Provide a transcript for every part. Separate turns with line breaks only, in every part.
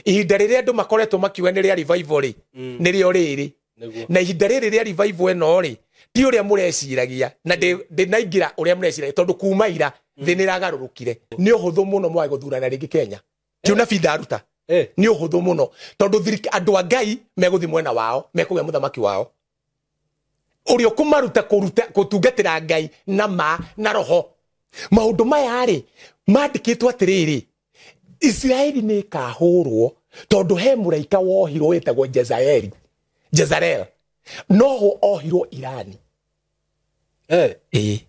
Ihinda rĩrĩa andũ makoretwo makiuga nĩ rĩa revival rĩ, nĩrĩo rĩrĩ. Na ihinda rĩrĩ rĩa revival ĩno rĩ, ti ũrĩa mũreciragia, na ndĩnaingĩra ũrĩa mũreciragia, tondũ kuma ira thĩ nĩ ĩragarũrũkire. Nĩ ũhũthũ mũno mwage gũthurana rĩngĩ Kenya. Ti ũnabii ndaruta. Nĩ ũhũthũ mũno tondũ andũ a Ngai megũthiĩ mwena wao, mekũgĩa mũthamaki wao ũrĩa ũkũmaruta gũtungatĩra Ngai na ma na roho. Maũndũ maya rĩ mandĩkĩtwo atĩrĩrĩ, Isiraeli nĩ ĩkahũrwo tondũ he mũraika wohirwo wĩtagwo Jezaeli, Jezarel, noho ohirwo Irani. Ĩĩ.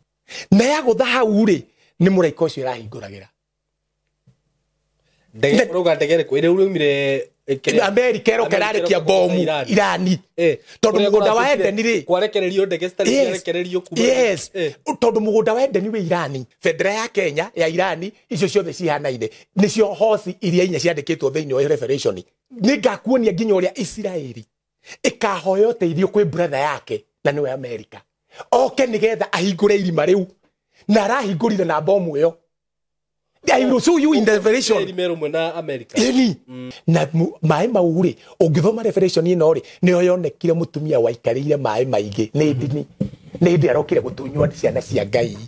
Na yagũtha hau rĩ, nĩ mũraika ũcio ĩrahingũragĩra.
Ndege ũrauga ndege ĩrĩkũ? Ĩrĩa uraumire
Amerika ĩroka ĩrarekia bomu Irani. Tondũ mũgũnda wa Edeni rĩ,
kwarekererio ndege citarĩ ciarekererio kuma.
Yes. Tondũ mũgũnda wa Edeni wĩ Irani, bendera ya Kenya ya Irani, icio ciothe cihanaine, nĩcio hoci iria inya ciandĩkĩtwo thĩinĩ wa Revelation. Nĩngakuonia nginya ũrĩa Isiraeli ĩkahoya ũteithio kwĩ brother yake na nĩwe Amerika, oke nĩgetha ahingũre irima rĩu, na arahingũrire na bomu ĩyo. I will show you in the Revelation.
Na America.
Ĩni. Na maĩ mau rĩ, ũngĩthoma Revelation ĩno rĩ, nĩyo yonekire mũtumia waikarĩire maĩ maingĩ nĩ ndini. Nĩ hĩndĩ arokire gũtunywo ciana cia Ngai.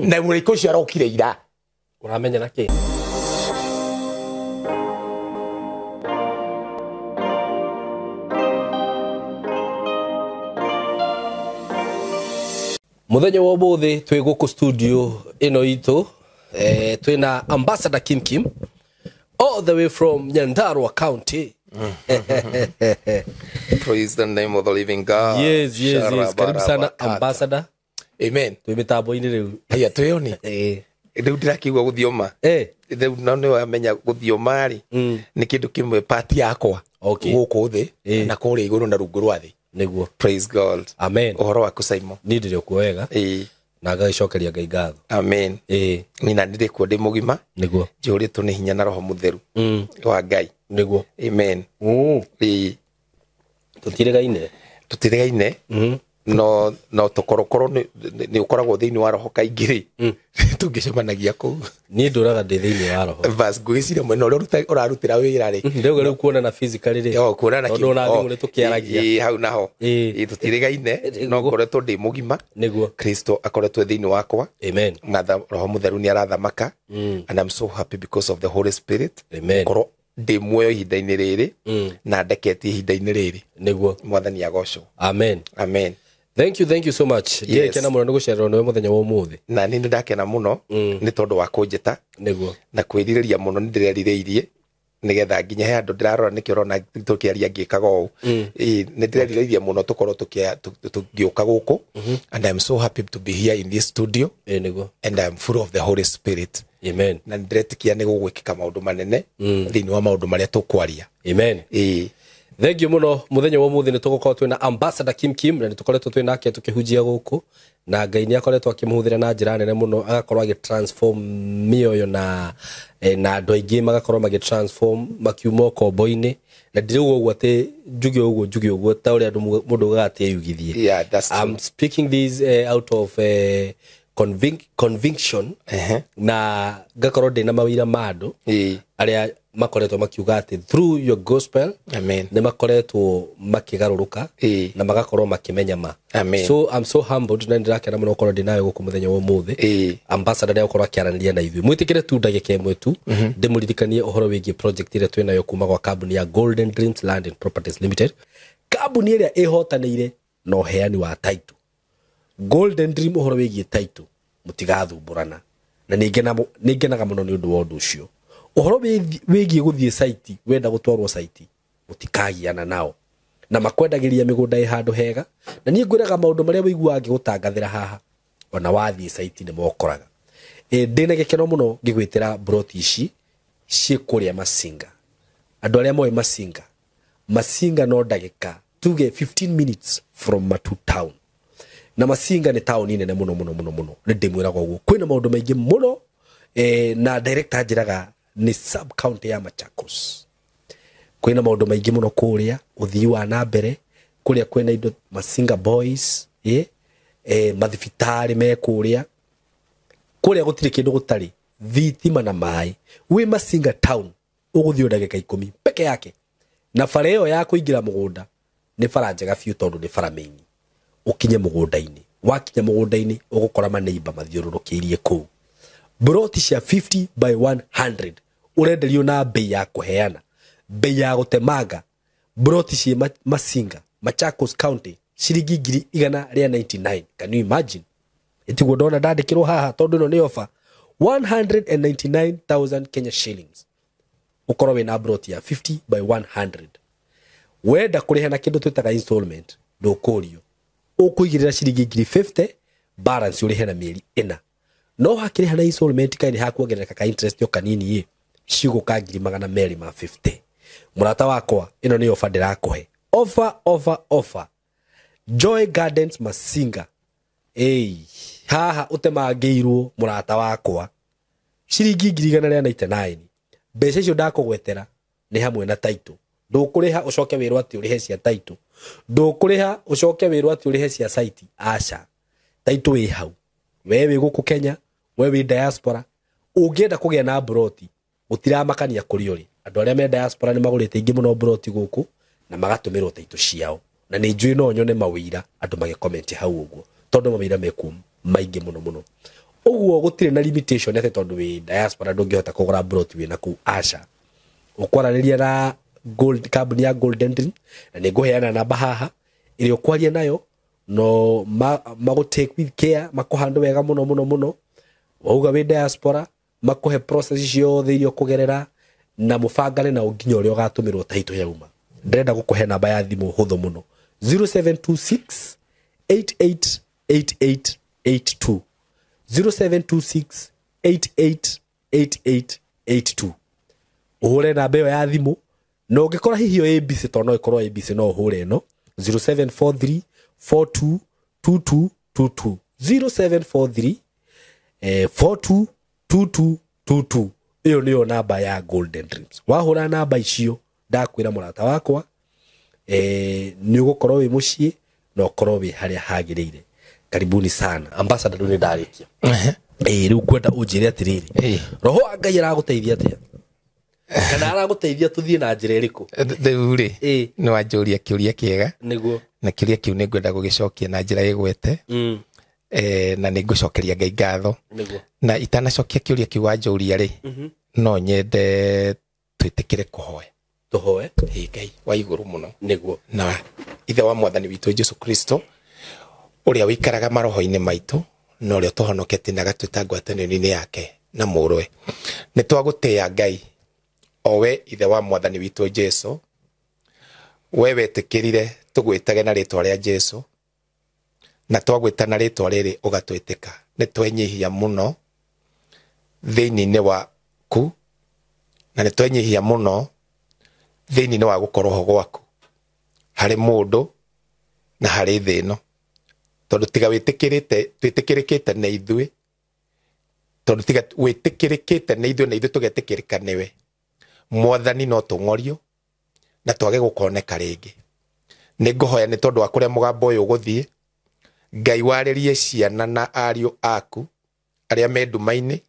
Na mũraika ũcio arokire ira.
Ũramenya na kĩ? Mũthenya wa ũmũthĩ twĩ gũkũ studio ĩno itũ, twĩna Ambassador Kim Kim all the way from Nyandarua County.
Praise the name of the living God.
Yes, yes, yes. Karibu sana Ambassador.
Amen.
Twĩ mĩtambo-inĩ rĩu.
Haya twĩoni. Rĩu ndĩrakĩigua gũthioma. Rĩu no nĩ wamenya gũthioma rĩ, nĩ kĩndũ kĩmwe part yakwa. Gũkũ thĩ na kũrĩa igũrũ na rungu rwa thĩ.
Nĩguo.
Praise God.
Amen.
Ũhoro waku Simon?
Niĩ ndĩrĩ okuo wega. Na ngagĩcokeria Ngai ngatho.
Amen. Niĩ na ndĩrĩ kuo ndĩ mũgima.
Nĩguo.
Njihũrĩtwo nĩ hinya na roho mũtheru wa Ngai.
Nĩguo.
Amen.
Tũtiregaine.
Tũtiregaine. No no tũkorokoro nĩ ũkoragwo thĩinĩ wa roho kaingĩ rĩ. Tũngĩcemanagia kũu.
Niĩ ndũraga ndĩ thĩinĩ wa roho.
Bas ngwĩciria mwena ũrĩa ũrarutĩra wĩra rĩ.
Ndĩrauga rĩu kuonana physically rĩ.
Yo, kuonana
Tondũ ona thimũ nĩ tũkĩaragia.
Hau naho. Tũtiregaine, no ngoretwo ndĩ mũgima.
Nĩguo.
Kristo akoretwo thĩinĩ wakwa.
Amen.
Na roho mũtheru nĩ arathamaka. And I'm so happy because of the Holy Spirit.
Amen.
Ngorwo ndĩ muoyo ihinda-inĩ rĩrĩ na ndeketie ihinda-inĩ rĩrĩ.
Nĩguo.
Mwathani agocwo.
Amen.
Amen.
Thank you, thank you so much. Ndirekena mũno nĩ gũcererwo nĩwe mũthenya wa ũmũthĩ.
Na niĩ nĩndakena mũno nĩ tondũ wa kũnjĩta.
Nĩguo.
Na kwĩrirĩria mũno nĩ ndĩrerirĩirie nĩgetha nginya he handũ ndĩrarora nĩkĩo ũrona tũkĩaria ngĩkaga ũũ. Nĩ ndĩrerirĩirie mũno tũkorwo tũgĩũka gũkũ. And I'm so happy to be here in this studio.
Nĩguo.
And I'm full of the Holy Spirit.
Amen.
Na nĩndĩretĩkia nĩ gũgwĩkĩka maũndũ manene thĩinĩ wa maũndũ marĩa tũkwaria.
Amen. Thank you mũno. Mũthenya wa ũmũthĩ nĩ tũgũkorwo twĩna Ambassador Kim Kim, na nĩ tũkoretwo twĩ nake tũkĩhunjia gũkũ, na Ngai nĩ akoretwo akĩmũhũthĩra na njĩra nene mũno, agakorwo agĩ transform mĩoyo na andũ aingĩ magakorwo magĩ transform makiuma ũkombo-inĩ. Na ndirauga ũguo atĩ njuge ũguo, njuge ũguo ta ũrĩa andũ mũndũ augaga atĩ eyugithie.
Yeah, that's true.
I'm speaking this out of conviction. Na ngakorwo ndĩna mawĩra ma andũ arĩa makoretwo makiuga atĩ through your gospel
Amen.
nĩ makoretwo makĩgarũrũka na magakorwo makĩmenya ma.
Amen.
So I'm so humbled na ndĩrakena mũno gũkorwo ndĩ nawe gũkũ mũthenya wa ũmũthĩ. Ambassador nĩ egũkorwo akĩaranĩria na ithuĩ. Mwĩtĩkĩre tu ndagĩka ĩmwe tu ndĩmũririkanie ũhoro wĩgiĩ project ĩrĩa twĩ nayo kuma gwa kambuni ya Golden Dreams Land and Properties Limited, kambuni ĩrĩa ĩhotanĩire na ũheani wa title. Golden Dream ũhoro wĩgiĩ title mũtigathumbũrana, na nĩngenaga mũno nĩ ũndũ wa ũndũ ũcio. Ũhoro wĩgiĩ gũthiĩ site, wenda gũtwarwo site, mũtikagiana nao, na makwendagĩria mĩgũnda ĩ handũ hega. Na niĩ ngwĩraga maũndũ marĩa ũiguaga ngĩgũtangathĩra haha, ona wathiĩ site nĩ mokoraga. Ndĩna gĩkeno mũno ngĩgwĩtĩra broti ici ciĩ kũrĩa Masinga. Andũ arĩa moĩ Masinga, Masinga no ndagĩka tuge 15 minutes from Matu town. Na Masinga nĩ taũni nene mũno mũno mũno mũno, nĩ ndĩmwĩraga ũguo. Kwĩna maũndũ maingĩ mũno, na director anjĩraga nĩ sub county ya Machakos. Kwĩna maũndũ maingĩ mũno kũrĩa, ũthii wa na mbere, kũrĩa kwĩna indo Masinga Boys, mathibitarĩ me kũrĩa. Kũrĩa gũtirĩ kĩndũ gũtarĩ, thitima na maĩ. Wĩ Masinga town Ũgũthiĩ ndagĩka 10 peke yake. Na bara ĩyo ya kũingĩra mũgũnda nĩ bara njega biũ tondũ nĩ bara main. Ũkinye mũgũnda-inĩ. Wakinya mũgũnda-inĩ ũgũkora maneiba mathiũrũrũkĩirie kũu. Broti cia 50 by 100 ũrenderio na bei ya kũheana, bei ya gũtemanga. Broti cia Masinga, Machakos County, ciringi 199. Can you imagine? Ĩtiguo ndona ndandĩkĩrwo haha tondũ ĩno nĩ offer 199,000 Kenya shillings. Ũkorwo wĩna broti ya 50 by 100. Wenda kũrĩha na kĩndũ twĩtaga installment, ndũkũrio. Ũkũigĩrĩra ciringi 50,000, balance ũrĩhe na mĩeri 4. No hakĩrĩha na installment kaĩ nĩ hakuongerereka ka interest yo kanini ĩ, cigũka 250. Mũrata wakwa, ĩno nĩ offer ndĩrakũhe. Offer, offer, offer. Joy Gardens Masinga. Ĩĩ, haha ũtemangĩirwo mũrata wakwa. Ciringi 199. Mbeca icio ndakũgwetera nĩ hamwe na title. Ndũkũrĩha ũcoke wĩrwo atĩ ũrĩhe cia title. Ndũkũrĩha ũcoke wĩrwo atĩ ũrĩhe cia site. Aca. Title ĩ hau. We wĩ gũkũ Kenya, we wĩ diaspora, ũngĩenda kũgĩa na broti, gũtiramakania kũrĩa ũrĩ. Andũ arĩa me diaspora nĩ magũrĩte ingĩ mũno broti gũkũ na magatũmĩrwo title ciao. Na nĩ njũĩ no nyone mawĩira andũ magĩcomment hau ũguo, tondũ mawĩira mekuo maingĩ mũno mũno. Ũguo gũtirĩ na limitation atĩ tondũ wĩ diaspora ndũngĩhota kũgũra broti wĩna kũu. Aca. Ũkwaranĩria na Gold, kambuni ya Golden Dream, na nĩ ngũheana namba haha ĩrĩa ũkwaria nayo, no magũ take with care, makũhandle wega mũno mũno mũno. Wauga wĩ diaspora, makũhe process ciothe iria ũkũgerera na mũbangane nao nginya ũrĩa ũgatũmĩrwo title yauma. Ndĩrenda gũkũhe namba ya thimũ hũthũ mũno, 0726 888882, 0726 888882. Ũhũre namba ĩyo ya thimũ, na ũngĩkora hihi ĩyo ĩ busy, tondũ no ĩkorwo ĩ busy, no ũhũre ĩno 0743 422222, 0743 422222. Ĩyo nĩyo namba ya Golden Dreams. Wahũra namba icio, ndakwĩra mũrata wakwa, nĩ ũgũkorwo wĩ mũciĩ na ũkorwo wĩ harĩa hagĩrĩire. Karibuni sana ambassador, rĩu nĩ ndarĩkia. Rĩu ngwenda ũnjĩre atĩrĩrĩ, roho wa Ngai aragũteithia atĩa? Kana aragũteithia tũthiĩ na njĩra ĩrĩkũ?
Rĩu rĩ, nĩ wanjũria kĩũria kĩega.
Nĩguo.
Na kĩũria kĩu nĩ ngwenda gũgĩcokia na njĩra ĩgwete. Na nĩ ngũcokeria Ngai ngatho.
Nĩguo.
Na itanacokia kĩũria kĩu wanjũria rĩ, no nyende twĩtĩkĩre kũhoya.
Tũhoe.
Ĩ Ngai wa igũrũ mũno.
Nĩguo.
Na ithe wa mwathani witũ Jesu Kristo, ũrĩa wĩikaraga maroho-inĩ maitũ, na ũrĩa ũtũhonoketie na agatwĩta ngwatanĩro-inĩ yake na mũrũwe. Nĩ twagũtĩĩa Ngai, o we ithe wa mwathani witũ Jesu, we wetĩkĩrire tũgwĩtage na rĩtwa rĩa Jesu, na twagwĩta na rĩtwa rĩrĩ ũgatwĩtĩka. Nĩ twenyihia mũno thĩinĩ waku, na nĩ twenyihia mũno thĩinĩ wa gũkorwo ho gwaku harĩ mũndũ na harĩ thĩ ĩno, tondũ tiga wĩtĩkĩrĩte, twĩtĩkĩrĩkĩte nĩ ithuĩ, tondũ tiga wĩtĩkĩrĩkĩte nĩ ithuĩ na ithuĩ tũgetĩkĩrĩka nĩwe, mwathani no tũng'orio na twage gũkoneka rĩngĩ. Nĩ ngũhoya nĩ tondũ wa kũrĩa mũgambo ũyũ ũgũthiĩ, Ngai warĩrie ciana na ariũ aku arĩa me nduma-inĩ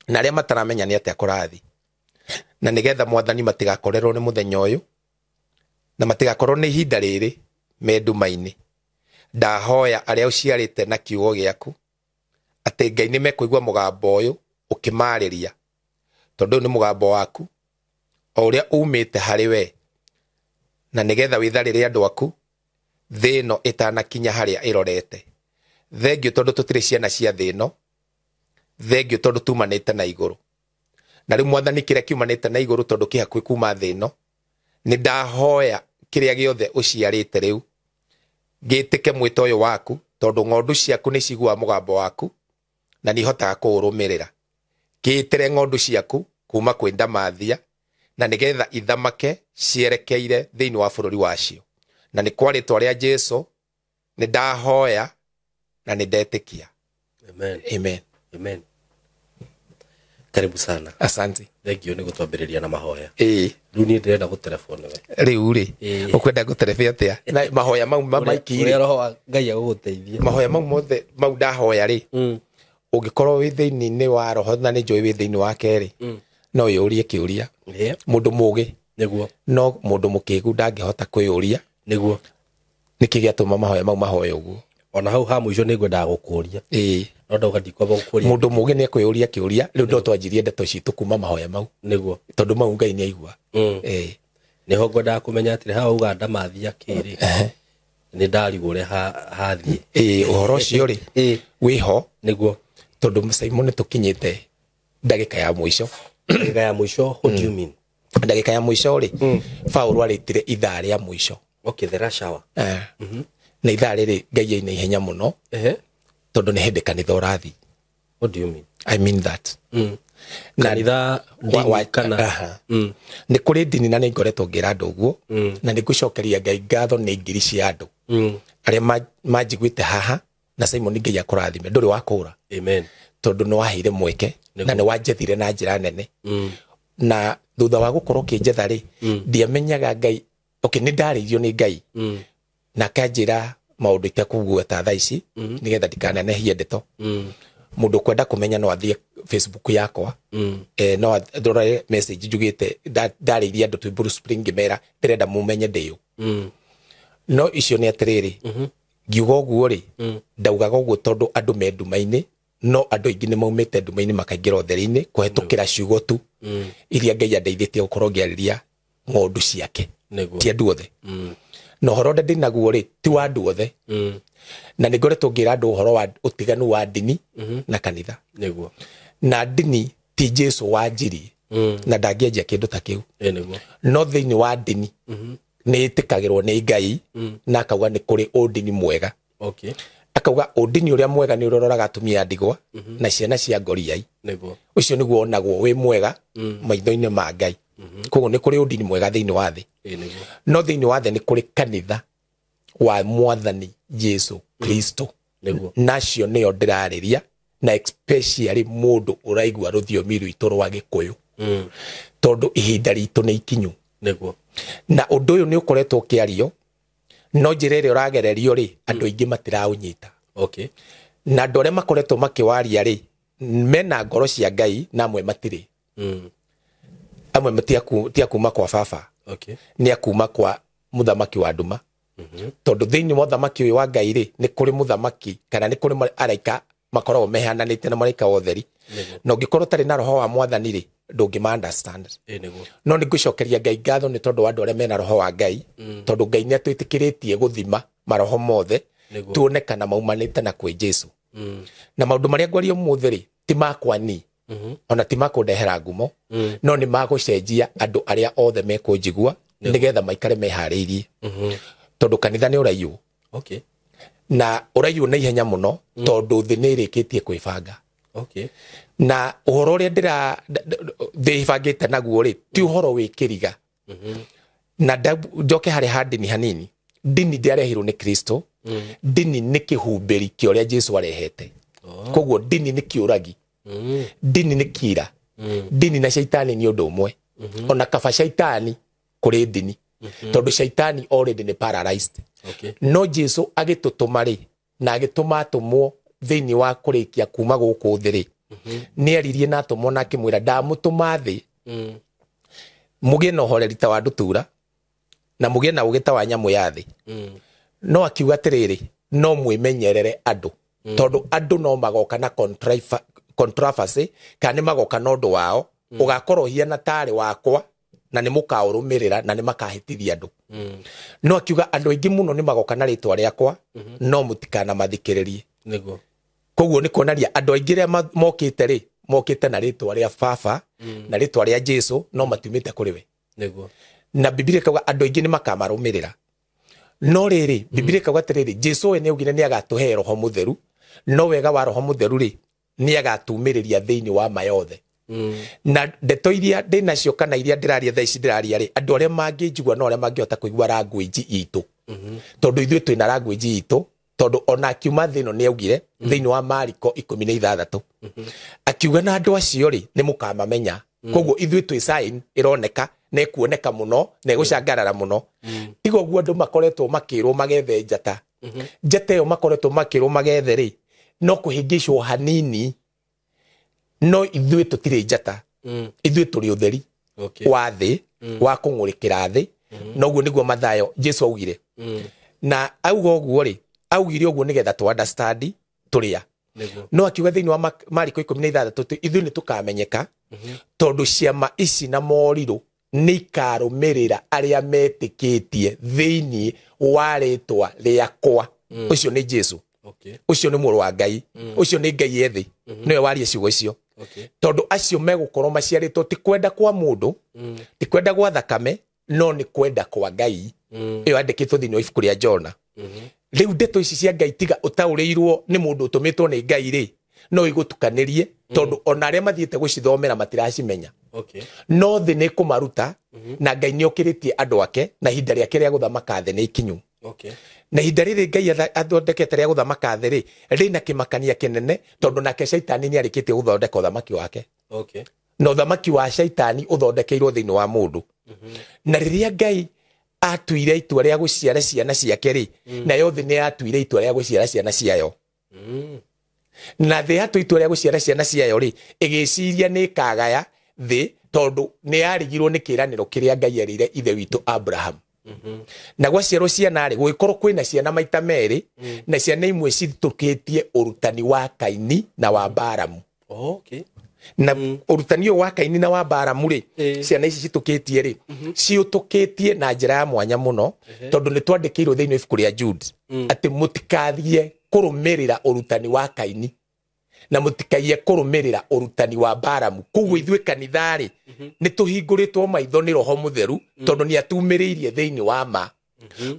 na arĩa mataramenya nĩ atĩa kũrathiĩ, na nĩgetha mwathani matigakorerwo nĩ mũthenya ũyũ na matigakorwo nĩ ihinda rĩrĩ me nduma-inĩ. Ndahoya arĩa ũciarĩte na kiugo gĩaku atĩ Ngai nĩ mekũigua mũgambo ũyũ ũkĩmarĩria, tondũ ũyũ nĩ mũgambo waku o ũrĩa umĩte harĩ we, na nĩgetha wĩtharĩre andũ aku thĩ ĩno ĩtanakinya harĩa ĩrorete. Thengiũ tondũ tũtirĩ ciana cia thĩ ĩno, thengiũ tondũ tumanĩte na igũrũ. Na rĩu mwathani kĩrĩa kiumanĩte na igũrũ tondũ kĩ hakuhĩ kuma thĩ ĩno, nĩ ndahoya kĩrĩa gĩothe ũciarĩte rĩu gĩtĩke mwĩto ũyũ waku, tondũ ng'ondu ciaku nĩ ciguaga mũgambo waku na nĩ ihotaga kũũrũmĩrĩra. Kĩĩtĩre ng'ondu ciaku kuma kwĩ ndamathia, na nĩgetha ithamake cierekeire thĩinĩ wa bũrũri wacio. Na nĩ kwa rĩtwa rĩa Jesu nĩ ndahoya na nĩ ndetĩkia.
Amen.
Amen.
Amen. Karibu sana.
Asante.
Thank you nĩ gũtwambĩrĩria na mahoya.
Ĩĩ.
Rĩu niĩ ndĩrenda gũtelefone we.
Rĩu rĩ,
Ĩĩ.
ũkwenda ngũterebe atĩa? Na mahoya mau maiki
Ũrĩa
rĩ,
roho wa Ngai agũgũteithia.
mahoya mau mothe mau ndahoya rĩ, ũngĩkorwo wĩ thĩinĩ wa roho na nĩ njũĩ wĩ thĩinĩ wake rĩ, No yũrie kĩũria. Mũndũ mũgĩ.
Nĩguo.
No mũndũ mũkĩgu ndangĩhota kwĩyũria.
Nĩguo.
Nĩkĩ gĩatũma mahoya mau mahoya ũguo?
Ona hau ha mũico nĩngwendaga gũkũria.
Ĩĩ.
No ndauga ndikwamba gũkũria.
Mũndũ mũgĩ nĩekwĩyũria kĩũria, rĩu no twanjirie ndeto citũ kuma mahoya mau.
Nĩguo.
Tondũ mau Ngai nĩaigua.
Ĩĩ. Nĩho ngwendaga kũmenya atĩrĩ, haha uga ndamathia kĩrĩ. Nĩ ndarigwo ũrĩa hathiĩ.
Ĩĩ, ũhoro ũcio rĩ, wĩho.
Nĩguo.
Tondũ Simon nĩtũkinyĩte ndagĩka ya mũico.
Ndagĩka ya mũico, what do you mean?
Ndagĩka ya mũico rĩ, Paũlũ arĩtire ithaa rĩa mũico.
Okay, the rush hour.
Na ithaa rĩrĩ Ngai aina ihenya mũno. Tondũ nĩ hĩndĩ kanitha ũrathiĩ.
What do you mean?
I mean that.
Kanitha ndini kana?
Nĩ kũrĩ ndini na nĩ ngoretwo ngĩra andũ ũguo, na nĩ ngũcokeria Ngai ngatho nĩ ngiri cia andũ arĩa manjiguĩte haha, na Simon Ngai akũrathime, ndũrĩ wa kũũra.
Amen.
Tondũ nĩ waheire mweke na nĩ wanjethire na njĩra nene. Na thutha wa gũkorwo ũkĩnjetha rĩ, ndiamenyaga Ngai. Okay, nĩ ndarĩirio nĩ Ngai. Na akanjĩra maũndũ itekũgweta thaa ici, nĩgetha ndikananehie ndeto. Mũndũ ũkwenda kũmenya no athiĩ Facebook yakwa. No andore message njugĩte ndarĩirie andũ twĩ Blue Spring ngĩmera ndĩrenda mũmenye ndĩ ũ. No icio nĩ atĩrĩrĩ, ngiuga ũguo rĩ, ndaugaga ũguo tondũ andũ me nduma-inĩ, no andũ aingĩ nĩ maumĩte nduma-inĩ makaingĩra ũtheri-inĩ kũhetũkĩra ciugo tu iria Ngai andeithĩtie gũkorwo ngĩarĩria ng'ondu ciake. Ti andũ othe. Na ũhoro ũrĩa ndĩnaguo rĩ, ti wa andũ othe. Na nĩ ngoretwo ngĩra andũ ũhoro wa ũtiganu wa ndini na kanitha.
Nĩguo.
Na ndini ti Jesu wanjirie, na ndangĩanjia kĩndũ ta kĩu.
Nĩguo.
No thĩinĩ wa ndini nĩ ĩtĩkagĩrwo nĩ Ngai, na akauga nĩ kũrĩ ũndini mwega.
Okay.
Akauga ũndini ũrĩa mwega nĩ ũrĩa ũroraga atumia a ndigwa na ciana cia ngoriai.
Nĩguo.
Ũcio nĩguo onagwo wĩ mwega maitho-inĩ ma Ngai. Koguo nĩ kũrĩ ũndini mwega thĩinĩ wa thĩ.
Nĩguo.
No thĩinĩ wa thĩ nĩ kũrĩ kanitha wa Mwathani Jesu Kristo.
Nĩguo.
Nacio nĩyo ndĩrarĩria, na especially mũndũ ũraigua rũthiomi rwitũ rwa Gĩkũyũ. Tondũ ihinda ritũ nĩ ikinyu.
Nĩguo.
Na ũndũ ũyũ nĩ ũkoretwo ũkĩario, no njĩra ĩrĩa ũragererio rĩ, andũ aingĩ matiraũnyita.
Okay.
Na andũ arĩa makoretwo makĩwaria rĩ, mena ngoro cia Ngai na amwe matirĩ. Amwe ti a kuma kwa baba.
Okay.
Nĩ a kuma kwa mũthamaki wa nduma. Tondũ thĩinĩ wa ũthamaki ũyũ wa Ngai rĩ, nĩ kũrĩ mũthamaki kana nĩ kũrĩ araika makoragwo mehananĩte na maraika wa ũtheri. Na ũngĩkorwo ũtarĩ na roho wa Mwathani rĩ, ndũngĩma understand.
Nĩguo.
No nĩ ngũcokeria Ngai ngatho nĩ tondũ wa andũ arĩa mena roho wa Ngai, tondũ Ngai nĩ atwĩtĩkĩrĩtie gũthima maroho mothe, tuone kana maumanĩte na kwĩ Jesu. Na maũndũ marĩa ngwaria ũmũthĩ rĩ, ti makwa ni, ona ti makũndehera ngumo, no nĩ magũcenjia andũ arĩa othe mekũnjigua, nĩgetha maikare meharĩirie. Tondũ kanitha nĩ ũraiywo.
Okay.
Na ũraiywo na ihenya mũno, tondũ thĩ nĩ ĩrĩkĩtie kwĩbanga.
Okay.
Na ũhoro ũrĩa thĩ ĩbangĩte naguo rĩ, ti ũhoro wĩ kĩriga. Na njoke harĩ ha ndini hanini. Ndini ndĩarehirwo nĩ Kristo. Ndini nĩ kĩhumbĩri kĩa ũrĩa Jesu arehete. Koguo ndini nĩ kĩũragi. Ndini nĩ kira. Ndini na shaitani nĩ ũndũ ũmwe. Ona kaba shaitani kũrĩ ndini. Tondũ shaitani already nĩ paralyzed.
Okay.
No Jesu agĩtũtũma rĩ, na agĩtũma atũmwo thĩinĩ wa kũrĩkia kuma gũkũ thĩ rĩ, nĩ aririe na atũmwo na akĩmwĩra ndamũtũma thĩ, mũgĩe na ũhoreri ta wa ndutura, na mũgĩe na ũũgĩ ta wa nyamũ ya thĩ. No akiuga atĩrĩrĩ, no mwĩmenyerere andũ, tondũ andũ no magoka na controversy, kana nĩ magoka na ũndũ wao, ũgakorwo ũhiana tarĩ wakwa, na nĩ mũkaũrũmĩrĩra na nĩ makahĩtithia andũ. No akiuga andũ aingĩ mũno nĩ magoka na rĩtwa rĩakwa, no mũtikanamathikĩrĩrie.
Nĩguo.
Koguo nĩ kuonania andũ aingĩ arĩa mokĩte rĩ, mokĩte na rĩtwa rĩa baba, na rĩtwa rĩa Jesu, no matiumĩte kũrĩ we.
Nĩguo.
Na Biblia ĩkauga andũ aingĩ nĩ makamarũmĩrĩra. No rĩrĩ, Biblia ĩkauga atĩrĩrĩ, Jesu we nĩaugire nĩagatũhe Roho Mũtheru, no wega wa Roho Mũtheru rĩ, nĩagatumĩrĩria thĩinĩ wa ma yothe. Na ndeto iria ndĩnacio kana iria ndĩraria thaa ici ndĩraria rĩ, andũ arĩa mangĩnjigua no arĩa mangĩhota kũigua language itũ. Tondũ ithuĩ twĩna language itũ, tondũ ona akiuma thĩ ĩno nĩaugire, thĩinĩ wa Mariko 16. Akiuga na andũ acio rĩ, nĩ mũkamamenya. Koguo ithuĩ twĩ sign ĩroneka, na ĩkuoneka mũno, na ĩgũcangarara mũno. Tiga ũguo andũ makoretwo makĩrwo magethe njata. Njata ĩyo makoretwo makĩrwo magethe rĩ, no kũhĩngĩcwo hanini, no ithuĩ tũtirĩ njata.
Ithuĩ tũrĩ ũtheri wa thĩ, wa kũng'ũrĩkĩra thĩ. Noguo nĩguo Mathayo Jesu augire. Na auga ũguo rĩ, augire ũguo nĩgetha tũ understand tũrĩa. No akiuga thĩinĩ wa Mariko 16 ithuĩ nĩ tũkamenyeka tondũ ciama ici na morirũ nĩ ikarũmĩrĩra arĩa metĩkĩtie thĩinĩ wa rĩtwa rĩakwa. Ũcio nĩ Jesu. Ũcio nĩ mũrũ wa Ngai. Ũcio nĩ Ngai ethĩ. Nĩwe waria ciugo icio. Tondũ acio megũkorwo maciarĩtwo ti kwenda kwa mũndũ, ti kwenda gwa thakame, no nĩ kwenda kwa Ngai. Ĩyo yandĩkĩtwo thĩinĩ wa ibuku rĩa Jona. Rĩu ndeto ici cia Ngai tiga ũtaũrĩirwo nĩ mũndũ ũtũmĩtwo nĩ Ngai rĩ, no igũtukanĩrie tondũ ona arĩa mathiĩte gũcithomera matiracimenya. No thĩ nĩ kũmaruta na Ngai nĩ okĩrĩtie andũ ake na ihinda rĩake rĩa gũthamaka thĩ nĩ ikinyu. Na ihinda rĩrĩ Ngai athondekete rĩa gũthamaka thĩ rĩ, rĩna kĩmakania kĩnene tondũ nake Shaitani nĩ arĩkĩtie gũthondeka ũthamaki wake. Na ũthamaki wa Shaitani ũthondekeirwo thĩinĩ wa mũndũ. Na rĩrĩa Ngai atuire itua rĩa gũciara ciana ciake rĩ, nayo thĩ nĩ yatuire itua rĩa gũciara ciana ciayo. Na thĩ yatua itua rĩa gũciara ciana ciayo rĩ, ĩgĩciria nĩ ĩkagaya thĩ tondũ nĩ yarigirwo nĩ kĩĩranĩro kĩrĩa Ngai erĩire ithe witũ Abraham. Na gwaciarwo ciana rĩ, gũgĩkorwo kwĩna ciana maita merĩ, na ciana imwe cithũkĩtie ũrutani wa Kaini na wa Balamu. Na ũrutani ũyũ wa Kaini na wa Balamu rĩ, ciana ici citũkĩtie rĩ, ciũtũkĩtie na njĩra ya mwanya mũno tondũ nĩ twandĩkĩirwo thĩinĩ wa ibuku rĩa Jude atĩ mũtikathiĩ kũrũmĩrĩra ũrutani wa Kaini na mũtikaiye kũrũmĩrĩra ũrutani wa Balamu. Koguo ithuĩ kanitha rĩ, nĩ tũhingũrĩtwo maitho nĩ Roho Mũtheru tondũ nĩ atumĩrĩirie thĩinĩ wa ma.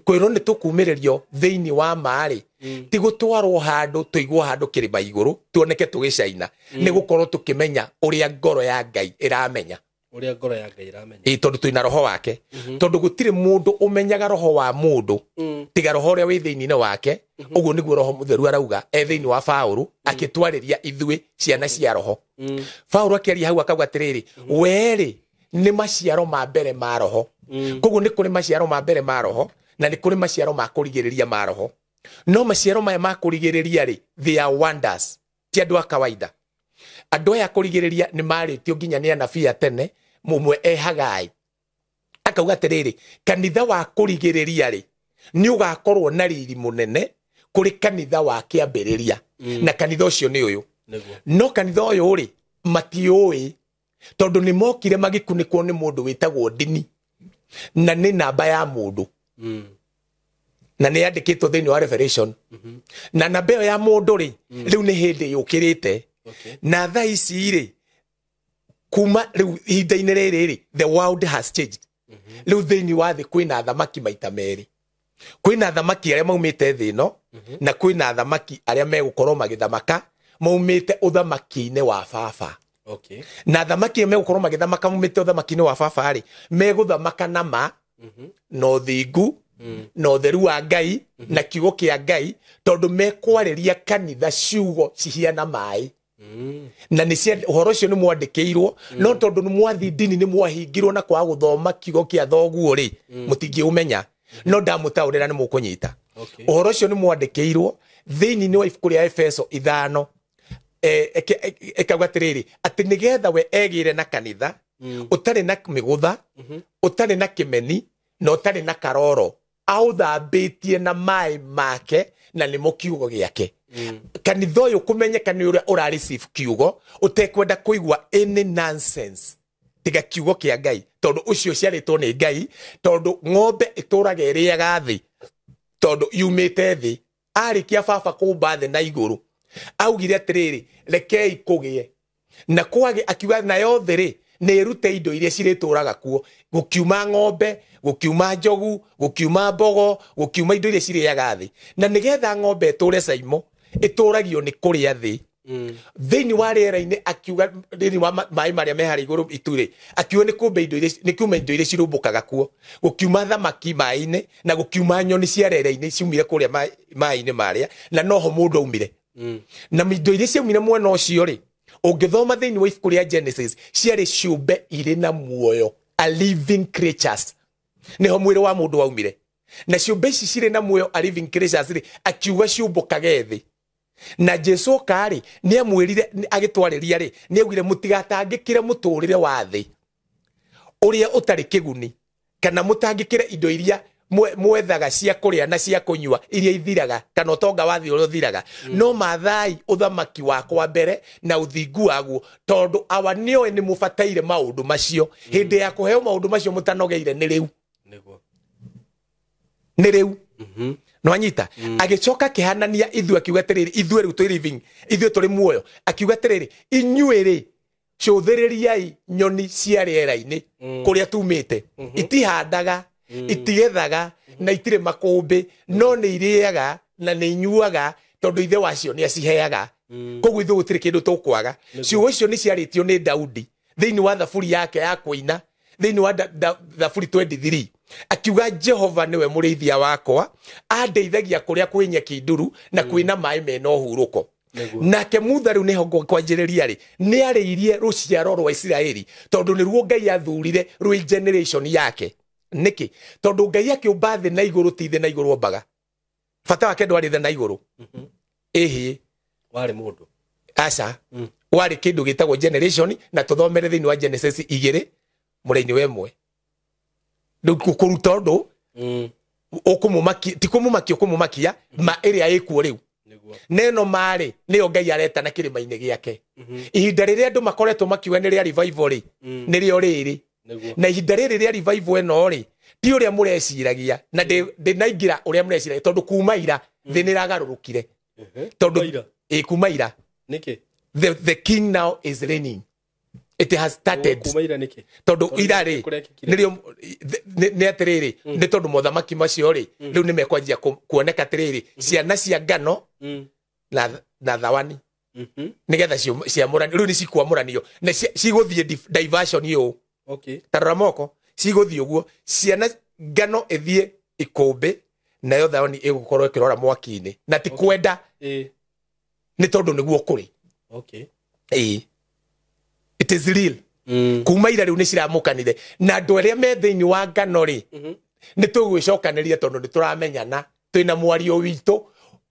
Kwĩrwo nĩ tũkumĩrĩrio thĩinĩ wa ma rĩ, ti gũtwarwo handũ tũigwo handũ kĩrĩma igũrũ tuoneke tũgĩcaina, nĩ gũkorwo tũkĩmenya ũrĩa ngoro ya Ngai ĩramenya.
Ũrĩa ngoro ya Ngai ĩramenya.
Ĩ tondũ twĩna roho wake. Tondũ gũtirĩ mũndũ ũmenyaga roho wa mũndũ tiga roho ũrĩa wĩ thĩinĩ wake. Ũguo nĩguo Roho Mũtheru arauga e thĩinĩ wa Paũlũ akĩtwarĩria ithuĩ ciana cia roho. Paũlũ akĩaria hau akauga atĩrĩrĩ, we rĩ nĩ maciaro ma mbere ma roho. Koguo nĩ kũrĩ maciaro ma mbere ma roho na nĩ kũrĩ maciaro ma kũrigĩrĩria ma roho. No maciaro maya ma kũrigĩrĩria rĩ, they are wonders, ti andũ a kawaida. Andũ aya kũrigĩrĩria nĩ marĩtio nginya nĩ anabii a tene, mũmwe e Hagai akauga atĩrĩrĩ, kanitha wa kũrigĩrĩria rĩ nĩ ũgakorwo na riri mũnene kũrĩ kanitha wa kĩambĩrĩria. Na kanitha ũcio nĩ ũyũ. No kanitha ũyũ rĩ matiũĩ tondũ nĩ mokire magĩkunĩkwo nĩ mũndũ wĩtagwo ndini na nĩ namba ya mũndũ. Na nĩ yandĩkĩtwo thĩinĩ wa Revelation. Na namba ĩyo ya mũndũ rĩ, rĩu nĩ hĩndĩ yũkĩrĩte. Na thaa ici rĩ, kuma rĩu ihinda-inĩ rĩrĩ rĩ, the world has changed. Rĩu thĩinĩ wa thĩ kwĩna athamaki maita merĩ. Kwĩna athamaki arĩa maumĩte thĩ ĩno, na kwĩna athamaki arĩa megũkorwo magĩthamaka maumĩte ũthamaki-inĩ wa baba. Na athamaki arĩa megũkorwo magĩthamaka maumĩte ũthamaki-inĩ wa baba rĩ, megũthamaka na ma, na ũthingu, na ũtheru wa Ngai, na kiugo kĩa Ngai, tondũ mekwarĩria kanitha ciugo cihiana maĩ. Na nĩ ũhoro ũcio nĩ mwandĩkĩirwo, no tondũ nĩ mwathi ndini nĩ mwahingirwo na kwaga gũthoma kiugo kĩa thoguo rĩ, mũtingĩũmenya. No ndamũtaũrĩra nĩ mũkũnyita. Ũhoro ũcio nĩ mwandĩkĩirwo thĩinĩ wa ibuku rĩa Efeso 5, ĩkauga atĩrĩrĩ, atĩ nĩgetha we egĩre na kanitha ũtarĩ na mĩgũtha, ũtarĩ na kĩmeni, na ũtarĩ na karoro, aũthambĩtie na maĩ make na nĩmo kiugo gĩake. Kanitha ũyũ kũmenyeka nĩ ũrĩa ũra receive kiugo ũtekwenda kũigua any nonsense tiga kiugo kĩa Ngai, tondũ ũcio ũciarĩtwo nĩ Ngai, tondũ ng'ombe ĩtũraga ĩrĩaga thĩ tondũ yumĩte thĩ. Arĩkia baba kũmba thĩ na igũrũ, augire atĩrĩrĩ, rekei kũgĩe na kwage, akiuga nayo thĩ rĩ nĩ ĩrute indo iria cirĩtũraga kuo. Gũkiuma ng'ombe, gũkiuma njogu, gũkiuma mbogo, gũkiuma indo iria cirĩaga thĩ. Na nĩgetha ng'ombe ĩtũre caimo, ĩtũragio nĩ kũrĩa thĩ. Thĩinĩ wa rĩera-inĩ akiuga, thĩinĩ wa maĩ marĩa me harĩa igũrũ itu-rĩ, akiuga nĩ kũmbe indo iria, nĩ kiuma indo iria cirũmbũkaga kuo. Gũkiuma thamaki maĩ-inĩ, na gũkiuma nyoni cia rĩera-inĩ ciumire kũrĩa maĩ-inĩ marĩa, na noho mũndũ aumire. Na indo iria ciaumire mwena ũcio rĩ, ũngĩthoma thĩinĩ wa ibuku rĩa Genesis, ciarĩ ciũmbe irĩ na muoyo, a living creatures. Nĩho mwĩrĩ wa mũndũ waumire. Na ciũmbe ici cirĩ na muoyo, a living creatures rĩ, akiuga ciũmbũkage thĩ. Na Jesu oka-rĩ, nĩ amwĩrire agĩtwarĩria rĩ, nĩ augire mũtigatangĩkĩre mũtũrĩre wa thĩ ũrĩa ũtarĩ kĩguni, kana mũtangĩkĩre indo iria mwethaga cia kũrĩa na cia kũnyua iria ithiraga, kana ũtonga wa thĩ ũrĩa ũthiraga. No mathai ũthamaki wakwa mbere na ũthingu waguo, tondũ awa nĩoĩ nĩ mũbataire maũndũ macio. Hĩndĩ ya kũheo maũndũ macio mũtanogeire nĩ rĩu. Nĩ rĩu. Nwanyita agĩcoka akĩhanania ithuĩ akiuga atĩrĩrĩ, ithuĩ rĩu twĩ living, ithuĩ tũrĩ muoyo, akiuga atĩrĩrĩ, inyuĩ rĩ cũthĩrĩriai nyoni cia rĩera-inĩ kũrĩa tumĩte, itihandaga, itigethaga, na itirĩ makũmbĩ, no nĩ irĩaga na nĩ inyuaga, tondũ ithe wacio nĩ aciheaga. Koguo ithuĩ gũtirĩ kĩndũ tũkwaga. Ciugo icio nĩ ciarĩtio nĩ Daudi thĩinĩ wa thaburi yake ya kũina, thĩinĩ wa thaburi 23, akiuga Jehova nĩwe mũrĩithia wakwa, andeithagia kũrĩa kwĩ nyeki nduru na kwĩna maĩ mena ũhurũko. Nake Mutha rĩu nĩho kwanjĩrĩria rĩ, nĩ arĩirie rũciaro rwa Isiraeli, tondũ nĩruo Ngai athurire rwĩ generation yake. Nĩkĩ? Tondũ Ngai akĩũmba thĩ na igũrũ, ti thĩ na igũrũ ombaga. Bata wake ndwarĩ thĩ na igũrũ. Ĩhĩ.
Warĩ mũndũ.
Aca. Warĩ kĩndũ gĩtagwo generation, na tũthomere thĩinĩ wa Genesis 2 mũraini wa 1. Rĩu kũruta ũndũ ũkũmũmakia, ti kũmũmakia, ũkũmũmakia ma ĩrĩa ĩkuo rĩu. Neno marĩ nĩyo Ngai aretana kĩrĩma-inĩ gĩake. Ihinda rĩrĩa andũ makoretwo makiuga nĩ rĩa revival rĩ, nĩrĩo rĩrĩ. Na ihinda rĩrĩ rĩa revival ĩno rĩ, ti ũrĩa mũreciragia, na ndĩnaingĩra ũrĩa mũreciragia, tondũ kuma ira thĩ nĩ ĩragarũrũkire. Tondũ kuma ira.
Nĩkĩ?
The king now is reigning. It has started.
Kuma ira nĩkĩ?
Tondũ ira rĩ, nĩrĩo nĩ atĩrĩrĩ, nĩ tondũ mothamaki macio rĩ, rĩu nĩ mekwanjia kuoneka atĩrĩrĩ, ciana cia ngano na thawani, nĩgetha ciamũranio, rĩu nĩ cikwamũranio, na cigũthiĩ diversion ũũ. Ta rora moko, cigũthiĩ ũguo, ciana ngano ĩthiĩ ikũmbĩ, nayo thawani ĩgũkorwo ĩkĩrora mwaki-inĩ, na ti kwenda, nĩ tondũ nĩguo kũrĩ. Ĩĩ. It is real. Kuma ira rĩu nĩ ciramũkanire, na andũ arĩa me thĩinĩ wa ngano rĩ, nĩ tũgwĩcokanĩria tondũ nĩ tũramenyana, twĩna mwario witũ.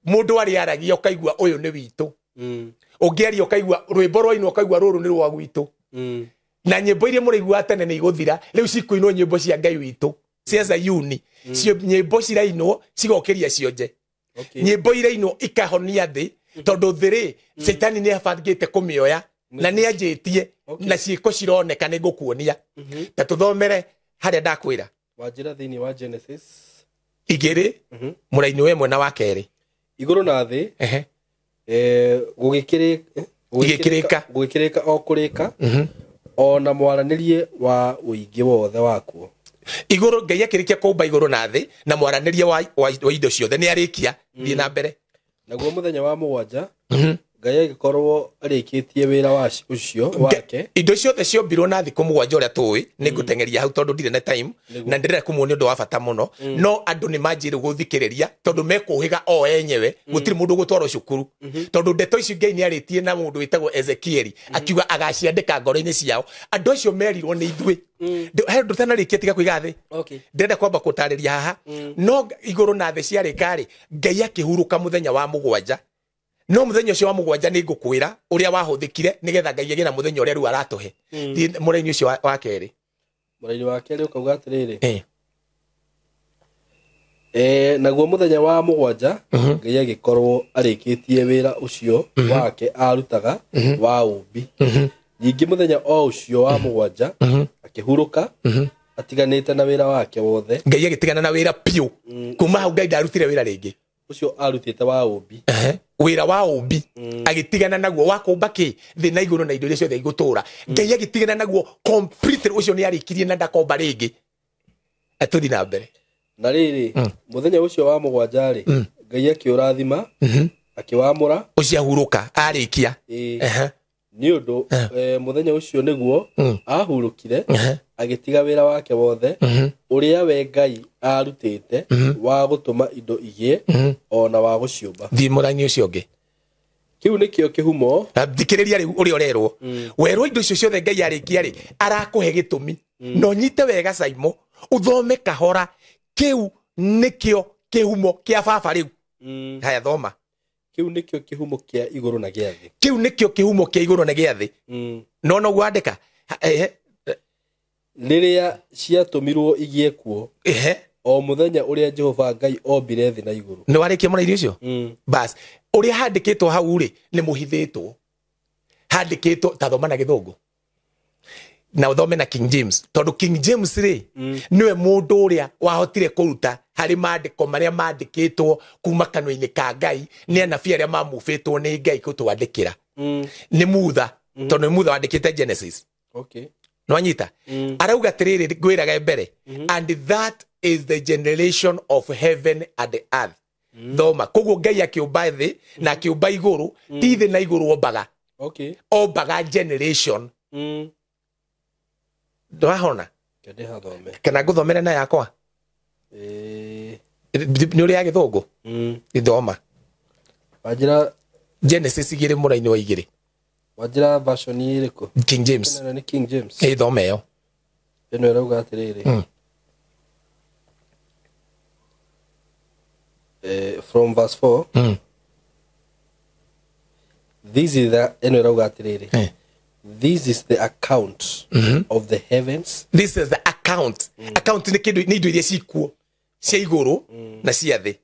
Mũndũ arĩa aragia ũkaigua ũyũ nĩ witũ, ũngĩaria ũkaigua rwĩmbo rwainwo ũkaigua rũrũ nĩ rwa gwitũ. Na nyĩmbo iria mũraigua tene nĩ igũthira, rĩu cikũinwo nyĩmbo cia Ngai witũ cia Zayuni. Nyĩmbo cirainwo cigokĩria cionje, nyĩmbo irainwo ikahonia thĩ, tondũ thĩ rĩ, Caitani nĩ abangĩte kũmĩoya na nĩ anjĩtie, na ciĩko cironeka nĩ ngũkuonia. Ta tũthomere harĩa ndakwĩra.
Wanjĩra thĩinĩ wa Genesis
2 mũraini wa 1 na wa 2.
Igũrũ na thĩ gũgĩkĩrĩka o kũrĩka, o na mwaranĩrie wa ũingĩ wothe wakuo.
Igũrũ Ngai akĩrĩkia kũmba igũrũ na thĩ na mwaranĩrie wa indo ciothe nĩ arĩkia. Thiĩ na mbere.
Naguo mũthenya wa 7 Ngai agĩkorwo arĩkĩtie wĩra ũcio wake.
Indo ciothe ciombirwo na thikũ 7 ũrĩa tũĩ, nĩ ngũteng'eria hau tondũ ndirĩ na time, na ndĩrenda kũmuonia ũndũ wa bata mũno. No andũ nĩ manjĩrĩ gũthikĩrĩria tondũ mekũhĩga o enyewe, gũtirĩ mũndũ ũgũtwarwo cukuru. Tondũ ndeto ici Ngai nĩ arĩtie na mũndũ wĩtagwo Ezekieli, akiuga agaciandĩka ngoro-inĩ ciao. Andũ acio merirwo nĩ ithuĩ. He ũndũ ũtanarĩkia, tiga kũiga thĩ. Ndĩrenda kwamba gũtarĩria haha. No igũrũ na thĩ ciarĩka rĩ, Ngai akĩhurũka mũthenya wa 7. No mũthenya ũcio wa 7 nĩ ngũkwĩra ũrĩa wahũthĩkire, nĩgetha Ngai agĩe na mũthenya ũrĩa rĩu aratũhe. Thiĩ mũraini ũcio wa 2.
Mũraini wa 2 ũkauga atĩrĩrĩ, naguo mũthenya wa 7 Ngai agĩkorwo arĩkĩtie wĩra ũcio wake arutaga wa ũmbi. Ningĩ mũthenya o ũcio wa 7 akĩhurũka atiganĩte na wĩra wake wothe.
Ngai agĩtigana na wĩra piũ. Kuma hau Ngai ndarutire wĩra rĩngĩ.
Ũcio arutĩte wa ũmbi.
Wĩra wa ũmbi agĩtigana naguo wa kũmba kĩ thĩ na igũrũ na indo iria ciothe igũtũra. Ngai agĩtigana naguo completely, ũcio nĩ arĩkirie na ndakomba rĩngĩ. Atũthi na mbere.
Na rĩrĩ, mũthenya ũcio wa 7 rĩ, Ngai akĩũrathima, akĩwamũra.
Ũcio ahurũka arĩkia.
Nĩ ũndũ mũthenya ũcio nĩguo ahurũkire, agĩtiga wĩra wake wothe ũrĩa we Ngai arutĩte wa gũtũma indo igĩe o na wa gũciũmba.
Thiĩ mũraini ũcio ũngĩ.
Kĩu nĩkĩo kĩhumo.
Thikĩrĩria rĩu ũrĩa ũrerwo. Werwo indo icio ciothe Ngai arĩkia rĩ, arakũhe gĩtũmi. Na ũnyite wega Saimo, ũthome kahora. Kĩu nĩkĩo kĩhumo kĩa baba rĩu. Haya thoma.
Kĩu nĩkĩo kĩhumo kĩa igũrũ na gĩa thĩ.
Kĩu nĩkĩo kĩhumo kĩa igũrũ na gĩa thĩ. No noguo andĩka. Ehe.
Rĩrĩa ciatũmirwo igĩe kuo.
Ehe.
O mũthenya ũrĩa Jehova Ngai ombire thĩ na igũrũ.
Nĩ warĩkia mũraini ũcio? Bas, ũrĩa handĩkĩtwo hau rĩ nĩ mũhithĩtwo. Handĩkĩtwo ta thoma na gĩthũngũ. Na ũthome na King James. Tondũ King James rĩ nĩwe mũndũ ũrĩa wahotire kũruta harĩ maandĩko marĩa mandĩkĩtwo kuma kanua-inĩ ka Ngai nĩ anabii arĩa mamubĩtwo nĩ Ngai gũtwandĩkĩra. Nĩ Mutha, tondũ nĩ Mutha wandĩkĩte Genesis.
Okay.
Nwanyita? Arauga atĩrĩrĩ, ngwĩraga mbere, and that is the generation of heaven and the earth. Thoma. Koguo Ngai akĩũmba thĩ na akĩũmba igũrũ, ti thĩ na igũrũ ombaga.
Okay.
Ombaga generation. Ndwahona? Kana ngũthomere na yakwa? Nĩ ũrĩa ya gĩthũngũ? Gĩthoma.
Wanjĩra
Genesis 2 mũraini wa 2.
Wanjĩra version ĩrĩkũ?
King James.
Nĩ King James.
Ĩthome ĩyo.
Ĩno ĩrauga atĩrĩrĩ. From verse 4. This is the ĩno ĩrauga atĩrĩrĩ. This is the account of the heavens.
This is the account. Account nĩ kĩndũ, nĩ indo iria cikuo cia igũrũ na cia thĩ.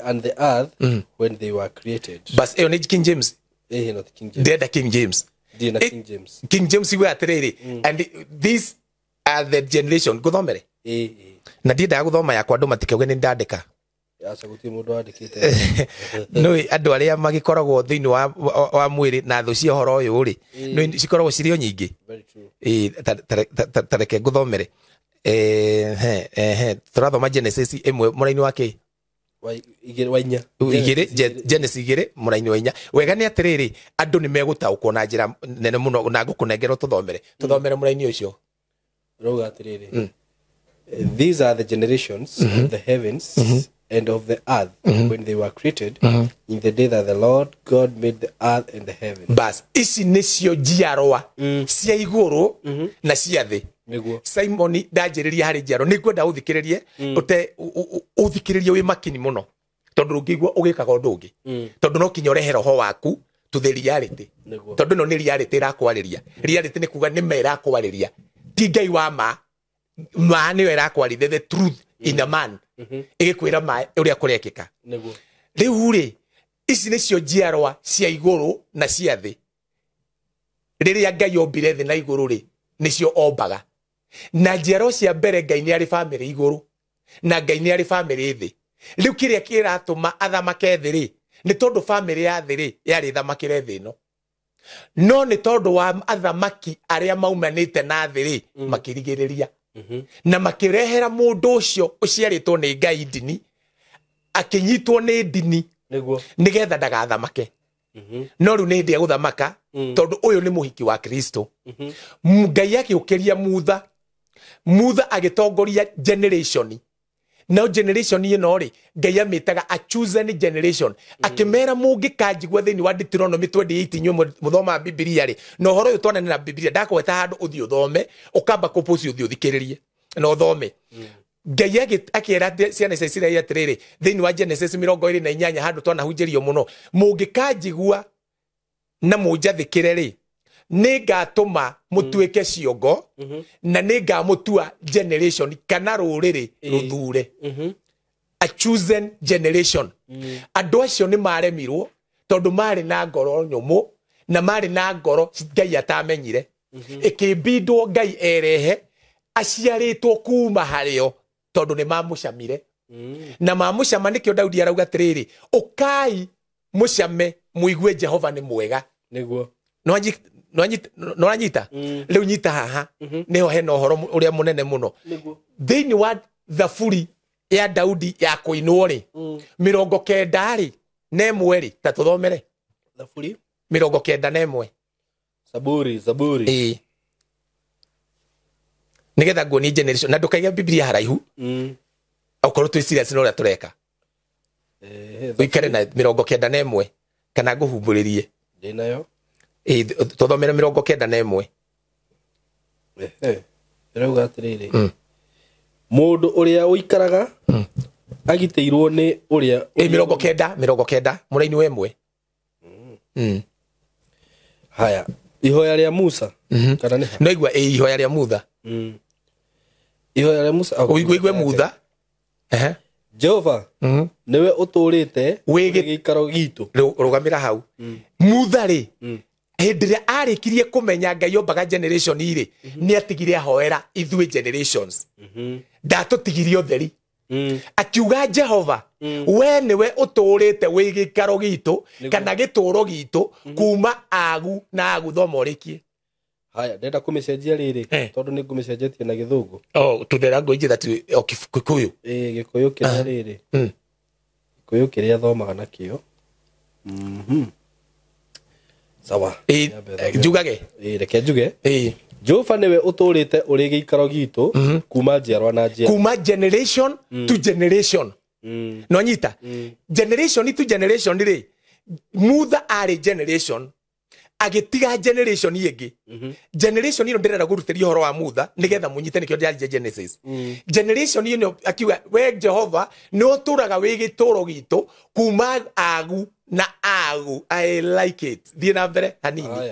And the earth when they were created.
Bas ĩyo nĩ King James.
Not King James.
Ndĩrenda King James.
Ndĩrenda King James.
King James igwe atĩrĩrĩ, and these are the generation. Ngũthomere? Na ndiendaga gũthoma yakwa andũ matikauge nĩ ndandĩka.
Aca gũtirĩ mũndũ wandĩkĩte.
Nĩũĩ andũ arĩa magĩkoragwo thĩinĩ wa mwĩrĩ na thũ cia ũhoro ũyũ rĩ, nĩũĩ cikoragwo cirĩ o nyingĩ.
Very true.
Ta reke ngũthomere. Tũrathoma Genesis 1 mũraini wa kĩ?
Wa inya.
Genesis 2 mũraini wa 4. Wega nĩ atĩrĩrĩ, andũ nĩ megũtaũkwo na njĩra nene mũno na ngũkũnengera tũthomere. Tũthomere mũraini ũcio.
Rauga atĩrĩrĩ. These are the generations of the heavens and of the earth when they were created in the day that the Lord God made the earth and the heavens.
Bas, ici nĩcio njiarwa cia igũrũ na cia thĩ.
Nĩguo.
Simon ndanjĩrĩria harĩ njiarwa, nĩngwenda ũthikĩrĩrie, ũte ũthikĩrĩrie wĩ makini mũno, tondũ ndũngĩigua ũgĩkaga ũndũ ũngĩ. Tondũ no kinya ũrehe roho waku to the reality. Tondũ ĩno nĩ reality ĩrakwarĩria. Reality nĩ kuga nĩ ma ĩrakwarĩria. Ti Ngai wa ma, ma nĩyo ĩrakwarĩria, the truth in a man. Ĩgĩkwĩra ma ũrĩa kũrekĩka.
Nĩguo.
Rĩu rĩ, ici nĩcio njiarwa cia igũrũ na cia thĩ. Rĩrĩa Ngai ombire thĩ na igũrũ rĩ, nĩcio ombaga. Na njiarwa cia mbere Ngai nĩ arĩ bamĩrĩ igũrũ na Ngai nĩ arĩ bamĩrĩ thĩ. Rĩu kĩrĩa kĩratũma athamake thĩ rĩ, nĩ tondũ bamĩrĩ ya thĩ rĩ yarĩ thamakĩre thĩ ĩno. No nĩ tondũ wa athamaki arĩa maumanĩte na thĩ rĩ, makĩrigĩrĩria. Na makĩrehera mũndũ ũcio ũciarĩtwo nĩ Ngai ndini, akĩnyitwo nĩ ndini
Nĩguo.
nĩgetha ndagathamake. No rĩu nĩ hĩndĩ ya gũthamaka, tondũ ũyũ nĩ mũhiki wa Kristo. Ngai agĩũkĩria Mutha. Mutha agĩtongoria generation. Nao generation ĩno rĩ, Ngai amĩtaga a chosen generation. Akĩmera mũngĩkanjigua thĩinĩ wa Deuteronomy 28 inyuĩ mũthomaga Bibilia rĩ, na ũhoro ũyũ twanene na Bibilia, ndakweta handũ ũthiĩ ũthome, ũkamba kũpũci ũthiĩ ũthikĩrĩrie na ũthome. Ngai akĩra ciana cia Isiraeli atĩrĩrĩ, thĩinĩ wa Genesis 28 handũ twanahunjĩrio mũno, mũngĩkanjigua na mũnjathĩkĩre rĩ, nĩngatũma mũtuĩke ciongo na nĩngamũtua generation kana rũrĩrĩ rũthure. A chosen generation. Andũ acio nĩ maremirwo tondũ marĩ na ngoro nyũmũ na marĩ na ngoro Ngai atamenyire. Ĩkĩmbindwo Ngai erehe aciarĩtwo kuma harĩo tondũ nĩ mamũcamire. Na mamũcama nĩkĩo Daudi arauga atĩrĩrĩ, ũkai mũcame mũigue Jehova nĩ mwega.
Nĩguo.
Nĩwanyita? Rĩu nyita haha nĩho hena ũhoro ũrĩa mũnene mũno. Thĩinĩ wa Thaburi ya Daudi ya kũinwo rĩ, 91 rĩ 1 rĩ, ta tũthomere.
Thaburi
91.
Zaburi.
Ĩĩ. Nĩgetha nguonie generation na ndũkaige Bibilia haraihu. Okorwo twĩ serious na ũrĩa tũreka. Ũikare na 91 kana ngũhumbũrĩrie.
Ndĩnayo.
Tũthomere 91.
Ĩrauga atĩrĩrĩ, mũndũ ũrĩa ũikaraga Agitĩirwo nĩ ũrĩa
90 mũraini wa 1.
Haya, ihoya rĩa Musa kana nĩ
no igua ihoya rĩa Mutha.
Ihoya rĩa Musa
ũigue Mutha.
Jehova niwe ũtũũrĩte gĩikaro gitũ.
Rũgamĩra hau. Mutha rĩ hĩndĩ ĩrĩa arĩkirie kũmenya Ngai ombaga generation rĩ nĩ atigire ahoera ithuĩ generations. Ndatũtigirie ũtheri. Akiuga Jehova we niwe ũtũũrĩte wĩ gĩikaro gitũ kana gĩtũũro gitũ kuma agu na agu. Thoma ũrĩkie.
Haya, ndenda kũmĩcenjia rĩrĩ tondũ nĩ ngũmĩcenjetie na gĩthũngũ.
Oh, to the language that Kikuyu.
Gĩkũyũ kĩrĩa rĩrĩ. Gĩkũyũ kĩrĩa thomaga nakĩo. Sawa.
Njugage.
Reke njuge. Jehova niwe ũtũũrĩte ũrĩ gĩikaro gitũ kuma njiarwa na njiarwa.
Kuma generation to generation. No nyita. Generation to generation rĩ Mutha arĩ generation agĩtiga generation ĩngĩ. Generation ĩno ndĩrenda kũrutĩria ũhoro wa Mutha nĩgetha mũnyite nĩkĩo ndĩraria Genesis. Generation ĩno akiuga we Jehova nĩ ũtũraga wĩ gĩtũũro gitũ kuma agu na agu. I like it. Thiĩ na mbere hanini.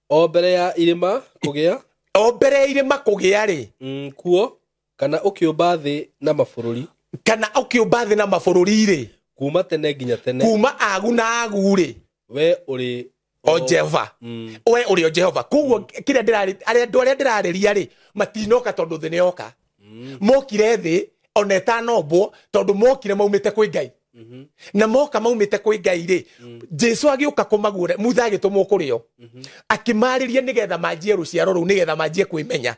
O mbere ya irĩma kũgĩa.
O mbere ya irĩma kũgĩa rĩ.
Kuo kana ũkĩũmba thĩ na mabũrũri.
Kana ũkĩũmba thĩ na mabũrũri rĩ.
Kuma tene nginya tene.
Kuma agu na agu rĩ.
We ũrĩ
o Jehova. We ũrĩ o Jehova. Koguo kĩrĩa ndĩrarĩ andũ arĩa ndĩrarĩria rĩ matinoka tondũ thĩ nĩyoka. Mokire thĩ ona ĩtanombwo tondũ mokire maumĩte kwĩ Ngai. Na moka maumĩte kwĩ Ngai rĩ Jesu agĩũka kũmaguũra. Mutha agĩtũmwo kũrĩ o akĩmarĩria nĩgetha manjie rũciaro rũu nĩgetha manjie kwĩmenya.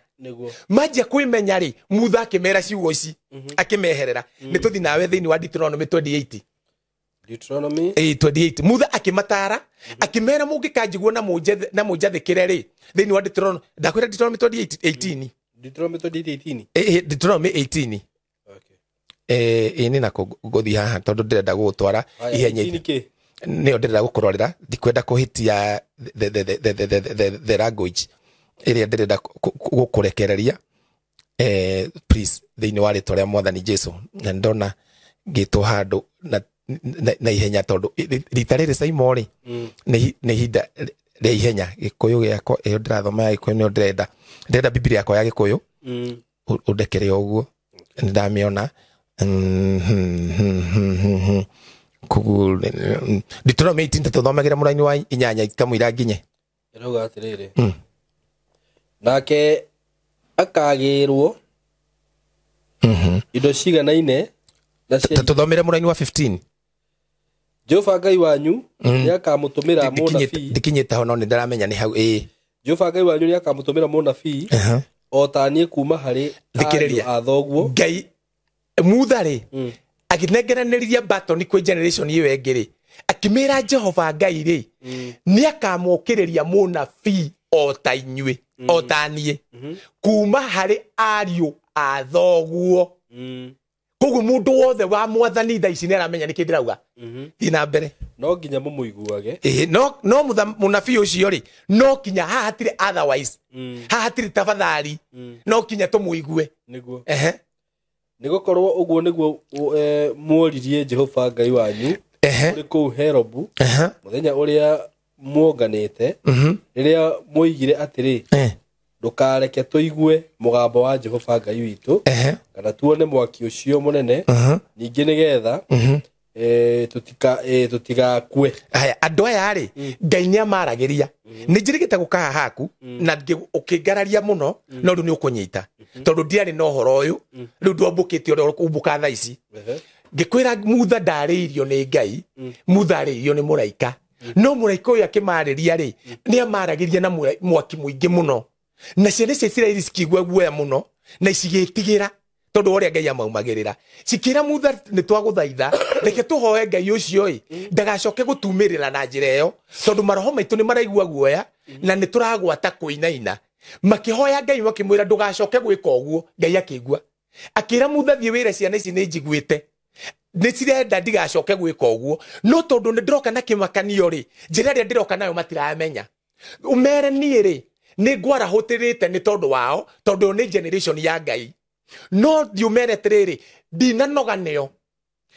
Manjia kwĩmenya rĩ Mutha akĩmera ciugo ici akĩmeherera. Nĩ tũthiĩ nawe thĩinĩ wa Deuteronomy 28.
Deuteronomy
28. Mutha akĩmatara akĩmera mũngĩkanjigua na mũnjathĩkĩre rĩ thĩinĩ wa Deuteronomy. Ndakwĩra Deuteronomy 28:18.
Deuteronomy 28:18.
Deuteronomy 18. Ĩ nĩ nako ngũthiĩ haha tondũ ndĩrenda gũgũtwara ihenya nĩyo ndĩrenda gũkũrorera ndikwenda kũhĩtia the language ĩrĩa ndĩrenda gũkũrekereria. Please thĩinĩ wa rĩtwa rĩa Mwathani Jesu. Na ndona ngĩtwo handũ na ihenya tondũ rita rĩrĩ Saimo rĩ nĩ ihinda rĩa ihenya. Gĩkũyũ gĩakwa ĩyo ndĩrathoma ya Gĩkũyũ nĩyo ndĩrenda. Ndĩrenda Bibilia yakwa ya Gĩkũyũ ũndekere ũguo nĩ ndamĩona. Koguo Deuteronomy 18 tũthomagĩra mũraini wa 8 kamũira nginye.
Ĩrauga atĩrĩrĩ. Nake akagĩrwo indo ciganaine na
tũthomere mũraini wa 15.
Jehova Ngai wanyu nĩakamũtũmĩra mũnabii.
Ndikinyĩte ho no nĩndĩramenya nĩ hau.
Jehova Ngai wanyu nĩakamũtũmĩra mũnabii o ta niĩ kuma harĩ
Thikĩrĩria.
a thoguo.
Ngai Mutha rĩ akĩnengeranĩria batoni kwĩ generation ĩyo ĩngĩ rĩ akĩmĩra Jehova Ngai rĩ nĩakamũkĩrĩria mũnabii o ta inyuĩ o ta niĩ kuma harĩ ariũ a thoguo. Koguo mũndũ wothe wa Mwathani thaa ici nĩaramenya nĩkĩ ndĩrauga. Thiĩ na mbere.
No nginya mũmũiguage.
No mũnabii ũcio rĩ no kinya haha hatirĩ otherwise. Haha hatirĩ tafadhali. No kinya tũmũigue.
Nĩguo. Nĩgũkorwo ũguo nĩguo muoririe Jehova Ngai wanyu ũrĩ kũu Herobu mũthenya ũrĩa muonganĩte rĩrĩa mwoigire atĩrĩ ndũkareke tũigue mũgambo wa Jehova Ngai witũ kana tuone mwaki ũcio mũnene ningĩ nĩgetha tũtigakue.
Haya andũ aya rĩ Ngai nĩamaragĩria. Nĩ njĩrĩgĩte gũka haha haku na ũkĩngararia mũno no rĩu nĩ ũkũnyita tondũ ndiarĩ na ũhoro ũyũ rĩu ndwambũkĩte ũrĩa ũmbũka thaa ici. Ngĩkwĩra Mutha ndarĩirio nĩ Ngai. Mutha arĩirio nĩ mũraika. No mũraika ũyũ akĩmarĩria rĩ nĩamaragĩria na mwaki mũingĩ mũno na ciana cia Isiraeli cikĩigua guoya mũno na cigĩtigĩra tondũ ũrĩa Ngai amaumagĩrĩra. Cikĩra Mutha nĩ twagũthaitha reke tũhoe Ngai ũcio ĩ ndagacoke gũtumĩrĩra na njĩra ĩyo tondũ maroho maitũ nĩ maraigua guoya na nĩ tũragwata kũinaina. Makĩhoya Ngai makĩmwĩra ndũgacoke gwĩka ũguo. Ngai akĩigua akĩra Mutha thiĩ wĩre ciana ici nĩ njiguĩte nĩ cirenda ndigacoke gwĩka ũguo no tondũ nĩ ndĩroka na kĩmakanio rĩ njĩra ĩrĩa ndĩroka nayo matiramenya. Ũmere niĩ rĩ nĩ ngwarahũtĩrĩte nĩ tondũ wao tondũ nĩ generation ya Ngai. No ndiũmere atĩrĩrĩ ndinanoga nĩo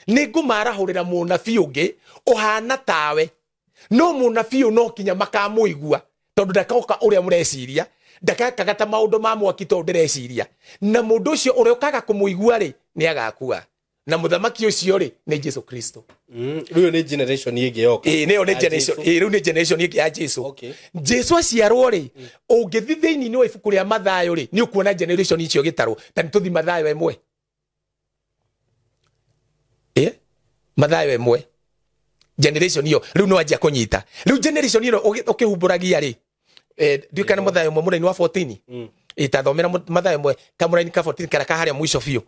Nĩ ngũmarahũrĩra mũnabii ũngĩ ũhana tawe. No mũnabii ũyũ no kinya makamũigua tondũ ndakoka ũrĩa mũreciria, ndakekaga ta maũndũ ma mwaki tondũ ndĩreciria. Na mũndũ ũcio ũrĩa ũkaga kũmũigua rĩ, nĩ agakua. Na mũthamaki ũcio rĩ, nĩ Jesu Kristo.
Rĩu nĩ generation ĩngĩ yoka.
Nĩyo nĩ generation, rĩu nĩ generation ĩngĩ ya Jesu.
Okay.
Jesu aciarwo rĩ, ũngĩthiĩ thĩinĩ wa ibuku rĩa Mathayo rĩ, nĩ ũkuona generation icio gĩtarũ. Ta nĩ tũthiĩ Mathayo ĩmwe. Mathayo ĩmwe. Generation iyo rĩu no anjia kũnyita. Rĩu generation ĩno ũkĩhumbũragia rĩ, ndiũĩ kana Mathayo ĩmwe mũraini wa 14. Tathomera Mathayo ĩmwe kamũraini ka 14 kana ka harĩa mũico biũ.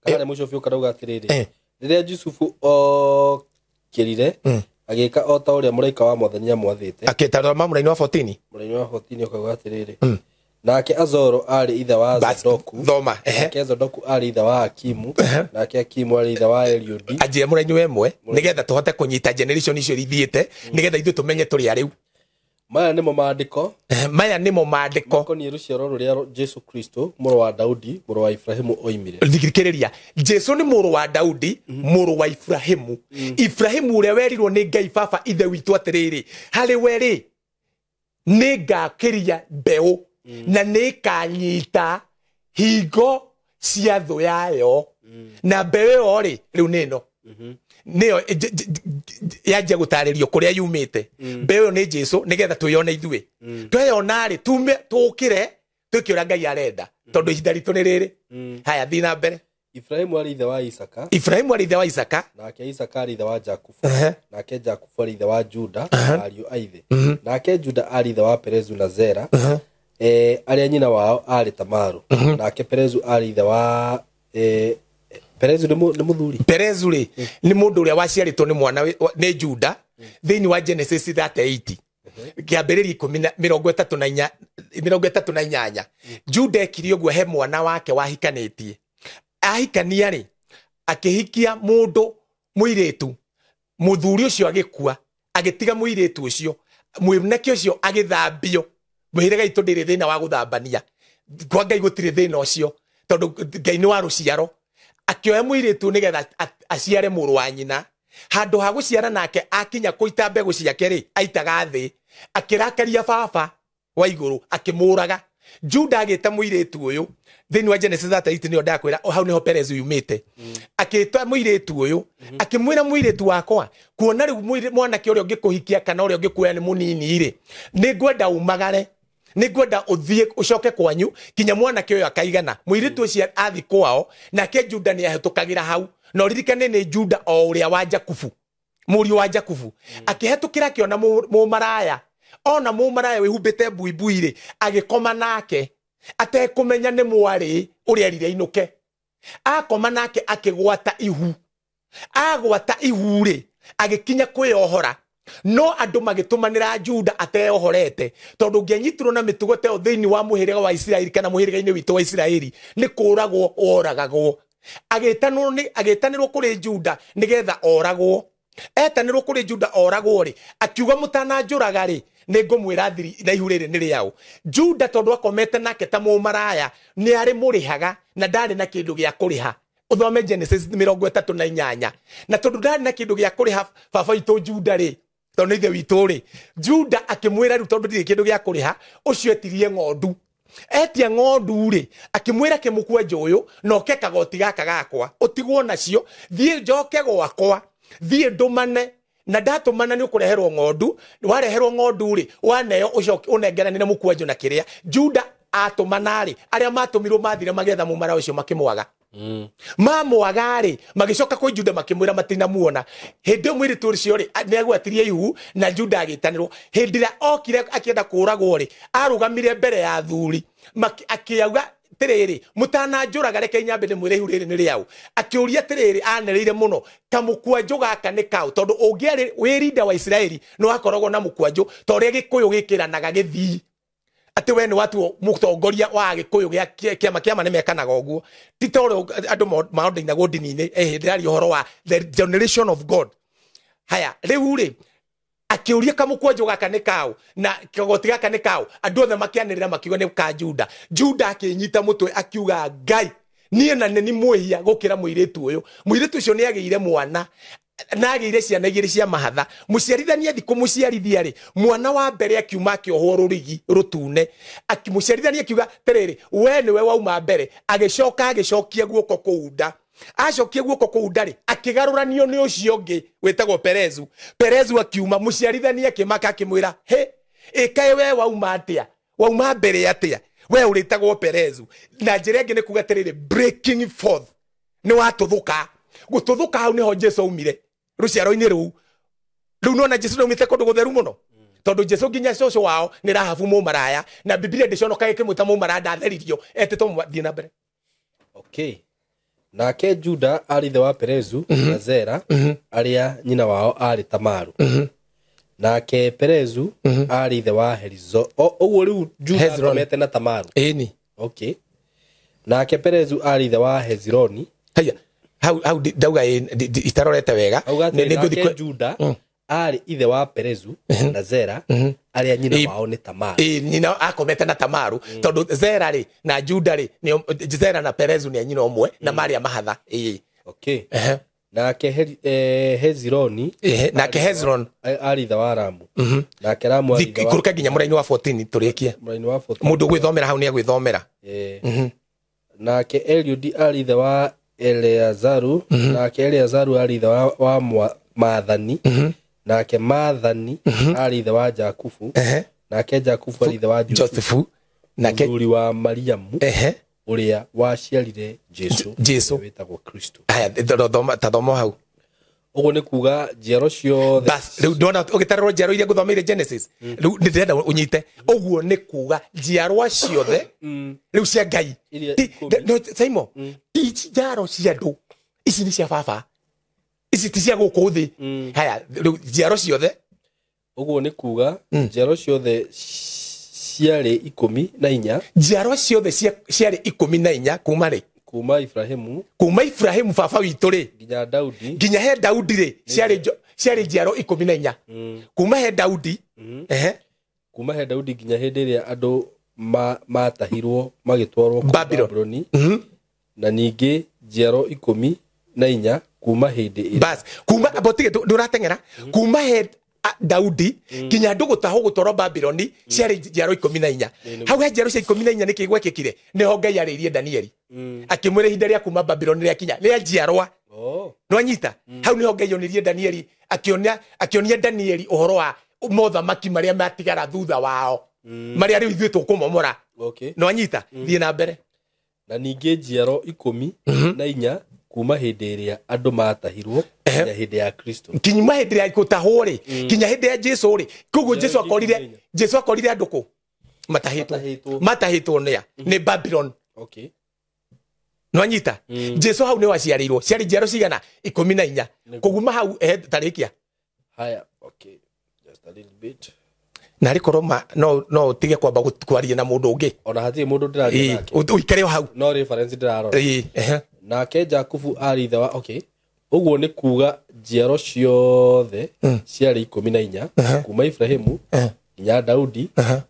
Harĩa mũico biũ karauga atĩrĩrĩ, rĩrĩa Jusufu okĩrire agĩka o ta ũrĩa mũraika wa Mwathani amwathĩte.
Akĩtarũma mũraini wa 14.
Mũraini wa 14 ũkauga atĩrĩrĩ, nake Azoro arĩ ithe wa Zadoku.
Thoma.
Nake Zadoku arĩ ithe wa Akimu. Nake Akimu arĩ ithe wa Eliudi.
Anjia mũraini wa ĩmwe nĩgetha tũhote kũnyita generation icio ithiĩte, nĩgetha ithuĩ tũmenye tũrĩ arĩu.
Maya nĩmo maandĩko.
Maya nĩmo maandĩko
makoniĩ rũciaro rũrĩa Jesu Kristo mũrũ wa Daudi mũrũ wa Ibrahimu oimire.
Thikĩrĩria, Jesu nĩ mũrũ wa Daudi mũrũ wa Ibrahimu. Ibrahimu ũrĩa werirwo nĩ Ngai Baba ithe witũ atĩrĩrĩ, harĩ we rĩ nĩ ngakĩria mbeũ na nĩ kanyita hingo cia thũ yayo. Na mbeũ ĩyo rĩ, rĩu nĩ ĩno. Nĩyo yanjia gũtarĩrio kũrĩa yumĩte. Mbeũ ĩyo nĩ Jesu nĩgetha twĩyone ithuĩ. Tweyona rĩ, tume tũkĩre twĩke ũrĩa Ngai arenda tondũ ihinda ritũ nĩ rĩrĩ. Haya, thiĩ na mbere.
Ibrahimu arĩ ithe wa Isaka.
Ibrahimu arĩ ithe wa Isaka.
Nake Isaka arĩ ithe wa Jakubu. Nake Jakubu arĩ ithe wa Juda na ariũ a ithe. Nake Juda arĩ ithe wa Perezu na Zera. Arĩa nyina wao arĩ Tamaru. Nake Perezu arĩ ithe wa Perezu nĩ mũthuri.
Perezu rĩ nĩ mũndũ ũrĩa waciarĩtwo nĩ mwana nĩ Juda thĩinĩ wa Genesis 38. Kĩambĩrĩria 38. Juda ekire ũguo he mwana wake wahikanĩtie. Ahikania rĩ, akĩhikia mũndũ mũirĩtu. Mũthuri ũcio agĩkua, agĩtiga mũirĩtu ũcio. Mwanake ũcio agĩthambio. Mũhĩrĩga itũ ndĩrĩ thĩna wa gũthambania. Kwa Ngai gũtirĩ thĩna ũcio tondũ Ngai nĩ wa rũciaro. Akĩoya mũirĩtu nĩgetha aciare mũrũ wa nyina. Handũ ha gũciara nake akinya kũita mbegũ ciake rĩ, aitaga thĩ. Akĩrakaria baba wa igũrũ akĩmũraga. Juda agĩta mũirĩtu ũyũ thĩinĩ wa Genesis 38 nĩyo ndakwĩra hau nĩho Perez yumĩte. Akĩta mũirĩtu ũyũ akĩmwĩra mũirĩtu wakwa, kuona rĩu mwanake ũrĩa ũngĩkũhikia kana ũrĩa ũngĩkuoya nĩ mũnini rĩ, nĩngwenda umagare, nĩngwenda ũthiĩ ũcoke kwanyu kinya mwanake ũyũ akaigana. Mũirĩtu ũcio athi kwao, nake Juda nĩahĩtũkagĩra hau. Na ũririkane nĩ Juda o ũrĩa wa Jakubu, mũriũ wa Jakubu. Akĩhetũkĩra akĩona mũmaraya. Ona mũmaraya wĩhumbĩte mbuibui rĩ, agĩkoma nake atekũmenya nĩ mwarĩ ũrĩa erire ainũke. Akoma nake akĩgwata ihu. Agwata ihu rĩ, agĩkinya kwĩyohora. No andũ magĩtũmanĩra Juda ateyohorete tondũ ũngĩanyitirwo na mĩtugo ta ĩyo thĩinĩ wa mũhĩrĩga wa Isiraeli kana mũhĩrĩga-inĩ witũ wa Isiraeli nĩ kũragwo woragagwo. Agĩtanĩrwo kũrĩ Juda nĩgetha oragwo. Etanĩrwo kũrĩ Juda oragwo rĩ, akiuga mũtananjũraga rĩ, nĩngũmwĩra thiri na ihu rĩrĩ nĩ rĩaũ. Juda tondũ akomete nake ta mũmaraya nĩ arĩ mũrĩhaga na ndarĩ na kĩndũ gĩa kũrĩha. Ũthome Genesis 38. Na tondũ ndarĩ na kĩndũ gĩa kũrĩha baba witũ Juda rĩ, tondũ nĩ ithe witũ rĩ, Juda akĩmwĩra rĩu tondũ ndirĩ kĩndũ gĩa kũrĩha, ũcio etirie ng'ondu. Etia ng'ondu rĩ, akĩmwĩra kĩmũkwenjo ũyũ na ũke kagoti gaka gakwa, ũtigwo nacio, thiĩ njoke gwakwa, thiĩ ndũmane, na ndatũmana nĩ ũkũreherwo ng'ondu, wareherwo ng'ondu rĩ, waneo ũcoke ũnengeranĩre mũkwenjo na kĩrĩa. Juda atũmana rĩ, arĩa matũmirwo mathire magetha mũmara ũcio makĩmwaga. Mamwaga rĩ, magĩcoka kwĩ Juda makĩmwĩra matinamuona. Hĩndĩ ĩyo mũirĩtu ũcio rĩ, nĩagwatirie ihu na Juda agĩtanĩrwo. Hĩndĩ ĩrĩa okire akĩenda kũũragwo rĩ, arũgamire mbere ya athuri, akĩauga atĩrĩrĩ, mũtananjũraga reke nyambe ndĩmwĩre ihu rĩrĩ nĩ rĩaũ. Akĩũria atĩrĩrĩ, anĩrĩire mũno, kamũkwanjũ gaka nĩ kaũ? Tondũ ũngĩarĩ wĩ rinda wa Isiraeli nĩ wakoragwo na mũkwanjũ ta ũrĩa Gĩkũyũ gĩkĩranaga gĩthii. Atĩ we nĩ watuo mũtongoria wa Gĩkũyũ gĩa kĩama kĩama nĩ mekanaga ũguo. Ti ta ũrĩa andũ maũndũ-inagwo ndini-inĩ, hĩndĩ ĩraria ũhoro wa the generation of God. Haya, rĩu rĩ, akĩũria kamũkwanjũ gaka nĩ kaũ na kagoti gaka nĩ kaũ, andũ othe makĩanĩrĩra makiuga nĩ ka Juda. Juda akĩnyita mũtwe akiuga, Ngai Niĩ na nĩ mwĩhia gũkĩra mũirĩtu ũyũ. Mũirĩtu ũcio nĩ agĩire mwana na agĩire ciana igĩrĩ cia mahatha. Mũciarithania athi kũmũciarithia rĩ, mwana wa mbere akiuma akĩohwo rũrigi rũtune. Mũciarithania akiuga atĩrĩrĩ, we nĩwe wauma mbere. Agĩcoka agĩcokia guoko kũu nda. Acokia guoko kũu nda rĩ, akĩgarũranio nĩ ũcio ũngĩ wĩtagwo Perezu. Perezu akiuma, mũciarithania akĩmaka akĩmwĩra, he, ĩkaĩ we wauma atĩa? Wauma mbere atĩa? We ũrĩtagwo Perezu. Na njĩra ĩngĩ nĩ kuga atĩrĩrĩ, breaking forth. Nĩ watũthũka. Gũtũthũka hau nĩho Jesu aumire. Rũciaro-inĩ rũu. Rĩu nĩwona Jesu nĩaumĩte kũndũ gũtheru mũno. Tondũ Jesu nginya cũcũ wao nĩ Rahabu mũmaraya, na Biblia ndĩconokaga ĩkĩmwĩta mũmaraya, ndatheririo, etĩtwo. Thiĩ na mbere.
Okay. Nake Juda arĩ ithe wa Perezu na Zera, arĩa nyina wao aarĩ Tamaru. Nake Perezu aarĩ ithe wa Herizo. Ũguo rĩu Juda akomete na Tamaru.
Ĩni.
Okay. Nake Perezu aarĩ ithe wa Hezironi.
Haya, hau ndauga itarorete wega.
Nake Juda aarĩ ithe wa Perezu na Zera, arĩa nyina wao nĩ Tamaru.
Nyina akomete na Tamaru, tondũ Zera rĩ na Juda rĩ, Zera na Perezu nĩ nyina ũmwe na marĩ a mahatha.
Okay. Nake Hezironi,
nake Hezron
aarĩ ithe wa Ramu. Nake Ramu aarĩ ithe wa,
ikũrũka nginya mũraini wa 14 tũrĩkie.
Mũraini wa 14.
Mũndũ gwĩthomera hau nĩ agwĩthomera.
Nake Eliudi aarĩ ithe wa Eleazaru, nake Eleazaru aarĩ ithe wa Maathani, nake Maathani aarĩ ithe wa Jakubu, nake Jakubu aarĩ ithe wa
Josefu, nake
mũthuri wa Mariamu, ũrĩa waciarire Jesu,
Jesu
wĩtagwo Kristo.
Haya, tathoma hau.
Ũguo nĩ kuga njiaro ciothe.
Bas, rĩu ndona ũgĩtarĩrwo njiaro iria ngũthomeire Genesis. Rĩu nĩ ndĩrenda ũnyite. Ũguo nĩ kuga njiarwa ciothe rĩu cia Ngai. Simon, ti njiaro cia andũ. Ici nĩ cia baba. Ici ti cia gũkũ thĩ. Haya, rĩu njiaro ciothe.
Ũguo nĩ kuga njiaro ciothe ciarĩ 14.
Njiarwa ciothe ciarĩ 14 kuma rĩ?
Kuma Ibrahimu.
Kuma Ibrahimu baba witũ rĩ.
Nginya Daudi.
Nginya he Daudi rĩ, ciarĩ njiaro 14. Kuma he Daudi.
Kuma he Daudi nginya hĩndĩ ĩrĩa andũ matahirwo magĩtwarwo Babuloni. Na ningĩ njiaro 14 kuma hĩndĩ ĩrĩa.
Bas, kuma botige ndũrateng'era. Kuma he Daudi nginya andũ gũtahwo gũtwarwo Babuloni ciarĩ njiaro 14. Hau he njiaro cia 14 nĩkĩ gwekĩkire? Nĩho Ngai arĩirie Danieli. Akĩmwĩra ihinda rĩa kuma Babuloni rĩakinya, rĩa njiarwa. Nĩwanyita? Hau nĩho Ngai onirie Danieli, akĩonia Danieli ũhoro wa mothamaki marĩa matigara thutha wao, marĩa rĩu ithuĩ tũkũmomora. Nĩwanyita? Thiĩ na mbere.
Na ningĩ njiaro 14 kuma hĩndĩ ĩrĩa andũ matahirwo nginya hĩndĩ ya Kristo.
Nginya hĩndĩ ya gũtahwo rĩ, nginya hĩndĩ ya Jesu rĩ. Koguo Jesu akorire andũ kũ? Matahĩtwo. Matahĩtwo nĩa? Nĩ Babylon.
Okay.
Nĩwanyita? Jesu hau nĩwaciarĩirwo. Ciarĩ njiaro cigana? 14. Kũguma hau tarĩkia.
Haya, okay. Just a little bit.
Na rĩkorwo no ũtige kwamba kwaria na mũndũ ũngĩ.
Ona hatirĩ mũndũ ndĩraria nake.
Ũikare o hau.
No reference ndĩrarora. Nake Jakubu aarĩ ithe wa, okay. Ũguo nĩ kuga njiaro ciothe ciarĩ 14 kuma Ibrahimu nginya Daudi,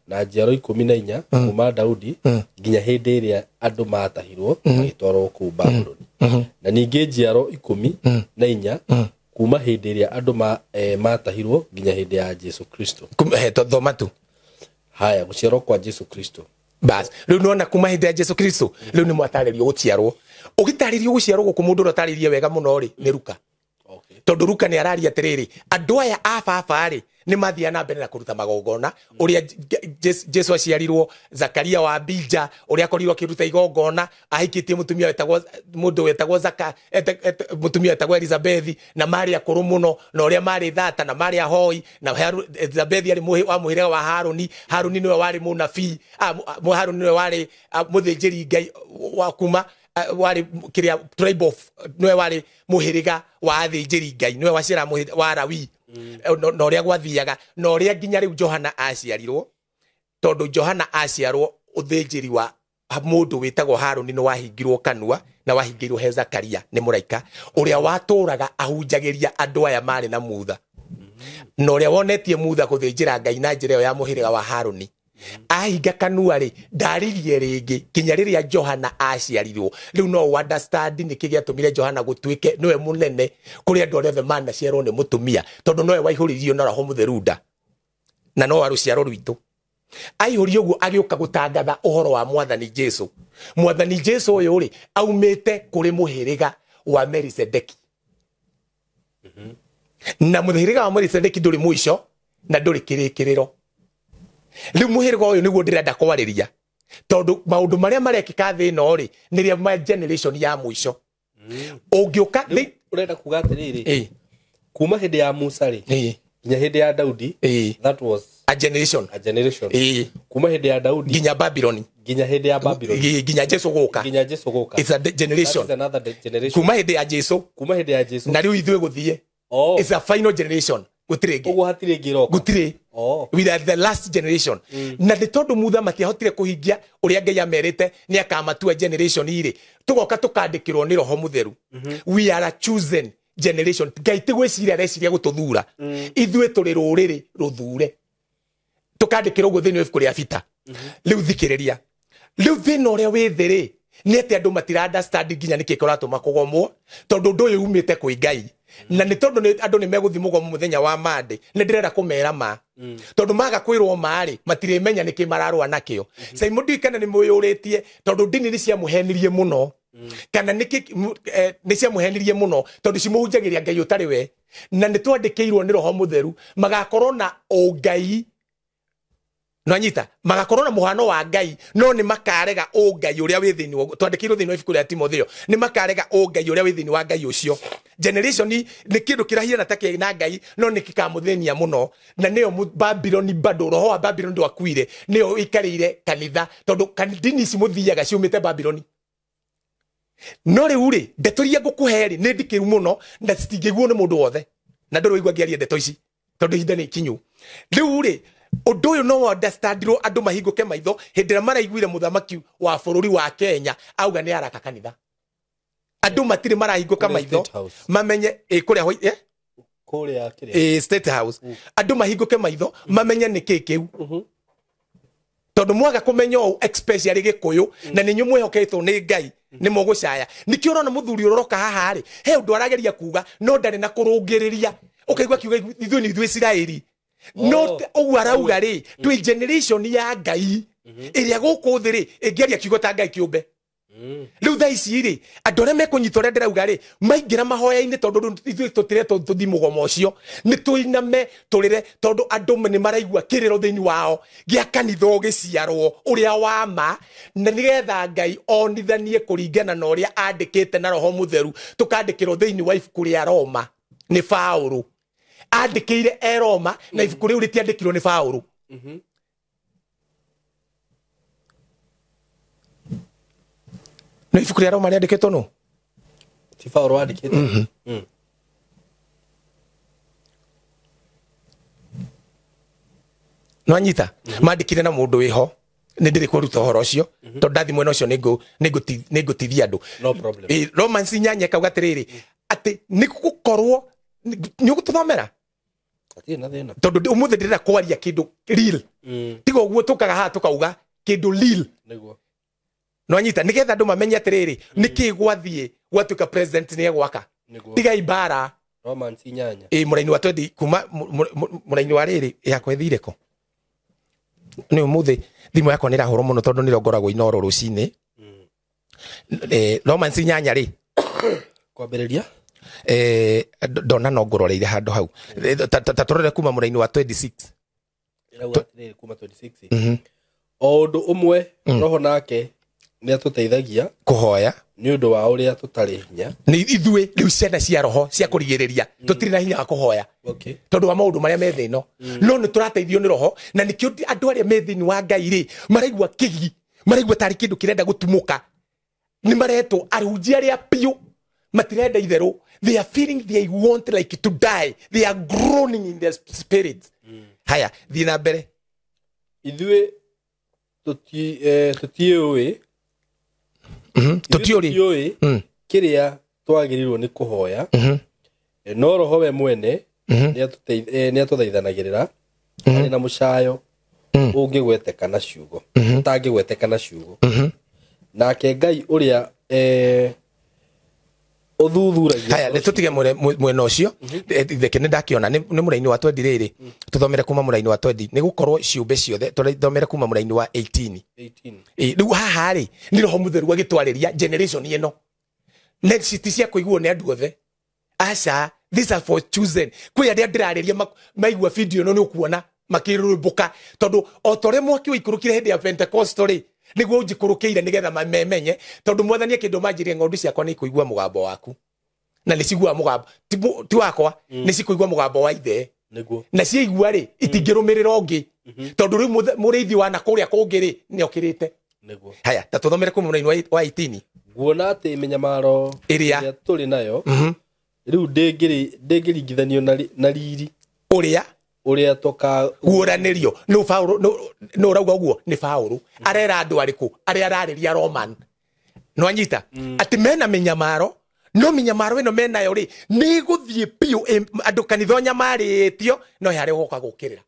na njiaro 14 kuma Daudi nginya hĩndĩ ĩrĩa andũ matahirwo magĩtwarwo kũu Babuloni. Na ningĩ njiaro 14 kuma hĩndĩ ĩrĩa andũ matahirwo nginya hĩndĩ ya Jesu Kristo.
Thoma tu.
Haya, gũciarwo kwa Jesu Kristo.
Bas, rĩu nĩwona kuma hĩndĩ ya Jesu Kristo, rĩu nĩ mwatarĩrio gũciarwo. Ũgĩtarĩrio gũciarwo gũkũ mũndũ ũrĩa ũtarĩirie wega mũno rĩ, nĩ Luka. Tondũ Luka nĩ araria atĩrĩrĩ, andũ aya a baba rĩ, nĩ mathiaga na mbere na kũruta magongona, ũrĩa Jesu aciarirwo, Zakaria wa Abija, ũrĩa akorirwo akĩruta igongona, ahikĩtie mũtumia wetagwo mũndũ wetagwo Zaka, mũtumia wetagwo Elizabethi, na marĩ akũrũ mũno, na ũrĩa marĩ thata, na marĩ ahoi, na Elizabethi arĩ wa mũhĩrĩga wa Harũni, Harũni nĩwe warĩ mũnabii, Harũni nĩwe warĩ mũthĩnjĩri Ngai wa kuma warĩ kĩrĩa tribe of, nĩwe warĩ mũhĩrĩga wa athĩnjĩri Ngai, nĩwe waciara wa Lawi. Na ũrĩa gwathiaga, na ũrĩa nginya rĩu Johana aciarirwo, tondũ Johana aciarwo ũthĩnjĩri wa mũndũ wĩtagwo Harũni nĩ wahingirwo kanua na wahingĩirwo he Zakaria nĩ mũraika ũrĩa watũraga ahunjagĩria andũ aya marĩ na mutha, na ũrĩa wonetie mutha gũthĩnjĩra Ngai na njĩra ĩyo ya mũhĩrĩga wa Harũni. Ahinga kanua rĩ, ndaririe rĩngĩ kinya rĩrĩa Johana aciarirwo. Rĩu no understand nĩkĩ gĩatũmire Johana gũtuĩke nĩwe mũnene kũrĩ andũ arĩa othe manaciarwo nĩ mũtumia, tondũ nowe waihũririo na Roho Mũtheru nda na no wa rũciaro rwitũ. Aihũrio ũguo agĩũka gũtangatha ũhoro wa Mwathani Jesu. Mwathani Jesu ũyũ rĩ, aumĩte kũrĩ mũhĩrĩga wa Melisedeki. Na mũhĩrĩga wa Melisedeki ndũrĩ mũico na ndũrĩ kĩrĩkĩrĩro. Rĩu mũhĩrĩga ũyũ nĩguo ndĩrenda kwarĩria, tondũ maũndũ marĩa marekĩka thĩ ĩno rĩ, nĩrĩa ma generation ya mũico. Ũngĩũka
ũrenda kuga atĩrĩrĩ, kuma hĩndĩ ya Musa rĩ nginya hĩndĩ ya Daudi, that was
a generation.
A generation. Kuma hĩndĩ ya Daudi
nginya Babylon,
nginya hĩndĩ ya Babylon,
nginya Jesu gũka,
nginya Jesu gũka.
It's a generation.
That is another generation.
Kuma hĩndĩ ya Jesu,
kuma hĩndĩ ya Jesu
na rĩu ithuĩ gũthiĩ. It's a final generation. Gũtirĩ ĩngĩ.
Ũguo hatirĩ ĩngĩ ĩroka.
Gũtirĩ. We are the last generation. Na nĩ tondũ Mutha matiahotire kũhingia ũrĩa Ngai amerĩte nĩ akamatua generation irĩ, tũgoka tũkandĩkĩrwo nĩ Roho Mũtheru. We are a chosen generation. Ngai ti gwĩciria areciria gũtũthura. Ithuĩ tũrĩ rũrĩrĩ rũthure. Tũkandĩkĩrwo ũguo thĩinĩ wa ibuku rĩa Bita. Rĩu thikĩrĩria. Rĩu thĩna ũrĩa wĩ thĩ rĩ, nĩ atĩ andũ matira understand nginya nĩkĩ kĩratũma kũgomwo, tondũ ũndũ ũyũ umĩte kwĩ Ngai. Na nĩ tondũ andũ nĩ megũthiĩ mũgomo mũthenya wa Monday, nĩ ndĩrenda kũmera ma. Tondũ maga kwĩrwo ma rĩ, matirĩmenya nĩkĩ mararũa nakĩo. Simon ndiũĩ kana nĩ mwĩyũrĩtie, tondũ ndini nĩ ciamũhenirie mũno. Kana nĩkĩ nĩ ciamũhenirie mũno, tondũ cimũhunjagĩria Ngai ũtarĩ we. Na nĩ twandĩkĩirwo nĩ Roho Mũtheru, magakorwo na ũngai. Nwanyita, magakorwo na mũhano wa Ngai, no nĩ makarega ũngai ũrĩa wĩ thĩinĩ wa, twandĩkĩirwo thĩinĩ wa ibuku rĩa Timotheo, nĩ makarega ũngai ũrĩa wĩ thĩinĩ wa Ngai ũcio. Generation nĩ kĩndũ kĩrahiana ta kĩ na Ngai, no nĩ gĩkamũthĩnia mũno. Na nĩyo Babylon bado, roho wa Babylon ndwakuire, nĩyo ĩikarĩire kanitha, tondũ ndini ici mũthiaga ciumĩte Babylon. No rĩu rĩ, ndeto iria ngũkũhe rĩ, nĩ ndikĩru mũno, na citingĩiguo nĩ mũndũ wothe. Na ndũrĩ waigua ngĩaria ndeto ici, tondũ ihinda nĩ ikinyu. Rĩu rĩ, ũndũ ũyũ no understandirwo andũ mahingũke maitho hĩndĩ ĩrĩa maraiguire mũthamaki wa bũrũri wa Kenya auga nĩ araka kanitha. Andũ matirĩ marahingũka maitho mamenye kũrĩa
kũrĩa kĩrĩa
State House. Andũ mahingũke maitho mamenye nĩ kĩ kĩu. Tondũ mwaga kũmenya ũũ, especially Gĩkũyũ, na nĩ inyuĩ mwĩhoketwo nĩ Ngai, nĩ mũgũcaya. Nĩkĩo ũrona mũthuri ũroka haha rĩ, he ũndũ arageria kuga no ndarĩ na kũrũngĩrĩria. Ũkaigua akiuga ithuĩ nĩ ithuĩ Isiraeli. No ũguo arauga rĩ, twĩ generation ya Ngai ĩrĩa gũkũ thĩ rĩ, ĩngĩaria kiugo ta Ngai kĩũmbe. Rĩu thaa ici rĩ, andũ arĩa mekũnyita ũrĩa ndĩrauga rĩ, maingĩra mahoya-inĩ, tondũ ithuĩ tũtiretwo tũthiĩ mũgomo ũcio, nĩ tũiname tũrĩre, tondũ andũ nĩ maraigua kĩrĩro thĩinĩ wao gĩa kanitha ũgĩciarwo ũrĩa wa ma, na nĩgetha Ngai onithanie kũringana na ũrĩa andĩkĩte na Roho Mũtheru, tũkandĩkĩrwo thĩinĩ wa ibuku rĩa Roma nĩ Paũlũ. Andĩkĩire e Roma, na ibuku rĩu rĩtiandĩkirwo nĩ Paũlũ. No ibuku rĩa Roma rĩandĩkĩtwo nũ?
Ti Paũlũ andĩkĩte.
No anyita, mandĩkire na mũndũ wĩho, nĩ ndĩrĩ kũruta ũhoro ũcio, tondũ ndathi mwena ũcio nĩ ngũtithia andũ.
No problem.
Romans 8 kauga atĩrĩrĩ, atĩ nĩ gũkorwo nĩ ũgũtũthomera?
Hatirĩ na thĩna.
Tondũ ũmũthĩ ndĩrenda kwaria kĩndũ real. Tiga ũguo tũkaga haha tũkauga kĩndũ real.
Nĩguo.
No anyita, nĩgetha andũ mamenye atĩrĩrĩ, nĩkĩ gwathiĩ gwatuĩka president nĩ egwaka. Tiga ibara.
Romans 8.
Mũraini wa 20 kuma mũraini wa rĩrĩ yakwa ĩthire kũ? Nĩ ũmũthĩ thimũ yakwa nĩ ĩrahũrwo mũno tondũ nĩrĩo ngoragwo Inooro rũcinĩ. Romans 8 rĩ.
Kwambĩrĩria?
Ndona no ngũroreire handũ hau. Ta tũrore kuma mũraini wa 26.
Ĩrauga atĩrĩrĩ kuma 26. O ũndũ ũmwe Roho nake nĩ atũteithagia
kũhoya
nĩ ũndũ wa ũrĩa tũtarĩ hinya.
Nĩ ithuĩ rĩu ciana cia roho cia kũrigĩrĩria, tũtirĩ na hinya wa kũhoya. Tondũ wa maũndũ marĩa me thĩ ĩno. No nĩ tũrateithio nĩ roho, na nĩkĩo andũ arĩa me thĩinĩ wa Ngai rĩ, maraigua kĩgi, maraigua tarĩ kĩndũ kĩrenda gũtumũka. Nĩ maretwo arunji arĩa piũ, matirenda itherũ. They are feeling they want like to die. They are groaning in their spirit. Haya, thiĩ na mbere.
Ithuĩ tũtiũĩ
Tũtiũĩ
kĩrĩa twagĩrĩirwo nĩ kũhoya, no Roho we mwene nĩ atũthaithanagĩrĩra arĩ na mũcayo Ũngĩgweteka na ciugo, ũtangĩgweteka na ciugo. Nake Ngai ũrĩa ũthuthuragia.
Haya, nĩ tũtige mwena ũcio. Reke nĩ ndakiona nĩ mũraini wa 20 rĩrĩ. Tũthomere kuma mũraini wa 20 nĩ gũkorwo ciũmbe ciothe, tũthomere kuma mũraini wa 18.
18.
Rĩu haha rĩ nĩ Roho Mũtheru agĩtwarĩria generation ĩno. Na ti cia kũiguo nĩ andũ othe. Aca, these are for chosen. Kwĩ arĩa ndĩrarĩria maigua video ĩno nĩ ũkuona makĩrũmbũka, tondũ o ta ũrĩa mwaki waikũrũkire hĩndĩ ya Pentecost rĩ, nĩguo ũnjikũrũkĩire nĩgetha memenye, tondũ mwathani akĩndũ manjĩrie ng'ondu ciakwa nĩ ikũigua mũgambo waku, na nĩ ciguaga mũgambo ti wakwa, nĩ cikũigua mũgambo wa ithe.
Nĩguo.
Na ciaigua rĩ itingĩrũmĩrĩra ũngĩ, tondũ rĩu mũrĩithi wa na kũrĩa kũngĩ rĩ nĩ okĩrĩte.
Nĩguo.
Haya, ta tũthomere kuma mũraini wa 18.
Nguona atĩ mĩnyamaro
ĩrĩa
tũrĩ nayo rĩu ndĩngĩringithanio na riri ũrĩa
tũkaguũranĩrio. Nĩ Paũlũ, nĩ ũrauga ũguo nĩ Paũlũ arera andũ arĩkũ arĩa ararĩria Roman. No anyita atĩ mena mĩnyamaro, no mĩnyamaro ĩno menayo rĩ nĩ ĩgũthiĩ biũ, andũ kanitha nyamarĩtio no harĩa ũgoka gũkĩrĩra.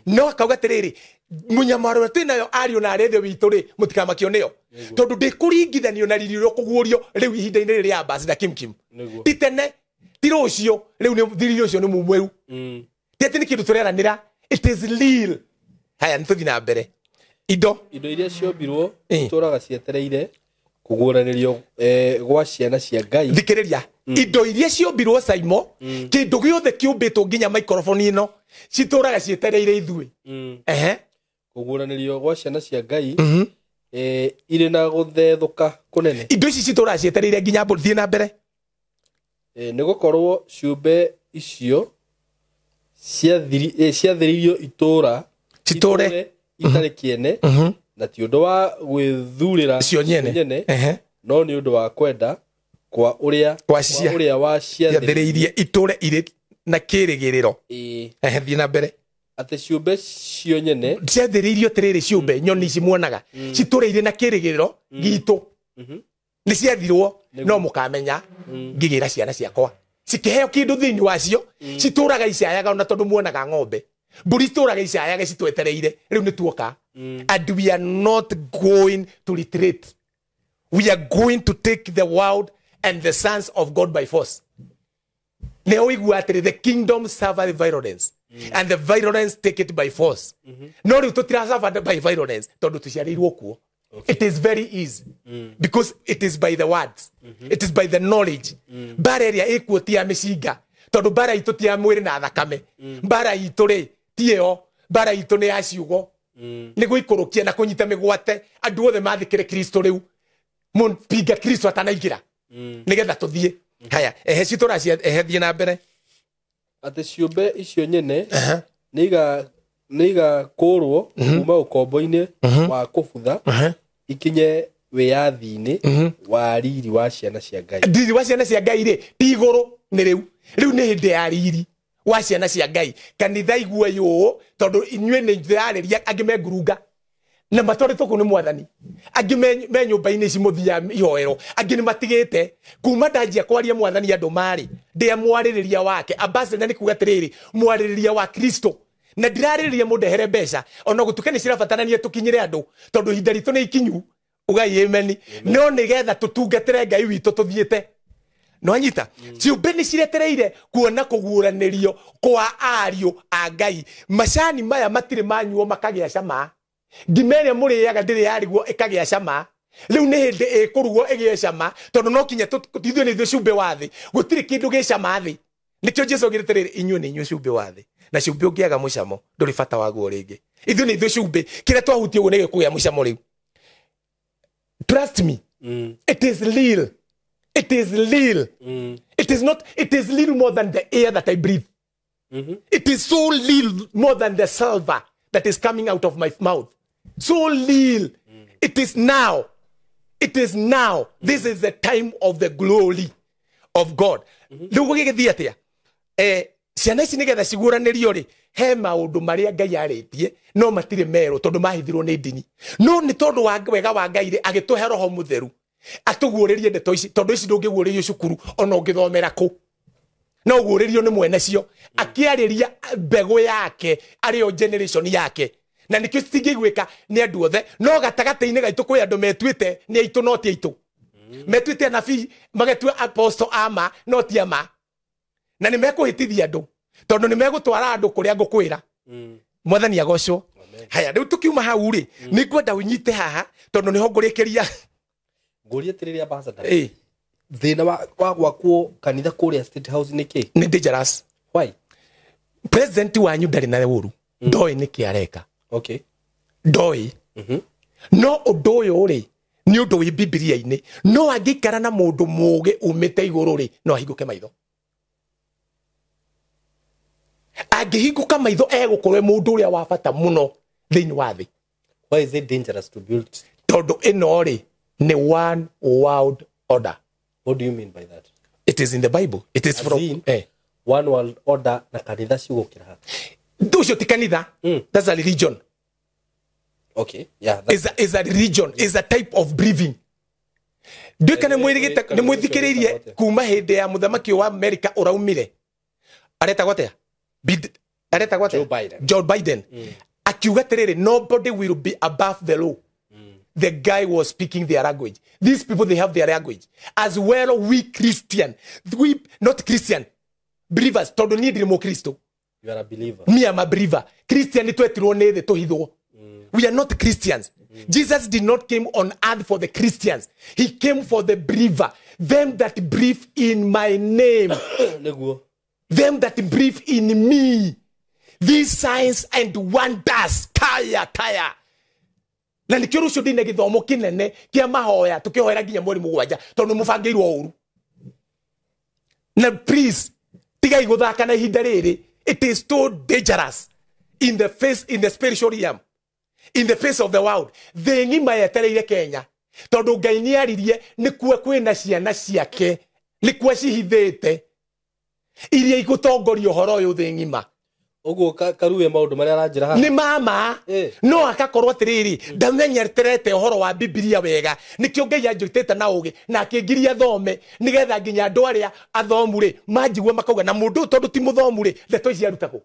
No akauga atĩrĩrĩ, mũnyamaro ũrĩa twĩnayo ariũ na arĩa ithe witũ rĩ mũtikamakio nĩyo, tondũ ndĩkũringithanio na riri ũrĩa ũkũguũrio rĩu ihinda-inĩ rĩrĩ rĩa Ambassador Kim Kim. Ti tene, ti rũciũ, rĩu nĩ riri ũcio nĩ mumweru. Ti atĩ nĩ kĩndũ tũreranĩra, it is real. Haya, nĩ tũthiĩ na mbere. Indo
iria ciombirwo itũraga cietereire kũguũranĩrio gwa ciana cia Ngai.
Thikĩrĩria, indo iria ciombirwo Saimo, kĩndũ gĩothe kĩũmbĩtwo nginya microphone ĩno citũraga cietereire ithuĩ. Ehe.
Kũguũranĩrio gwa ciana cia Ngai irĩ na gũthethũka kũnene.
Indo ici citũraga cietereire nginya thiĩ na mbere.
Nĩ gũkorwo ciũmbe icio ciathĩrĩirio itũra
citũre
itarĩ kĩene, na ti ũndũ wa gwĩthurĩra
cio nyene,
no nĩ ũndũ wa kwenda kwa ũrĩa waciathĩrĩirie
itũre irĩ na kĩrĩgĩrĩro. Ehe, thiĩ na mbere.
Atĩ ciũmbe cio nyene
ciathĩrĩirio atĩrĩrĩ, ciũmbe nyoni ici muonaga citũre irĩ na kĩrĩgĩrĩro gitũ, nĩ ciathirwo, no mũkamenya ngĩgĩra ciana ciakwa cikĩheo kĩndũ thĩinĩ wacio, citũraga icayaga ona tondũ muonaga ng'ombe mbũri citũraga icayaga citwetereire. Rĩu nĩ tuoka. And we are not going to retreat. We are going to take the world and the sons of God by force. Nĩ ũigua atĩrĩ, the kingdom suffer violence and the violence take it by force. No rĩu tũtira suffer by violence tondũ tũciarĩirwo kuo. It is very easy because it is by the words. It is by the knowledge. Mbara ĩrĩa ĩkuo ti ya mĩcinga, tondũ mbara itũ ti ya mwĩrĩ na thakame. Mbara itũ rĩ ti ĩyo, mbara itũ nĩ ya ciugo. Nĩ gũikũrũkia na kũnyita mĩgwate andũ othe mathĩkĩre Kristo rĩu. Mũpinga Kristo atanaingĩra nĩgetha tũthiĩ. Haya, ehe, citũra cia ehe, thiĩ na mbere.
Atĩ ciũmbe icio nyene nĩ igakũrwo kuma ũkombo-inĩ wa kũbutha ikinye wĩyathi-inĩ wa riri wa ciana cia Ngai.
Riri wa ciana cia Ngai rĩ ti igũrũ, nĩ rĩu. Rĩu nĩ hĩndĩ ya riri wa ciana cia Ngai. Kanitha igue yũũ, tondũ inyuĩ nĩ ndĩrarĩria angĩ me ngurunga na matwarĩtwo kũu nĩ mwathani, angĩ me nyũmba-inĩ ici mũthiaga ihoero, angĩ nĩ matigĩte kuma ndanjia kwaria mwathani andũ marĩ ndĩ mwarĩrĩria wake. Ambassador nĩ kuga atĩrĩrĩ, mwarĩrĩria wa Kristo, na ndirarĩrĩria mũndehere mbeca ona gũtuĩka nĩ cirabatarania tũkinyĩre andũ, tondũ ihinda ritũ nĩ ikinyu. Ugai ameni. No nĩgetha tũtungatĩre Ngai witũ tũthiĩte. No anyita, ciũmbe nĩ ciretereire kuona kũguũranĩrio kwa ariũ a Ngai. Macani maya matirĩ manyuo makagĩa cama. Ngima ĩrĩa mũrĩaga ndĩrĩ yarigwo ĩkagĩa cama. Rĩu nĩ hĩndĩ ĩkũrugwo ĩgĩe cama, tondũ no kinya ithuĩ nĩ ithuĩ cumbĩ wa thĩ. Gũtirĩ kĩndũ gĩ cama thĩ. Nĩkĩo Jesũ augire atĩrĩrĩ, inyuĩ nĩ inyuĩ cumbĩ wa thĩ, na cumbĩ ũngĩaga mũcamo ndũrĩ bata waguo rĩngĩ. Ithuĩ nĩ ithuĩ cumbĩ, kĩrĩa twahutia ũguo nĩ gĩkũgĩa mũcamo rĩu. Trust me, it is real. It is real. It is not, it is little more than the air that I breathe. It is so little more than the silver that is coming out of my mouth. So little. It is now. It is now. This is the time of the glory of God. Rĩu gũgĩgĩthiĩ atĩa? Ciana ici nĩgetha ciguũranĩrio rĩ, he maũndũ marĩa Ngai arĩtie no matirĩ merũ tondũ mahithirwo nĩ ndini. No nĩ tondũ wa wega wa Ngai rĩ, agĩtũhe Roho Mũtheru atũguũrĩrie ndeto ici, tondũ ici ndũngĩguũrĩrio cukuru ona ũngĩthomera kũ, no ũguũrĩrio nĩ mwene cio. Akĩarĩria mbegũ yake arĩo generation yake. Na nĩkĩo citingĩiguĩka nĩ andũ othe, no gatagatĩ-inĩ gaitũ kwĩ andũ metuĩte nĩ aitũ no ti aitũ. Metuĩte anabii, magetua apostle ama no ti ama. Na nĩ mekũhĩtithia andũ tondũ nĩ megũtwara andũ kũrĩa ngũkwĩra. Mwathani agocwo. Haya, rĩu tũkiuma hau rĩ, nĩ ngwenda ũnyite haha tondũ nĩho ngũrĩkĩria.
Ngũrie atĩrĩrĩ ambassador. Thĩna wa gwakwo kanitha kũrĩa State House nĩ kĩ?
Nĩ dangerous.
Why?
President wanyu ndarĩ na ũru. Ndoĩ nĩkĩ areka.
Okay.
Ndoĩ. No ũndũ ũyũ rĩ, nĩ ũndũ wĩ Bibilia-inĩ. No angĩikara na mũndũ mũũgĩ umĩte igũrũ rĩ, no ahingũke maitho. Angĩhingũka maitho egũkorwo mũndũ ũrĩa wa bata mũno thĩinĩ wa thĩ.
Why is it dangerous to build?
Tondũ ĩno rĩ, nĩ one world order.
What do you mean by that?
It is in the Bible. It is
As
from
in, one world order na kanitha cigũkĩra ha?
Ũcio ti kanitha. That's a religion.
Okay. Yeah.
Is a religion. Is a type of breathing. Nduĩka nĩ mwĩthikĩrĩirie kuma hĩndĩ ya mũthamaki wa America ũraumire. Aretagwo atĩa? Aretagwo atĩa?
Joe Biden.
Joe Biden. Akiuga atĩrĩrĩ, nobody will be above the law. The guy was speaking their language. These people, they have their language. As well, we Christian, we not Christian, believers, tondũ niĩ ndirĩ mũkristo.
You are a believer.
Me, I'm a believer. Christian, twetirwo nĩ thĩ tũhithwo. We are not Christians. Jesus did not came on earth for the Christians. He came for the believer. Them that believe in my name. Them that believe in me. These signs and wonders. Kaya, kaya. Na nikio rũciũ ndĩna gĩthomo kĩnene kĩa mahoya tũkĩhoera nginya mweri mũgwanja tondũ mũbangĩirwo ũru. Na please tigai gũthaka na ihinda rĩrĩ. It is too dangerous in the face, in the spiritual realm, in the face of the world. Thĩ ng'ima yetereire Kenya tondũ Ngai nĩaririe nĩkuo kwĩna ciana ciake, nĩkuo cihithĩte iria igũtongoria ũhoro ũyũ thĩ ng'ima.
Ũguo karuwe maũndũ marĩa aranjĩra haha
nĩ mama. No akakorwo atĩrĩrĩ, ndamenyerete ũhoro wa Bibilia wega, nĩkĩo Ngai anjũtĩte na ũgĩ na akĩngiria thome nĩgetha nginya andũ arĩa athomu rĩ manjigue makauga na mũndũ ũyũ tondũ ti mũthomu rĩ, ndeto ici arutagwo.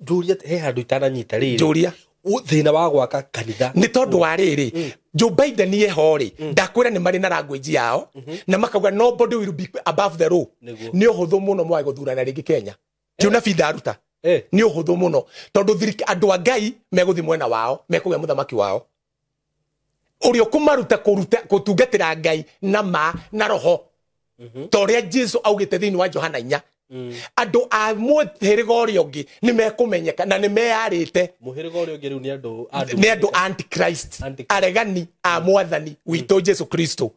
Njũria he handũ itananyita rĩrĩ.
Njũria.
Thĩna wa gwaka kanitha
nĩ tondũ wa rĩrĩ, Joe Biden eho rĩ, ndakwĩra nĩ marĩ na language yao na makauga nobody will be above the law. Nĩ ũhũthũ mũno mwage gũthurana rĩngĩ Kenya. Ti ũnabii ndaruta. Nĩ ũhũthũ mũno tondũ andũ a Ngai megũthiĩ mwena wao, mekũgĩa mũthamaki wao ũrĩa ũkũmaruta gũtungatĩra Ngai na ma na roho, ta ũrĩa Jesu augĩte thĩinĩ wa Johana 4. Andũ a mũhĩrĩga ũrĩa ũngĩ nĩ mekũmenyeka na nĩ meyarĩte.
Mũhĩrĩga ũrĩa ũngĩ rĩu nĩ
andũ antichrist, aregani a mwathani witũ Jesu Kristo.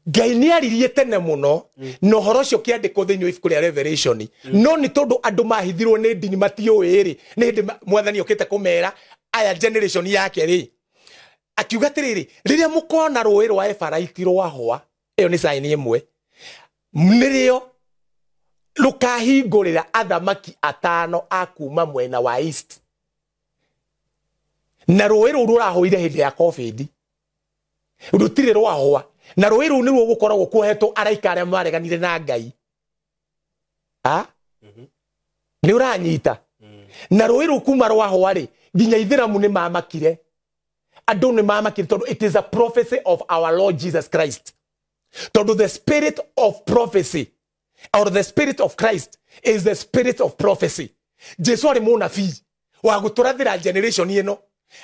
Ngai nĩ aririe tene mũno na ũhoro ũcio ũkĩandĩkwo thĩinĩ wa ibuku rĩa Revelation. No nĩ tondũ andũ mahithirwo nĩ ndini matiũĩ rĩ, nĩ hĩndĩ mwathani okĩte kũmera aya generation yake rĩ, akiuga atĩrĩrĩ, rĩrĩa mũkona rũĩ rwa Efaraiti rwahwa, ĩyo nĩ sign ĩmwe, nĩrĩo rũkahingũrĩra athamaki atano a kuma mwena wa East. Na rũĩ rũu rũrahũire hĩndĩ ya COVID, rũtirĩ rwahwa. Na rũĩ rũu nĩruo gũkoragwo kuohetwo araika arĩa mareganire na Ngai. Nĩ ũranyita? Na rũĩ rũu kuma rwahwa rĩ, nginya ithĩramu nĩ mamakire. Andũ nĩ mamakire tondũ it is a prophecy of our Lord Jesus Christ. Tondũ the spirit of prophecy or the spirit of Christ is the spirit of prophecy. Jesu arĩ mũnabii wa gũtũrathĩra generation ĩno,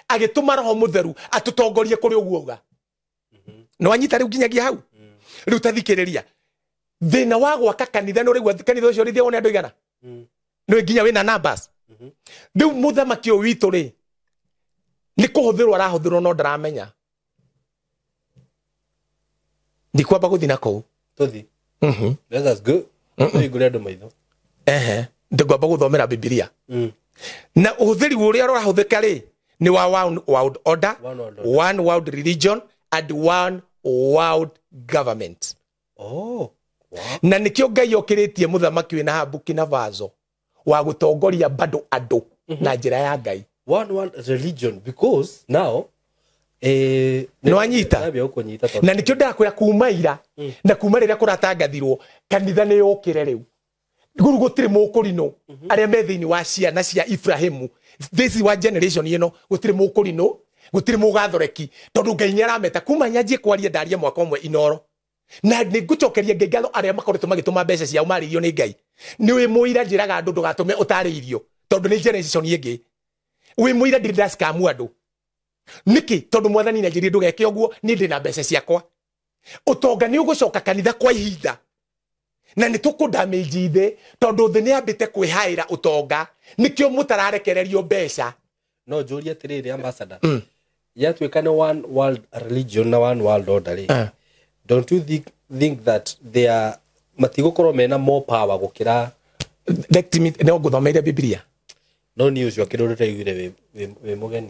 agĩtũma roho mũtheru atũtongorie kũrĩ ũguo auga. No anyita rĩu nginyagia hau. Rĩu ta thikĩrĩria, thĩna wa gwaka kanitha nĩ ũraigua kanitha ũcio ũrĩthia wone andũ igana, nĩ nginya wĩna numbers. Rĩu mũthamaki ũyũ witũ rĩ, nĩ kũhũthĩrwo arahũthĩrwo no ndaramenya. Ndikwamba gũthiĩ na kũu.
Tũthiĩ. Let us go. Tũhingũre andũ maitho.
Ndingwamba gũthomera Bibilia. Na ũhũthĩri ũrĩa ũrahũthĩka rĩ, nĩ wa one world order, one world religion and one world government.
Oh, wow.
Na nikio Ngai okĩrĩtie mũthamaki wĩna haha Burkina Faso wa gũtongoria bado andũ na njĩra ya Ngai.
One world religion because now
no anyita na nikio ndakwĩra kuma ira na kuma rĩrĩa kũratangathirwo kanitha nĩ yũkĩre rĩu. Rĩu gũtirĩ mũkũrinũ arĩa me thĩinĩ wa ciana cia Ibrahimu this wa generation ĩno gũtirĩ mũkũrinũ gũtirĩ mũgathoreki tondũ Ngai nĩarameta kuma nyanjie kwaria ndaria mwaka ũmwe Inoro na nĩ ngũcokeria Ngai ngatho arĩa makoretwo magĩtũma mbeca ciao marĩirio nĩ Ngai. Nĩ wĩ mũira njĩraga andũ ndũgatũme ũtarĩirio tondũ nĩ generation ĩngĩ. Wĩ mũira ndirĩ ndacikamu andũ. Nĩkĩ? Tondũ mwathani nĩanjĩrire ndũgeke ũguo, niĩ ndĩ na mbeca ciakwa. Ũtonga nĩ ũgũcoka kanitha kwa ihinda na nĩ tũkũndamĩnji thĩ tondũ thĩ nĩ yambĩte kwĩhaĩra ũtonga nĩkĩo mũtararekererio mbeca.
No njũrie atĩrĩrĩ ambassador, yatuĩka nĩ one world religion na one world order rĩ, don't you think that they are matigũkorwo mena more power gũkĩra?
No ngũthomeire Biblia.
No niĩ ũcio kĩndũ ndĩraiguire wĩ mũgeni.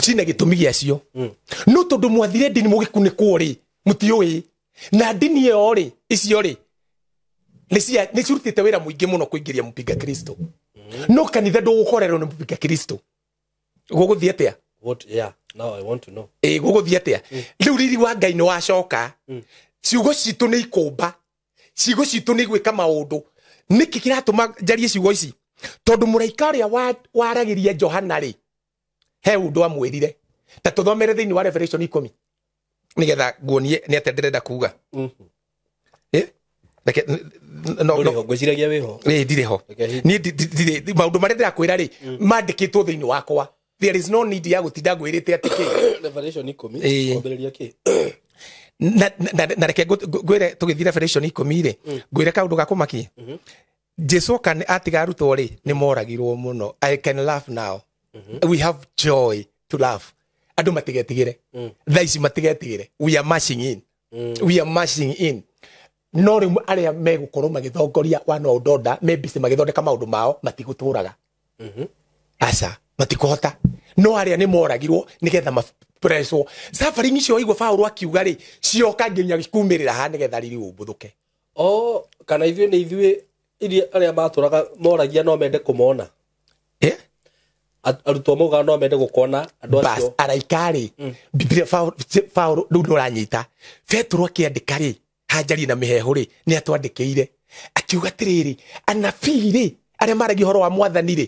Cina gĩtũmi gĩacio. No tondũ mwathire ndini mũgĩkunĩkwo rĩ, mũtiũĩ. Na ndini ĩyo rĩ, icio rĩ, nĩ cirutĩte wĩra mũingĩ mũno kũingĩria mũpinga Kristo. No kanitha ndũgũkorerwo nĩ mũpinga Kristo. Gũgũthiĩ atĩa?
What, yeah, now I want to know.
Gũgũthiĩ atĩa? Rĩu riri wa Ngai nĩ wacoka. Ciugo citũ nĩ ikũmba. Ciugo citũ nĩ igwĩka maũndũ. Nĩkĩ kĩratũma njarie ciugo ici? Tondũ mũraika ũrĩa waragĩria Johana rĩ, he ũndũ amwĩrire. Ta tũthomere thĩinĩ wa Revelation 10. Nĩgetha nguonie nĩ atĩa ndĩrenda kuga. Reke no
ngwĩciragia wĩho.
Ndirĩ ho. Niĩ ndirĩ maũndũ marĩa ndĩrakwĩra rĩ, mandĩkĩtwo thĩinĩ wakwa. There is no need ya gũtinda ngwĩrĩte atĩ kĩ.
Revelation 10 kwambĩrĩria kĩ?
Na reke ngwĩre tũgĩthiĩ Revelation 10 rĩ, ngwĩre kaũndũ ga kũmakia. Jesu kana atiga arutwo rĩ, nĩ moragirwo mũno. I can laugh now. We have joy to laugh. Andũ matigetigĩre. Thaa ici matigetigĩre. We are marching in. We are marching in. No rĩu arĩa megũkorwo magĩthongoria one world order, me busy magĩthondeka maũndũ mao, matigũtũraga. Aca, matikũhota. No arĩa nĩ moragirwo nĩgetha mapreswo. Suffering icio waigua Paũlũ akiuga rĩ, cioka nginya kumĩrĩra haha nĩgetha riri ũmbũthũke.
O kana ithuĩ nĩ ithuĩ iria arĩa matũraga moragia no mende kũmona. Arutwo maugaga no mende gũkona andũ acio.
Araika rĩ, Biblia Paũlũ rĩu nĩ ũranyita. Petero akĩandĩka rĩ, hanjarie na mĩheehũ rĩ, nĩ atwandĩkĩire. Akiuga atĩrĩrĩ, anabii rĩ, arĩa maragia ũhoro wa mwathani rĩ,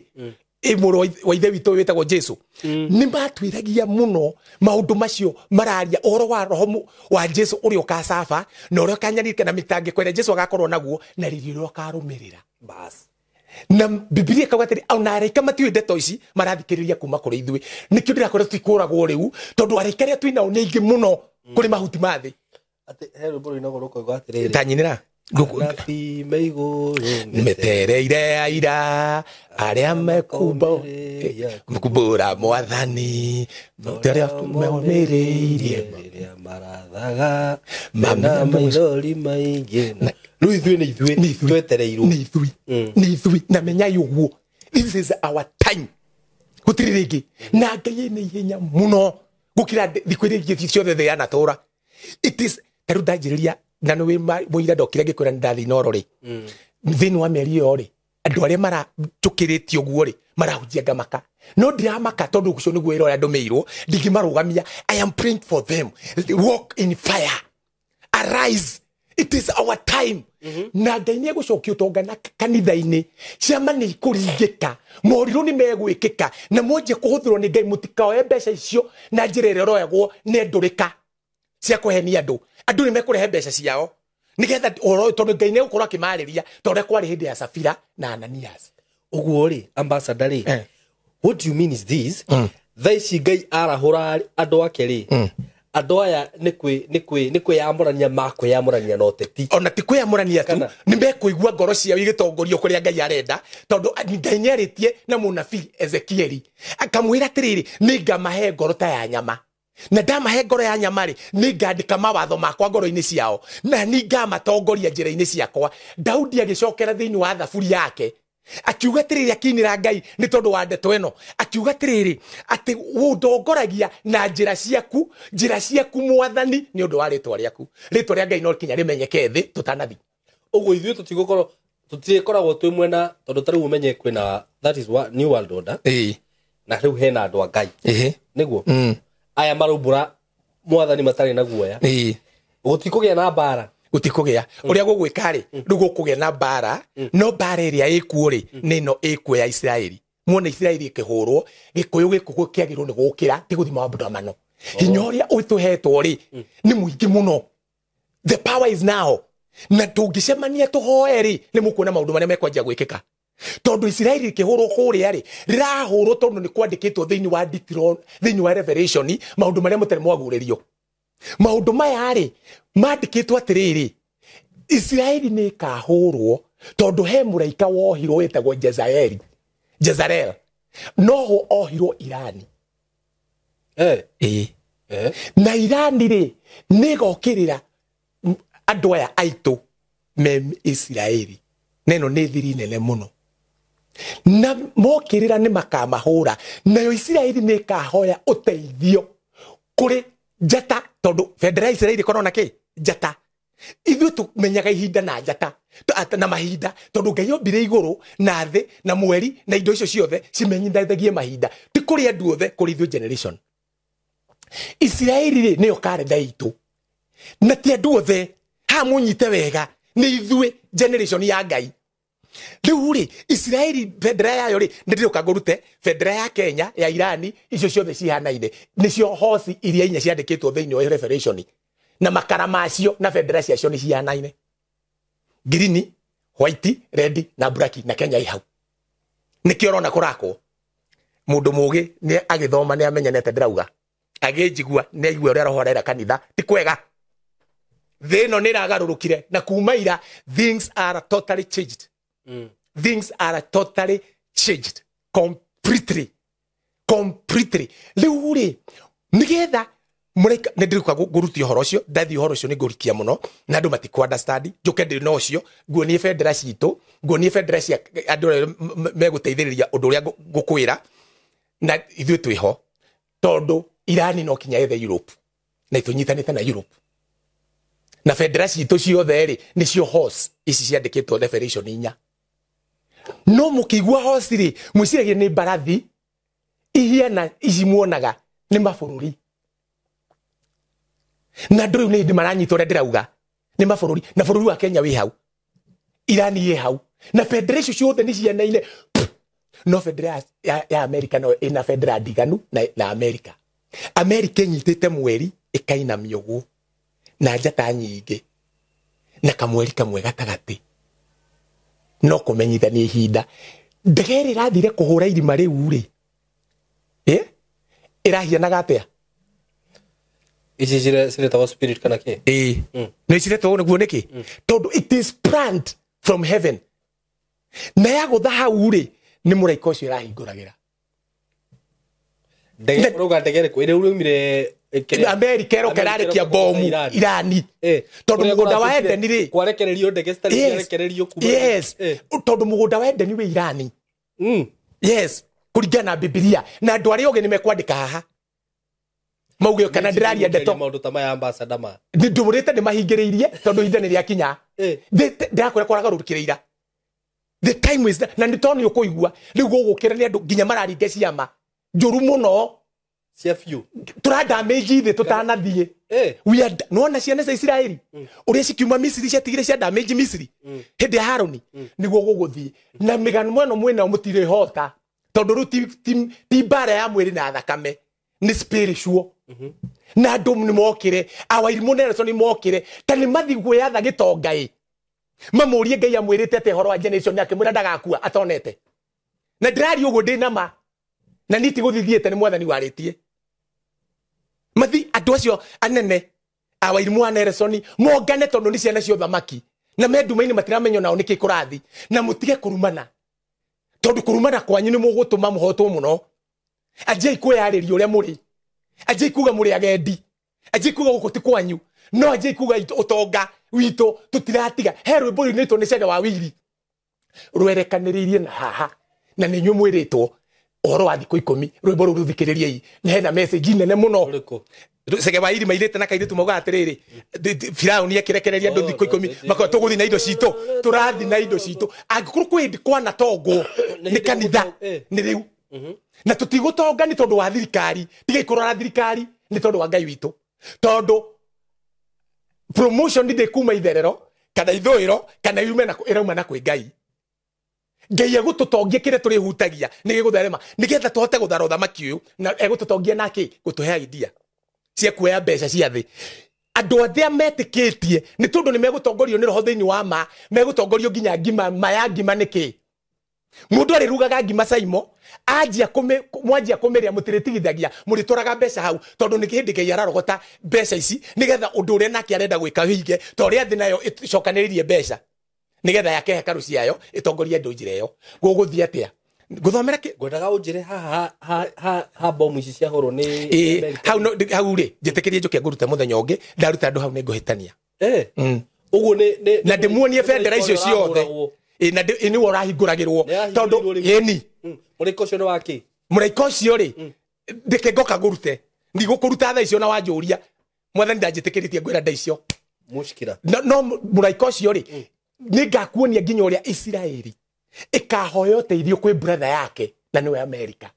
mũrũ wa ithe witũ wĩtagwo Jesu, nĩ matwĩragia mũno maũndũ macio mararia ũhoro wa roho wa Jesu ũrĩa ũkacaba na ũrĩa ũkanyarirĩka na mĩtangĩko ĩrĩa Jesu agakorwo naguo na riri ũrĩa ũkarũmĩrĩra.
Bas.
Na Biblia ĩkauga atĩrĩ, ona araika matiũĩ ndeto ici marathikĩrĩria kuma kũrĩ ithuĩ. Nĩkĩo ndĩrakwĩra tũtikũragwo rĩu tondũ araika arĩa twĩ nao nĩ aingĩ mũno kũrĩ mahuti ma thĩ.
Atĩ he rwĩmbo rũinagwo rũkoiga atĩrĩrĩ,
Ta nyinĩra.
Anabii me igũrũ
metereire aira arĩa mekumbũra mwathani arĩa momĩrĩirie
rĩrĩa marathaga mena maithori maingĩ. Rĩu ithuĩ nĩ ithuĩ twetereirwo.
Nĩ ithuĩ. Nĩ ithuĩ na menyai ũguo. This is our time. Gũtirĩ rĩngĩ. Na Ngai nĩ ihenya mũno gũkĩra thikũ iria ingĩ ciothe thĩ yanatũra. It is ta rĩu ndanjĩrĩria na nĩ wĩ mũira ndokire ngĩkwĩra nĩ ndathiĩ Inoro rĩ. Thĩinĩ wa mĩeri ĩyo rĩ, andũ arĩa maranjũkĩrĩtie ũguo rĩ, marahunjia ngamaka. No ndiramaka tondũ ũcio nĩguo wĩra ũrĩa ndũmĩirwo, ndingĩmarũgamia. I am praying for them. Walk in fire. Arise. It is our time. Na Ngai nĩ egũcokia ũtonga na kanitha-inĩ. Ciama nĩ ikũringĩka. Morirũ nĩ megwĩkĩka. Na mwanjie kũhũthĩrwo nĩ Ngai, mũtikaoe mbeca icio na njĩra ĩrĩa ĩroyagwo nĩ ndũrĩka cia kũhenia andũ. Andũ nĩ mekũrehe mbeca ciao nĩgetha ũhoro ũyũ, tondũ Ngai nĩ egũkorwo akĩmarĩria ta ũrĩa kwarĩ hĩndĩ ya Safira na Ananias.
Ũguo rĩ, ambassador rĩ, what you mean is this, thaa ici Ngai arahũra andũ ake rĩ, andũ aya nĩ kwĩyamũrania makwĩyamũrania na ũteti.
Ona ti kwĩyamũrania tu, nĩ mekũigua ngoro ciao igĩtongorio kũrĩa Ngai arenda, tondũ Ngai nĩarĩtie na mũnabii Ezekieli akamwĩra atĩrĩrĩ, nĩngamahe ngoro ta ya nyama. Na ndamahe ngoro ya nyama rĩ, nĩngandĩka mawatho makwa ngoro-inĩ ciao, na nĩngamatongoria njĩra-inĩ ciakwa. Daudi agĩcokera thĩinĩ wa thaburi yake akiuga atĩrĩrĩ, akĩinĩra Ngai nĩ tondũ wa ndeto ĩno, akiuga atĩrĩrĩ, atĩ ũndongoragia na njĩra ciaku mwathani, nĩ ũndũ wa rĩtwa rĩaku. Rĩtwa rĩa Ngai no kinya rĩmenyeke thĩ tũtanathi.
Ũguo ithuĩ tũtigũkorwo tũtirĩkoragwo twĩ mwena, tondũ ta rĩu ũmenye kwĩna that is new world order. Na rĩu hena andũ a Ngai. Nĩguo aya maraumbũra mwathani matarĩ na guoya. Gũtikũgĩa na mbara.
Gũtikũgĩa. Ũrĩa gũgwĩka rĩ, rĩu gũkũgĩa na mbara, no mbara ĩrĩa ĩkuo rĩ, nĩ ĩno ĩkuo ya Isiraeli. Muone Isiraeli ĩkĩhũrwo, Gĩkũyũ gĩkũ kĩagĩrĩirwo nĩ gũkĩra, ti gũthiĩ maandamano. Hinya ũrĩa ũtũhetwo rĩ, nĩ mũingĩ mũno. The power is now. Na tũngĩcemania tũhoe rĩ, nĩ mũkuona maũndũ marĩa mekwanjia gwĩkĩka. Tondũ Isiraeli rĩkĩhũrwo kũrĩa rĩ, rĩrahũrwo tondũ nĩ kwandĩkĩtwo thĩinĩ wa Deuteron, thĩinĩ wa Revelation, maũndũ marĩa mũtarĩ mwagũrĩrio. Maũndũ maya rĩ, mandĩkĩtwo atĩrĩrĩ, Isiraeli nĩ ĩkahũrwo tondũ he mũraika wohirwo wĩtagwo Jezaeli. Jezarel. Noho ohirwo Irani. Na Irani rĩ, nĩ ĩgokĩrĩra andũ aya aitũ me Isiraeli. Na ĩno nĩ thiri nene mũno. Na mokĩrĩra nĩ makamahũra. Nayo Isiraeli nĩ ĩkahoya ũteithio kũrĩ njata, tondũ bendera ya Isiraeli ĩkoragwo na kĩ? Njata. Ithuĩ tũmenyaga ihinda na njata na mahinda, tondũ Ngai ombire igũrũ na thĩ na mweri na indo icio ciothe cimenyithagie mahinda, ti kũrĩ andũ othe, kũrĩ ithuĩ generation. Isiraeli rĩ, nĩyo karenda itũ, na ti andũ othe. Haha mũnyite wega, nĩ ithuĩ generation ya Ngai. Rĩu rĩ, Isiraeli bendera yayo rĩ, nĩ ndĩroka ngũrute bendera ya Kenya, ya Irani, icio ciothe cihanaine. Nĩcio hosi iria inya ciandĩkĩtwo thĩinĩ wa Revelation. Na makara macio na bendera ciacio nĩ cihanaine. Green, white, red na black, na Kenya ĩ hau. Nĩkĩo ũrona kũrakwo. Mũndũ mũgĩ nĩ agĩthoma nĩ amenyanete ndĩrauga. Agĩnjigua nĩ aigua ũrĩa roho arera kanitha, ti kwega. Thĩ ĩno nĩ ĩragarũrũkire, na kuma ira things are totally changed. Things are totally changed completely. Completely. Rĩu rĩ, nĩgetha mũraika, nĩ ndĩrĩũka ngũrutie ũhoro ũcio, ndathiĩ ũhoro ũcio nĩ ngũrikia mũno, na andũ matikũ understand. Njũke ndĩ na ũcio, nguonie bendera citũ, nguonie bendera cia andũ arĩa megũteithĩrĩria ũndũ ũrĩa ngũkwĩra, na ithuĩ twĩho, tondũ Irani no kinya yethe Europe, na itũnyitanĩte na Europe. Na bendera citũ ciothe rĩ, nĩcio horse ici ciandĩkĩtwo Revelation inya. No mũkĩigua horse rĩ, mwĩciragia nĩ mbarathi ihiana ici muonaga nĩ mabũrũri. Na andũ rĩu nĩ hĩndĩ maranyita ũrĩa ndĩrauga, nĩ mabũrũri, na bũrũri wa Kenya wĩ hau, Irani ĩ hau, na bendera icio ciothe nĩ cianaine. No bendera ya Amerika no ĩna bendera ndiganu na Amerika. Amerika ĩnyitĩte mweri ĩkainamia ũguo, na njata nyingĩ, na kamweri kamwe gatagatĩ. No kũmenyithania ihinda. Ndege ĩrĩa ĩrathire kũhũra irima rĩu rĩ, ĩrahianaga atĩa?
Ici ciretagwo spirit kana kĩ?
Ĩĩ. Nĩ ciretagwo nĩguo nĩkĩ? Tondũ it is planned from heaven. Na yagũtha hau rĩ, nĩ mũraika ũcio ĩrahingũragĩra.
Ndege, ũrauga ndege ĩrĩkũ? Ĩrĩa uraumire ĩkĩrĩa?
Amerika ĩroka ĩrarekia bomu Irani. Tondũ mũgũnda wa Edeni rĩ,
kwarekererio ndege citarĩ ciarekererio kuma.
Yes. Tondũ mũgũnda wa Edeni wĩ Irani. Yes. Kũringana na Bibilia. Na andũ arĩa ogĩ nĩ mekwandĩka haha. Mauge kana ndĩraria ndeto.
Maũndũ ta maya ambassador ma.
Nĩ ndũmũrĩte nĩ mahingĩrĩirie tondũ ihinda nĩ rĩakinya. Ndĩrakwĩra kwaragarũrũkĩra ira. The time is na nĩ tondũ nĩ ũkũigua. Rĩu gũgũkĩra nĩ andũ nginya mararinga ciama. Njũru mũno.
Cia biũ.
Tũradamage thĩ tũtanathiĩ. We are nĩwona ciana cia Isiraeli? Ũrĩa cikiuma Misiri ciatigire cia damage Misiri. Hĩndĩ ya Harũni. Nĩguo gũgũthiĩ. Na mĩgano ĩno mwĩnao mũtirĩhota. Tondũ rĩu ti mbara ya mwĩrĩ na thakame. Nĩ spiritual. Na andũ nĩ mokire. Awairimũ Nelson nĩ mokire. Ta nĩ mathiĩ gwĩatha gĩtonga ĩ. Mamũrie Ngai amwĩrĩte atĩ ũhoro wa generation yake, mwĩra ndagakua atonete. Na ndĩraria ũguo ndĩ na ma. Na niĩ ti gũthiĩ thiĩte, nĩ mwathani warĩtie. Mathi andũ acio anene awairimũ a Nelson mongane tondũ nĩ ciana cia ũthamaki. Na me nduma-inĩ matiramenya onao nĩkĩ kũrathiĩ. Na mũtige kũrumana. Tondũ kũrumana kwanyu nĩ mũgũtũma mũhotwo mũno. Anjiai kwĩyarĩria ũrĩa mũrĩ. Anjiai kuga mũrĩ agendi. Anjiai kuga gũkũ ti kwanyu. No anjiai kuga ũtonga witũ tũtiratiga. He rwĩmbo rũinĩtwo nĩ Cege wa Wili. Rwerekanĩrĩirie na haha. Na nĩ inyuĩ mwĩrĩtwo ũhoro wa thikũ ikũmi. Rwĩmbo rũu rũthikĩrĩriei. Na hena message nene mũno.
Rũrĩkũ?
Cege wa Wili mairĩte na kairĩtu maugaga atĩrĩrĩ, Firaũni akĩrekereria andũ thikũ ikũmi, makoiga tũgũthiĩ na indo citũ, tũrathiĩ na indo citũ. Angĩkorwo kwĩ hĩndĩ kwanatongwo nĩ kanitha, nĩ rĩu. Na tũtigũtonga nĩ tondũ wa thirikari, tigai kũrora thirikari, nĩ tondũ wa Ngai witũ. Tondũ Promotion ndĩ kuma itherero kana ithũĩro kana yume na ĩrauma na kwĩ Ngai. Ngai egũtũtongia kĩrĩa tũrĩhutagia nĩ gĩgũtherema nĩgetha tũhote gũthara ũthamaki ũyũ, na egũtũtongia nake gũtũhe idea cia kuoya mbeca cia thĩ. Andũ arĩa metĩkĩtie nĩ tondũ nĩ megũtongorio nĩ roho thĩinĩ wa ma, megũtongorio nginya ngima ma ya ngima nĩkĩ. Mũndũ arĩrugaga ngima Saimo, anjia mwanjia kũmĩrĩa mũtirĩtigithagia, mũrĩtwaraga mbeca hau tondũ nĩ hĩndĩ Ngai ararogota mbeca ici nĩgetha ũndũ ũrĩa nake arenda gwĩka wĩige, ta ũrĩa thĩ nayo ĩcokanĩrĩirie mbeca nĩgetha yake hekarũ ciayo ĩtongorie andũ njĩra ĩyo. Gũgũthiĩ atĩa? Ngũthomera kĩ?
Ngwendaga ũnjĩre haha ha bomu ici ciahũrwo nĩ
hau hau rĩ, njĩtĩkĩrie njũke ngũrute mũthenya ũngĩ, ndaruta andũ hau nĩ ngũhĩtania.
Ũguo nĩ
na ndĩmuonie bendera icio ciothe. Na nĩwe ũrahingũragĩrwo tondũ ĩni
mũraika ũcio nĩ wake.
Mũraika ũcio rĩ, ndĩke ngoka ngũrute, ndigũkũruta thaa icio na wanjũria mwathani ndanjĩtĩkĩrĩtie ngwĩra nda icio
mushkira.
No mũraika ũcio rĩ, nĩngakuonia nginya ũrĩa Isiraeli ĩkahoya ũteithio kwĩ brother yake na nĩwe America,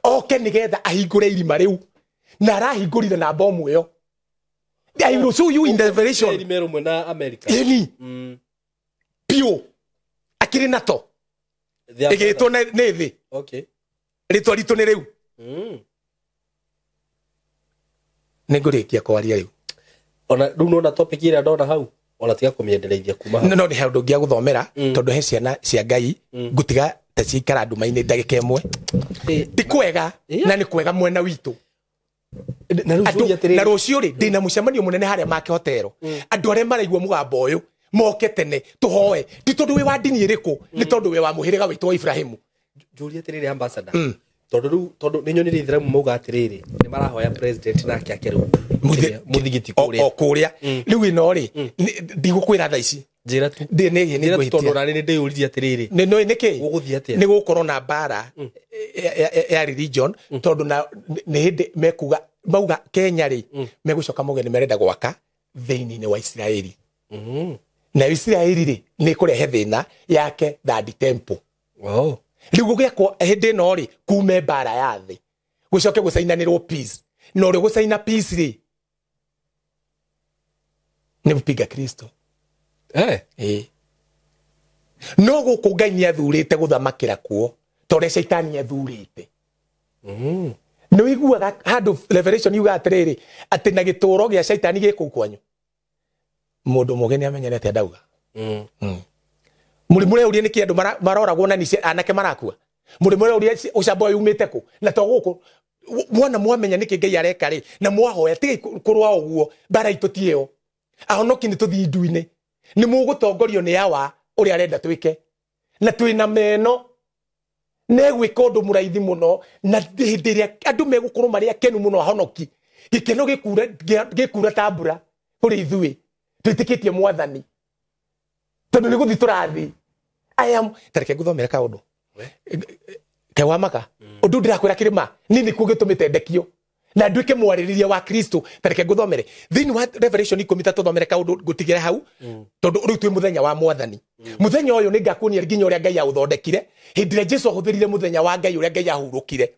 oke nĩgetha ahingũre irima rĩu, na arahingũrire na bomu ĩyo. I will show you in the revelation.
Na America.
Ĩni piũ akĩrĩ na to ĩgĩtwo nĩ thĩ. Rĩtwa ritũ nĩ rĩu. Nĩ ngũrĩkia kwaria rĩu.
Ona rĩu nona topic ĩrĩa ndona hau ona tiga kũmĩendereithia kuma hau.
No nĩ handũ ngĩa gũthomera tondũ he ciana cia Ngai ngũtiga ta ciikara nduma-inĩ ndagĩka ĩmwe. Ti kwega na nĩ kwega mwena witũ. Na rũciũ rĩ ndĩna mũcemanio mũnene harĩa Make Hotero. Andũ arĩa maraigua mũgambo ũyũ moke tene tũhoe, ti tondũ wĩ wa ndini ĩrĩkũ, nĩ tondũ wĩ wa mũhĩrĩga witũ wa Ibrahimu.
Njũrie atĩrĩrĩ ambassador, tondũ rĩu tondũ nĩ nyonire Ithiramu mauga atĩrĩrĩ nĩ marahoya president nake akerwo mũthigiti kũrĩa
o kũrĩa. Rĩu ĩno rĩ ndigũkwĩra thaa ici,
njĩra tu
ndĩ nĩ
ngwĩtia tondũ nani nĩ ndĩyũririe atĩrĩrĩ
nĩ nĩ nĩkĩ
gũgũthiĩ atĩa.
Nĩ gũkorwo na mbara ya religion tondũ na nĩ hĩndĩ mekuga mauga Kenya rĩ megũcoka mauge nĩ marenda gwaka thĩinĩ wa Isiraeli. Na Isiraeli rĩ nĩ kũrehe thĩna yake third temple. Rĩu gũgĩakwo hĩndĩ ĩno rĩ kume mbara ya thĩ gũcoke gũcainanĩrwo peace, na ũrĩa gũcaina peace rĩ nĩ mũpinga Kristo. No gũkũ Ngai nĩ athurĩte gũthamakĩra kuo ta ũrĩa Shaitani athurĩte. Nĩ ũiguaga handũ Revelation yugaga atĩrĩrĩ atĩ na gĩtũũro gĩa Shaitani gĩ kũu kwanyu. Mũndũ mũgĩ nĩ amenyere atĩa ndauga. Mũrimũ ũrĩa ũria nĩkĩ andũ maroragwo na nĩ anake marakua. Mũrimũ ũrĩa ũria ũcamba ũyũ umĩte kũ na to gũkũ mwana mwamenya nĩkĩ Ngai areka rĩ na mwahoya tigai kũrũa ũguo, mbara itũ ti ĩyo. Ahonoki nĩ tũthiĩ ndu-inĩ, nĩ mũgũtongorio nĩ awa ũrĩa arenda twĩke, na twĩna meno negwĩka ũndũ mũraithi mũno, na hĩndĩ ĩrĩa andũ megũkorwo marĩ akenu mũno ahonoki, gĩkeno gĩkura ta mbura kũrĩ ithuĩ twĩtĩkĩtie mwathani tondũ nĩ gũthiĩ tũrathiĩ. I am tareke nguthomere kaũndũ ke wa maka ũndũ ndĩrakwĩra kĩrĩma niĩ nĩkuo gĩtũmĩte ndekio na nduĩke mwarĩrĩria wa Kristo. Tareke nguthomere thĩinĩ wa Revelation 13 tũthomere kaũndũ ngũtigĩre hau tondũ rĩu twĩ mũthenya wa mwathani. Mũthenya ũyũ nĩ ngakuonia nginya ũrĩa Ngai aũthondekire hĩndĩ ĩrĩa Jesu ahũthĩrire mũthenya wa Ngai ũrĩa Ngai ahurũkire,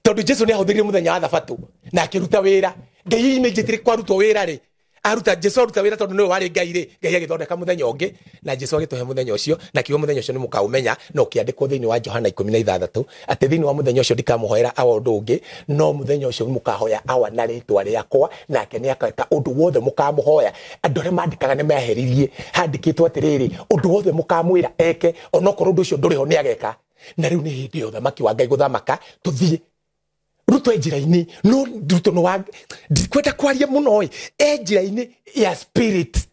tondũ Jesu nĩ ahũthĩrire mũthenya wa Thabatũ na akĩruta wĩra. Ngai immediately kwarutwo wĩra rĩ aruta Jesu aruta wĩra tondũ nĩwe warĩ Ngai rĩ, Ngai agĩthondeka mũthenya ũngĩ na Jesu agĩtũhe mũthenya ũcio, na kiugo mũthenya ũcio nĩ mũkaũmenya na ũkĩandĩkwo thĩinĩ wa Johana 16 atĩ thĩinĩ wa mũthenya ũcio ndikamũhoera awa ũndũ ũngĩ, no mũthenya ũcio mũkahoya awa na rĩtwa rĩakwa, nake nĩ akeka ũndũ wothe mũkamũhoya. Andũ arĩa mandĩkaga nĩ meheririe, handĩkĩtwo atĩrĩrĩ ũndũ wothe mũkamwĩra eke onokorwo ũndũ ũcio ndũrĩ ho nĩ ageka. Na rĩu nĩ hĩndĩ ya ũthamaki wa Ngai gũthamaka, tũthiĩ Ruto e njĩra-inĩ, no Ruto no wa ndikwenda kwaria mũno ĩ, e njĩra-inĩ ya spirit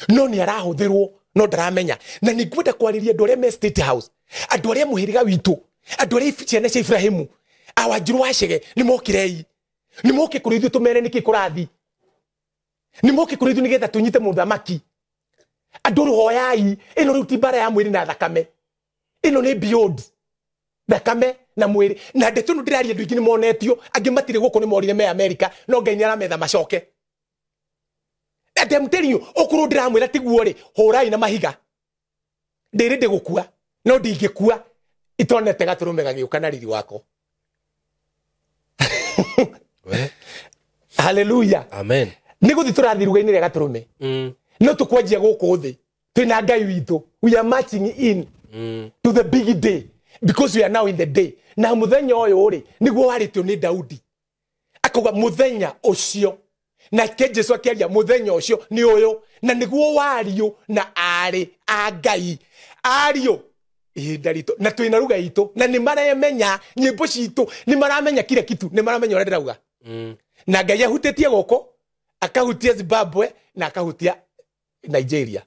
no nĩ arahũthĩrwo no ndaramenya. Na nĩ ngwenda kwarĩria andũ arĩa me State House, andũ arĩa mũhĩrĩga witũ, andũ arĩa ciana cia Ibrahimu, awanjiru wa Chege nĩ mokirei, nĩ moke kũrĩ ithuĩ tũmere nĩkĩ kũrathi, nĩ moke kũrĩ ithuĩ nĩgetha tũnyite mũthamaki. Andũ rũhoyai, ĩno rĩu ti mbara ya mwĩrĩ na thakame, ĩno nĩ beyond thakame na mwĩrĩ. Na ndeto ĩno ndĩraria andũ aingĩ nĩ monetio, angĩ matirĩ gũkũ nĩ morire me America, no Ngai nĩ arametha macoke. And I'm telling you, okorwo ndĩramwĩra tiguo rĩ, hũrai na mahiga. Ndĩrĩ ndĩgũkua, no ndingĩkua itonete gatũrũme gagĩũka na riri wako. Hallelujah.
Amen.
Nĩ gũthiĩ tũrathiĩ iruga-inĩ rĩa gatũrũme. No tũkwanjia gũkũ thĩ twĩna Ngai witũ. We are marching in to the big day because we are now in the day. Na mũthenya ũyũ rĩ nĩguo warĩtio nĩ Daudi akauga mũthenya ũcio, nake Jesu akĩaria mũthenya ũcio nĩ ũyũ, na nĩguo wariũ na aarĩ a Ngai ariũ ihinda ritũ, na twĩna ruga itũ, na nĩ maremenya nyĩmbo citũ, nĩ maramenya kila kitu, nĩ maramenya ũrĩa ndĩrauga. Na Ngai ahutĩtie gũkũ, akahutia Zimbabwe na akahutia Nigeria.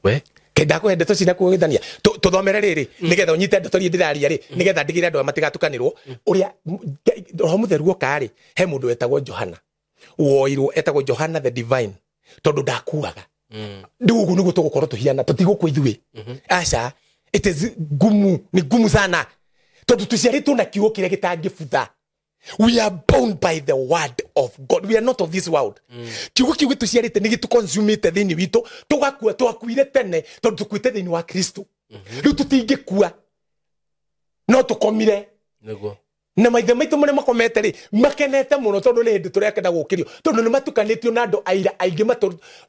We
Kenda ndeto cina kuhithania tuthomere riri nigetha unyite ndeto iria ndiraria ri nigetha ndigire andu aya matigatukanirwo uria Roho Mutheru oka ri he mundu wetagwo Johana woirwo etagwo Johana the Divine tondu ndakuaga riu uguo niguo tugukorwo tuhiana tutigukwa ithuĩ. Aca, it is gumu, ni gumu sana tondu tuciarĩtwo na kiugo kĩrĩa gĩtangĩbutha. We are bound by the word of God. We are not of this world. Kiugo kiu gĩtũciarĩte nĩ gĩtũconsumĩte thĩinĩ witũ, tũgakua, twakuire tene tondũ tũkuĩte thĩinĩ wa Kristo. Rĩu tũtingĩkua no tũkomire.
Nĩguo.
Na maithe maitũ marĩa makomete rĩ makenete mũno tondũ nĩ hĩndĩ tũrekenda gũkĩrio, tondũ nĩ matukanĩtio na andũ aira aingĩ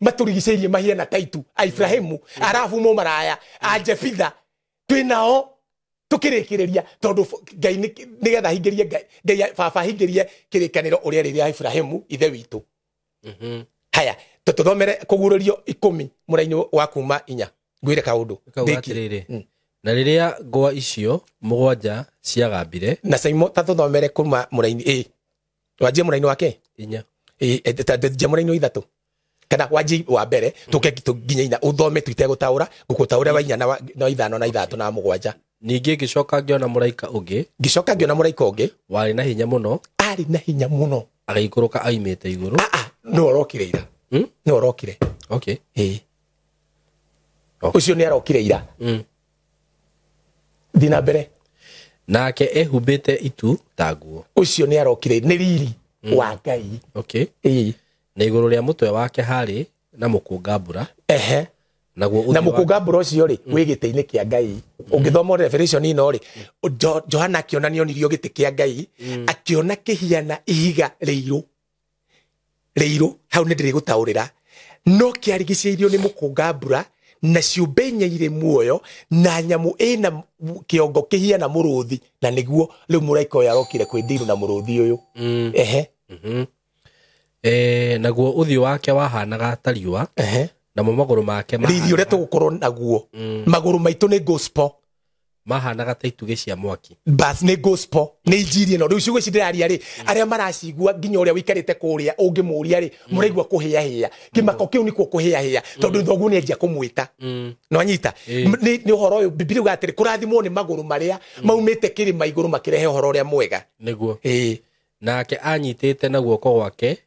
matũrigicĩirie mahiana ta itu a Ibrahimu, Arabu mũmaraya, a Jefitha, twĩ nao tukirikiriria tondu Ngai nigetha hingĩrie Ngai baba hingĩrie kĩrĩkanĩro ũrĩa rĩrĩa Ibrahimu ithe witũ. Haya, tũthomere kũguũrĩrio 10 mũraini wa kuma 4 ngwĩre kaũndũ.
Ndĩki. Na rĩrĩa ngwa icio mũgwanja ciagambire
na Saimo ta tũthomere kuma mũraini wanjie mũraini wake
4
njie mũraini wa 3 kana wanjie wa mbere tũke nginya 4 ũthome tũitegũtaũra ngũgũtaũra wa 4 na 5 na 6 na 7.
Ningĩ ngĩcoka ngĩona mũraika ũngĩ.
Ngĩcoka ngĩona mũraika ũngĩ
warĩ na hinya mũno.
Arĩ na hinya mũno.
Agĩikũrũka aimĩte igũrũ.
No orokire ira. No orokire.
Okay.
Ũcio nĩ arokire ira. Thiĩ na mbere.
Nake ehumbĩte itu ta nguo.
Ũcio nĩ arokire nĩ riri wa Ngai.
Okay. Na igũrũ rĩa mũtwe wake harĩ na mũkũnga mbura.
Ehe. Na mũkũnga mbura ũcio rĩ wĩ gĩtĩ-inĩ kĩa Ngai. Ũngĩthoma Revelation ĩno rĩ, Johana akĩona nĩonirio gĩtĩ kĩa Ngai, akĩona kĩhiana ihiga rĩirũ rĩirũ, hau nĩ ndĩrĩgũtaũrĩra, no kĩarigicĩirio nĩ mũkũnga mbura na ciũmbe inya irĩ muoyo na nyamũ ĩna kĩongo kĩhiana mũrũthi, na nĩguo rĩu mũraika ũyũ arokire kwĩ ndĩirũ na mũrũthi ũyũ. Ehe.
Naguo ũthiũ wake wahanaga ta riũa.
Ehe.
Namo magũrũ make
riri ũrĩa tũgũkorwo naguo magũrũ maitũ nĩ gospel
mahanaga ta itugĩ cia mwaki.
Bas nĩ gospel nĩ injiri ĩno. Rĩu ciugo ici ndĩraria rĩ, arĩa maracigua nginya ũrĩa ũikarĩte kũrĩa ũngĩmũria rĩ, mũraigua kũhĩahĩa kĩmako kĩu nĩkuo kũhĩahĩa tondũ thoguo nĩ anjia kũmwĩta. No anyita nĩ ũhoro ũyũ Bibilia yugaga atĩrĩ kũrathimwo nĩ magũrũ marĩa maumĩte kĩrĩma igũrũ makĩrehe ũhoro ũrĩa mwega.
Nĩguo. Nake anyitĩte na guoko gwake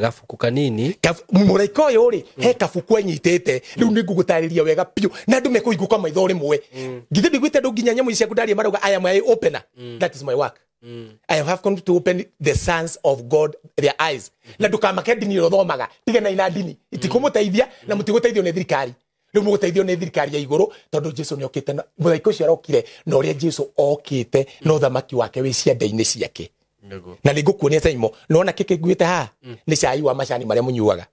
gabuku kanini.
Mũraika ũyũ rĩ he kabuku anyitĩte rĩu nĩ ngũgũtarĩria wega biũ na andũ mekũhingũka maitho rĩmwe. Githĩ ndiguĩte andũ nginya nyamũ ici ciaku ndaria marauga I am an opener. That is my work. I have come to open the sons of God their eyes. Na ndũkamake ndini ĩrĩa ũthomaga, tiganai na ndini itikũmũteithia na mũtigũteithio nĩ thirikari. Rĩu mũgũteithio nĩ thirikari ya igũrũ tondũ Jesu nĩ okĩte, mũraika ũcio arokire na ũrĩa Jesu okĩte na ũthamaki wake wĩ ciande-inĩ ciake. Na nĩ ngũkuonia Saimo, nĩwona kĩkĩ nguĩte haha nĩ cai wa macani marĩa mũnyuaga.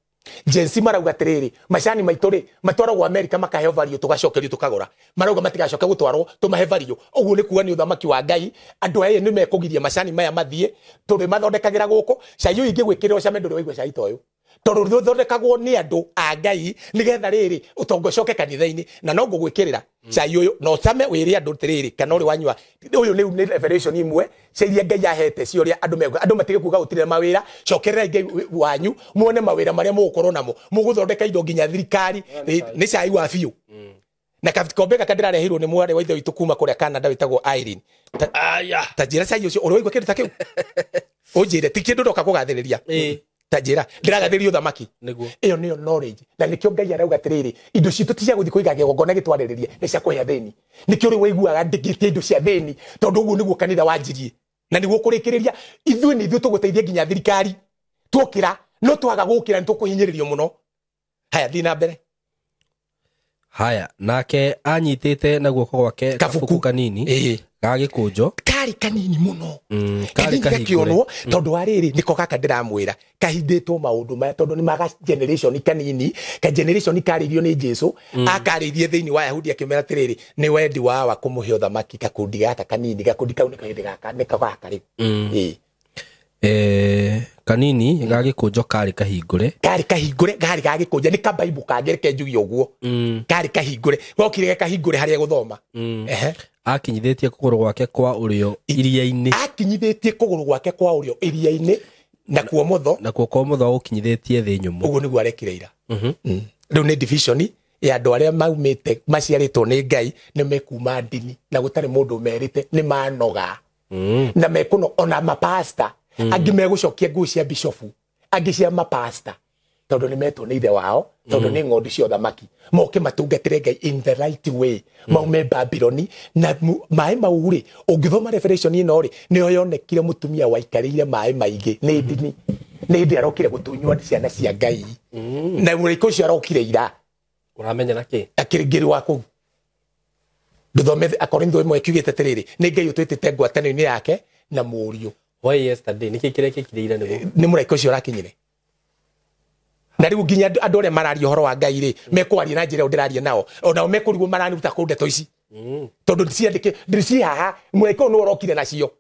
Jensi marauga atĩrĩrĩ, macani maitũ rĩ matwaragwo Amerika makaheo value, tũgacokerio tũkagũra. Marauga matigacoke gũtwarwo tũmahe value. Ũguo nĩ kuga nĩ ũthamaki wa Ngai, andũ aya nĩ mekũgiria macani maya mathiĩ tondũ mathondekagĩra gũkũ. Cai ũyũ ingĩgwĩkĩrĩra ũcame ndũrĩ waigua cai ta ũyũ tondũ rũthondekagwo nĩ andũ a Ngai nĩgetha rĩrĩ ũtonga ũcoke kanitha-inĩ. Na no ngũgwĩkĩrĩra cai ũyũ na ũcame wĩre andũ atĩrĩrĩ, kana ũrĩ wanyua ũyũ nĩ revelation imwe cia iria Ngai ahete cia ũrĩa andũ mekuga. Andũ matige kuga gũtirĩ mawĩra, cokererai Ngai wanyu muone mawĩra marĩa mũgũkorwo namo, mũgũthondeka indo nginya thirikari. Nĩ cai wa biũ. Na gakombe gaka ndĩrareheirwo nĩ mwarĩ wa ithe witũ kuma kũrĩa Canada wĩtagwo Irene. Ta njĩra cai ũcio ũrĩ waigua kĩndũ ta kĩu? Ũnjĩre ti kĩndũ ndoka kũgathĩrĩria. Ta njĩra ndĩragathĩrĩria ũthamaki. Ĩyo nĩyo knowledge. Na nĩkĩo Ngai arauga atĩrĩrĩ, indo citũ ti cia gũthiĩ kũiga kĩgongona gĩtwarĩrĩrie, nĩ cia kũhe athĩni. Nĩkĩo rĩu waiguaga ndĩngĩtie indo cia athĩni tondũ ũguo nĩguo kanitha wanjirie na nĩguo kũrĩkĩrĩria. Ithuĩ nĩ ithuĩ tũgũteithia nginya thirikari tuokĩra, no twaga gũkĩra nĩ tũkũhinyĩrĩrio mũno. Haya, thiĩ na mbere.
Haya, nake anyitĩte na guoko gwake kabuku kanini Ga gĩkũnjo
Karĩ kanini mũno.
Karĩ
Kanini.
Kahingũre.
Gakĩonwo tondũ wa rĩrĩ, nĩko gaka ndĩramwĩra kahindĩtwo maũndũ maya, tondũ nĩ maga generation kanini, ka generation karĩirio nĩ Jesu, akarĩirie thĩinĩ wa Yahudi akĩmera atĩrĩrĩ, nĩ wendi wawa kũmũhe ũthamaki gakundi gaka kanini. Gakundi kau nĩko hĩndĩ gaka, nĩko gaka rĩu. Ĩĩ.
Kanini ga gĩkũnjo karĩ kahingũre.
Karĩ kahingũre, karĩ ga gĩkũnjo, nĩ kabaibu kangĩ, reke njuge ũguo. Karĩ kahingũre, gokire ge kahingũre harĩa gũthoma. Ehe.
Akinyithĩtie kũgũrũ gwake kwa ũrĩo iria-inĩ.
Akinyithĩtie kũgũrũ gwake kwa ũrĩo iria-inĩ, nakuo mũtho
Nakuo kwa mũtho agũkinyithĩtie thĩ nyũmũ.
Ũguo nĩguo arekire ira. Rĩu nĩ division ya andũ arĩa maumĩte maciarĩtwo nĩ Ngai, nĩ mekuma ndini na gũtarĩ mũndũ merĩte, nĩ manoga na mekuno. Ona mapasta angĩ megũcokia nguo cia bishofu, angĩ cia mapasta, tondũ nĩ metwo nĩ ithe wao, tondũ nĩ ng'ondu cia ũthamaki, moke matungatĩre Ngai in the right way, maume Babiloni. Na maĩ mau rĩ, ũngĩthoma Revelation ĩno rĩ, nĩyo yonekire mũtumia waikarĩire maĩ maingĩ, nĩ ndini, nĩ hĩndĩ arokire gũtunywo ciana cia Ngai. Na mũraika ũcio arokire ira.
Ũramenya na kĩ?
Akĩrĩngĩrĩ wa kũu, ndũthome Akorintho 1 kiugĩte atĩrĩrĩ, nĩ Ngai ũtwĩtĩte ngwatanĩro-inĩ yake na mũriũ.
Why yesterday? Nĩkĩ kĩrekĩkire ira nĩguo?
Nĩ mũraika ũcio ũrakinyire. Na rĩu nginya andũ arĩa mararia ũhoro wa Ngai rĩ, mekwaria na njĩra ĩyo ndĩraria nao, onao mekũrigwo mararuta kũ ndeto ici, tondũ ciandĩke ci haha. Mũraika ũyũ nĩwe ũrokire nacio,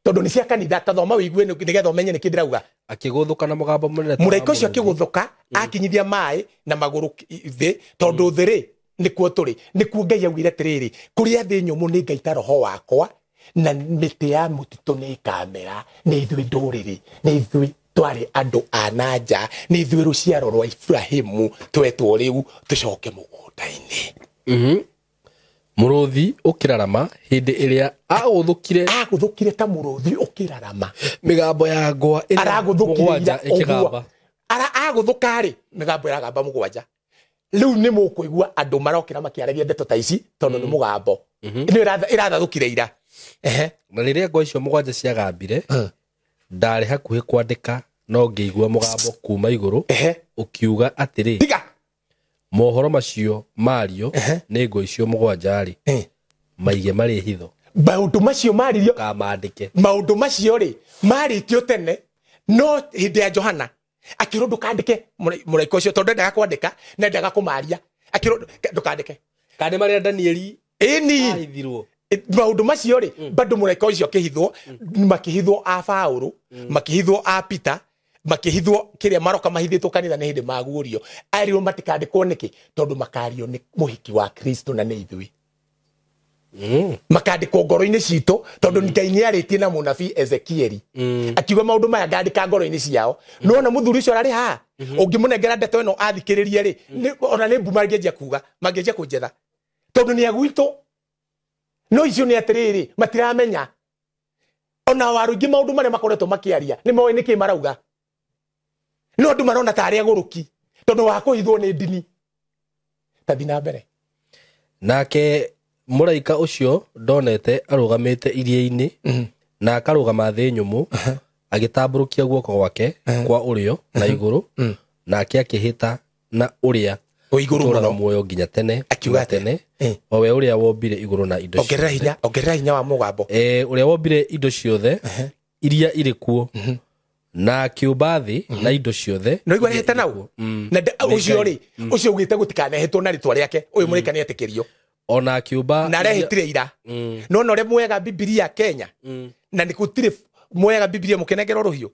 tondũ nĩ cia kanitha. Ta thoma wĩigue nĩgetha ũmenye nĩkĩ ndĩrauga.
Akĩgũthũka na mũgambo mũnene ta wa
Mũraika ũcio
mũrũũthi.
Akĩgũthũka, akinyithia maĩ na magũrũ thĩ, tondũ thĩ rĩ, nĩkuo tũrĩ, nĩkuo Ngai augire atĩrĩrĩ, kũrĩa thĩ nyũmũ nĩ ngaita roho wakwa, na mĩtĩ ya mũtitũ nĩ ĩkamera. Nĩ ithuĩ ndũrĩrĩ, nĩ ithuĩ twarĩ andũ a na nja, nĩ ithuĩ rũciaro rwa Ibrahimu, twetwo rĩu tũcoke mũgũnda-inĩ.
Mũrũthi ũkĩrarama hĩndĩ ĩrĩa agũthũkire.
Agũthũkire ta mũrũthi ũkĩrarama.
Mĩgambo ya ngwa ĩrĩa
Aragũthũkire
mũgwanja
ira
ĩkĩgamba.
Ũguo agũthũka rĩ, mĩgambo ĩragamba mũgwanja. Rĩu nĩ mũkũigua andũ marokĩra makĩaragia ndeto ta ici, tondũ nĩ mũgambo nĩ ĩrathathũkire ira. Ehe.
Na rĩrĩa ngwa icio mũgwanja ciagambire, ndarĩ hakuhĩ kwandĩka, no ngĩigua mũgambo kuma igũrũ ũkiuga atĩrĩ,
Tiga.
Mohoro macio mario nĩ ngwa icio mũgwanja rĩ, maige marĩ hitho.
Maũndũ macio maririo
Kamandĩke.
Maũndũ macio rĩ, marĩtio tene, no hĩndĩ ya Johana akĩrwo ndũkandĩke. Mũraika ũcio, tondũ endaga kwandĩka na endaga kũmaria, akĩrwo ndũkandĩke.
Kana nĩ marĩa Danieli
Ĩni.
ahithirwo.
Maũndũ macio rĩ, bado mũraika ũcio akĩhithwo, makĩhithwo a Paũlũ, makĩhithwo a Peter, makĩhithwo kĩrĩa maroka mahithĩtwo kanitha, nĩ hĩndĩ maguũrio. Arirwo matikandĩkwo nĩkĩ? Tondũ makario nĩ mũhiki wa Kristo, na nĩ ithuĩ. Makandĩkwo ngoro-inĩ citũ, tondũ Ngai nĩ arĩtie na mũnabii Ezekieli akiuga, maũndũ maya ngandĩka ngoro-inĩ ciao. Nĩwona mũthuri ũcio ararĩ haha, ũngĩmũnengera ndeto ĩno athikĩrĩrie rĩ, ona nĩ mbu mangĩanjia kuga, mangĩanjia kũnjetha, tondũ nĩ agwitũ. No icio nĩ atĩrĩrĩ, matiramenya ona waru ingĩ maũndũ marĩa makoretwo makĩaria, nĩ moĩ nĩkĩ marauga, no andũ marona ta arĩa agũrũki tondũ wa kũhithwo nĩ ndini. Tathi na mbere.
Nake mũraika ũcio ndonete arũgamĩte iria-inĩ na akarũgama thĩ nyũmũ, agĩtambũrũkia guoko gwake kwa ũrĩo na igũrũ, nake akĩhĩta na ũrĩa
Wĩ igũrũ
ũtũũraga
mũno.
muoyo nginya tene
Akiuga
na
atĩa?
tene, o we ũrĩa wombire igũrũ na indo
Ongerera
ciothe.
hinya, ongerera hinya wa mũgambo.
Ũrĩa wombire indo ciothe iria irĩ kuo, na akĩũmba thĩ na indo ciothe
No igua
iria
rehete
irĩ
nau
kuo.
Na ũcio rĩ, ũcio ugĩte gũtikanehĩtwo na rĩtwa rĩake, ũyũ mũraika nĩ etĩkĩrio.
Ona akĩũmba
Na arehĩtire ira. No na ũrĩa muoyaga Bibilia Kenya, na nĩ gũtirĩ muoyaga Bibilia mũkĩnengerwo rũhiũ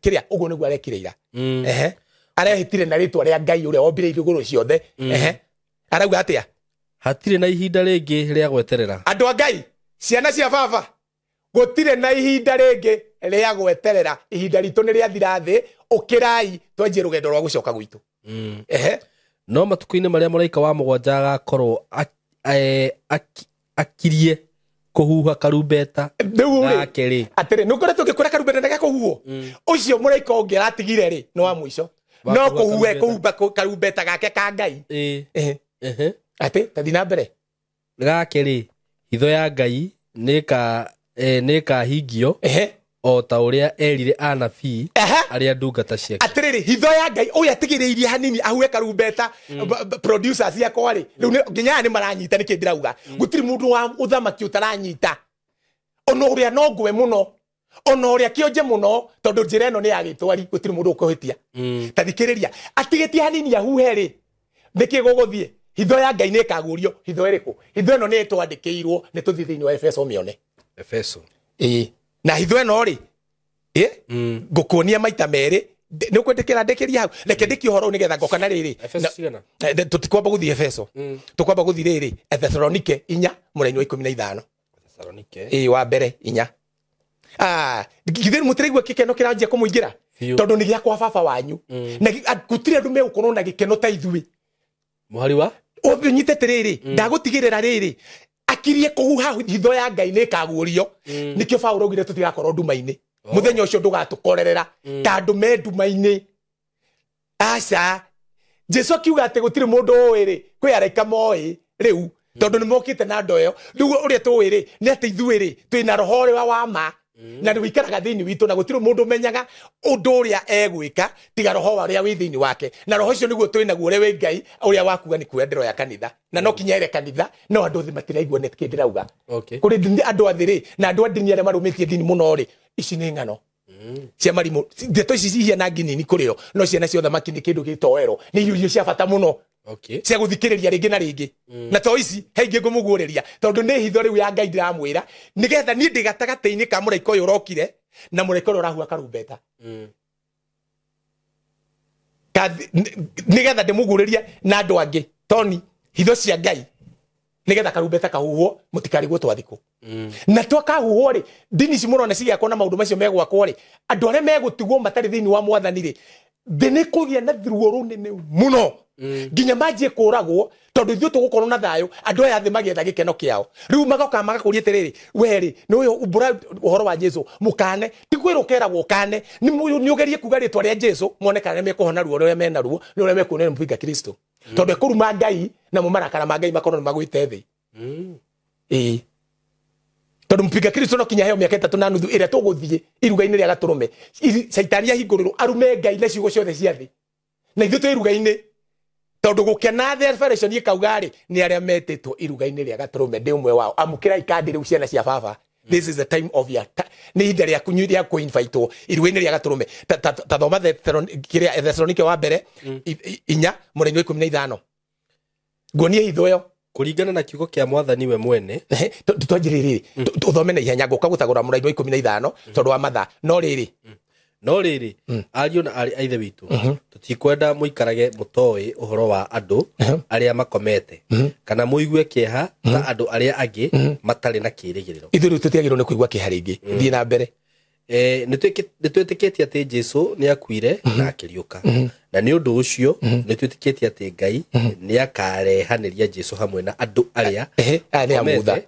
kĩrĩa, ũguo nĩguo arekire ira. Ehe, arehĩtire na rĩtwa rĩa Ngai ũrĩa wombire igũrũ ciothe. Ehe, arauga atĩa?
Hatirĩ na ihinda rĩngĩ rĩa gweterera.
Andũ a Ngai, ciana cia baba, gũtirĩ na ihinda rĩngĩ rĩa gweterera. Ihinda ritũ nĩ rĩathira thĩ. Ũkĩrai twanjie rũgendo rwa gũcoka gwitũ. Ehe.
No matukũ-inĩ marĩa mũraika wa mũgwanja agakorwo akirie kũhuha karumbeta
Rĩu rĩ,
gake rĩ,
atĩrĩ, nĩ ũkoretwo ũgĩkora karumbeta ga kũhuhwo. Ũcio mũraika ũngĩ aratigire rĩ, nĩ wa mũico.
Wa
No
kũhuha
kũhuhe
karumbeta.
kũhumba karumbeta gake ka Ngai. Ehe. Atĩ tathi na mbere.
Gake rĩ, hitho ya Ngai nĩĩkahingio.
Ehe.
O ta ũrĩa erire anabii arĩa ndungata ciake.
Atĩrĩrĩ, hitho ya Ngai ũyũ atigĩrĩirie hanini ahuhe karumbeta producers yakwa rĩ, rĩu nginya aya nĩ maranyita nĩkĩ ndĩrauga. Gũtirĩ mũndũ wa ũthamaki ũtaranyita, ona ũrĩa no ngwe mũno, ona ũrĩa kĩonje mũno, tondũ njĩra ĩno nĩ ya gĩtwari, gũtirĩ mũndũ ũkũhĩtia. Ta thikĩrĩria, atigĩtie hanini ahuhe rĩ, nĩkĩ gũgũthiĩ? Hitho ya Ngai nĩ ĩkaguũrio. Hitho ĩrĩkũ? Hitho ĩno nĩ ĩtwandĩkĩirwo, nĩ tũthiĩ thĩinĩ wa Efeso mĩone.
Efeso.
Ĩĩ. Na hitho ĩno rĩ, ngũkuonia maita merĩ, nĩ ũkwĩtĩkĩra ndĩkĩrie hau? Reke ndĩkie ũhoro ũyũ nĩgetha ngoka na rĩrĩ.
Efeso cigana?
Tũtikwamba gũthiĩ Efeso, tũkwamba gũthiĩ rĩrĩ Thesalonike 4 mũraini wa 15.
Thesalonike.
Ĩĩ, wa mbere 4. Githĩ mũtiraigua gĩkeno kĩranjia kũmũingĩra? Tondũ nĩ gĩakwa baba wanyu. Na gũtirĩ andũ megũkorwo na gĩkeno ta ithuĩ.
Mũhari wa?
Ũnyite atĩrĩrĩ, ndagũtigĩrĩra rĩrĩ, akirie kũhuha hitho ya Ngai nĩ ĩkaguũrio. Nĩkĩo Paũlũ augire tũtigakorwo nduma-inĩ. Mũthenya ũcio ndũgatũkorerera ta andũ me nduma-inĩ. Aca, Jesu akiuga atĩ gũtirĩ mũndũ ũĩ rĩ, kwĩ araika moĩ rĩu, tondũ nĩ mokĩte na ndo ĩyo. Rĩu ũrĩa tũĩ rĩ, nĩ atĩ ithuĩ rĩ, twĩna roho ũrĩa wa ma, na nĩ wĩikaraga thĩinĩ witũ, na gũtirĩ mũndũ ũmenyaga ũndũ ũrĩa egwĩka tiga roho ũrĩa wĩ thĩinĩ wake. Na roho ũcio nĩguo twĩ naguo, ũrĩa wĩ Ngai, ũrĩa wakuga nĩ kuoya ndĩro ya kanitha. Na no kinya ere kanitha, no andũ othe matiraigua nĩ kĩ ndĩrauga. Kũrĩ andũ athĩ rĩ, na andũ a ndini arĩa marũmĩtie ndini mũno rĩ, ici nĩ ng'ano cia marimũ. Ndeto ici cihiana nginini kũrĩ o, no ciana cia ũthamaki nĩ kĩndũ gĩtoero, nĩ irio cia bata mũno. Cia gũthikĩrĩria rĩngĩ na rĩngĩ. Na to ici he ingĩ ngũmũguũrĩria, tondũ nĩ hitho rĩu ya Ngai ndĩramwĩra, nĩgetha niĩ ndĩ gatagatĩ-inĩ ka mũraika ũyũ ũrokire na mũraika ũrĩa ũrahua karumbeta. Nĩgetha ndĩmũguũrĩrie na andũ angĩ, Tony, hitho cia Ngai, nĩgetha karumbeta kahuhwo, mũtikarigwo twathikũ. Na twakahuhwo rĩ, ndini ici mũrona cigĩakwo na maũndũ macio megwakwo rĩ, andũ arĩa megũtigwo matarĩ thĩinĩ wa mwathani rĩ, thĩ nĩ kũgĩa na ruo rũnene mũno. Nginya manjie kũragwo, tondũ ithuĩ tũgũkorwo na thayũ, andũ aya thĩ magĩetha gĩkeno kĩao. Rĩu magoka magakũria atĩrĩrĩ, we rĩ, nĩ ũyũ umbũra ũhoro wa Jesu, mũkane, ti kwĩrwo ũkeragwo ũkane, nĩ ũgerie kuga rĩtwa rĩa Jesu, mone kana nĩ mekũhona ruo rũrĩa mena ruo, nĩ ũrĩa mekuona nĩ mũpinga Kristo. Tondũ ekũruma Ngai, namo marakara ma Ngai makorwo nĩ magwĩte thĩ. Ĩĩ. Tondũ mũpinga Kristo no kinya heo mĩaka 3.5 ĩrĩa tũgũthiĩ iruga-inĩ rĩa gatũrũme. Caitani ahingũrĩrwo arume Ngai na ciugo ciothe cia thĩ. Na ithuĩ twĩ iruga-inĩ. Tondũ gũkena thĩ Revelation ĩkauga rĩ, nĩ arĩa metĩtwo iruga-inĩ rĩa gatũrũme, ndĩ ũmwe wao. Amũkĩrai kandi rĩu ciana cia baba. This is the time of your nĩ ihinda rĩaku rĩa kũ-invitewo iruga-inĩ rĩa gatũrũme. Ta thoma Thesalonike wa mbere 4 mũraini wa 15. Nguonie hitho ĩyo.
Kũringana na kiugo kĩa mwathani we mwene.
Twanjĩrĩrie rĩrĩ, ũthome na ihenya, ngũka gũtagũra mũraini wa 15 tondũ wa mathaa. No rĩrĩ.
No rĩrĩ, ariũ na aarĩ a Ithe witũ, tũtikwenda mũikarage mũtoĩ ũhoro wa andũ arĩa makomete, kana mũigue kĩeha ta andũ arĩa angĩ matarĩ na kĩĩrĩgĩrĩro.
Ithuĩ rĩu tũtiagĩrĩirwo nĩ kũigua kĩeha rĩngĩ. Thiĩ na mbere.
Nĩ twĩtĩkĩtie atĩ Jesu nĩ akuire na akĩriũka. Na nĩ ũndũ ũcio nĩ twĩtĩkĩtie atĩ Ngai nĩ akarehanĩria Jesu hamwe na andũ arĩa
makomete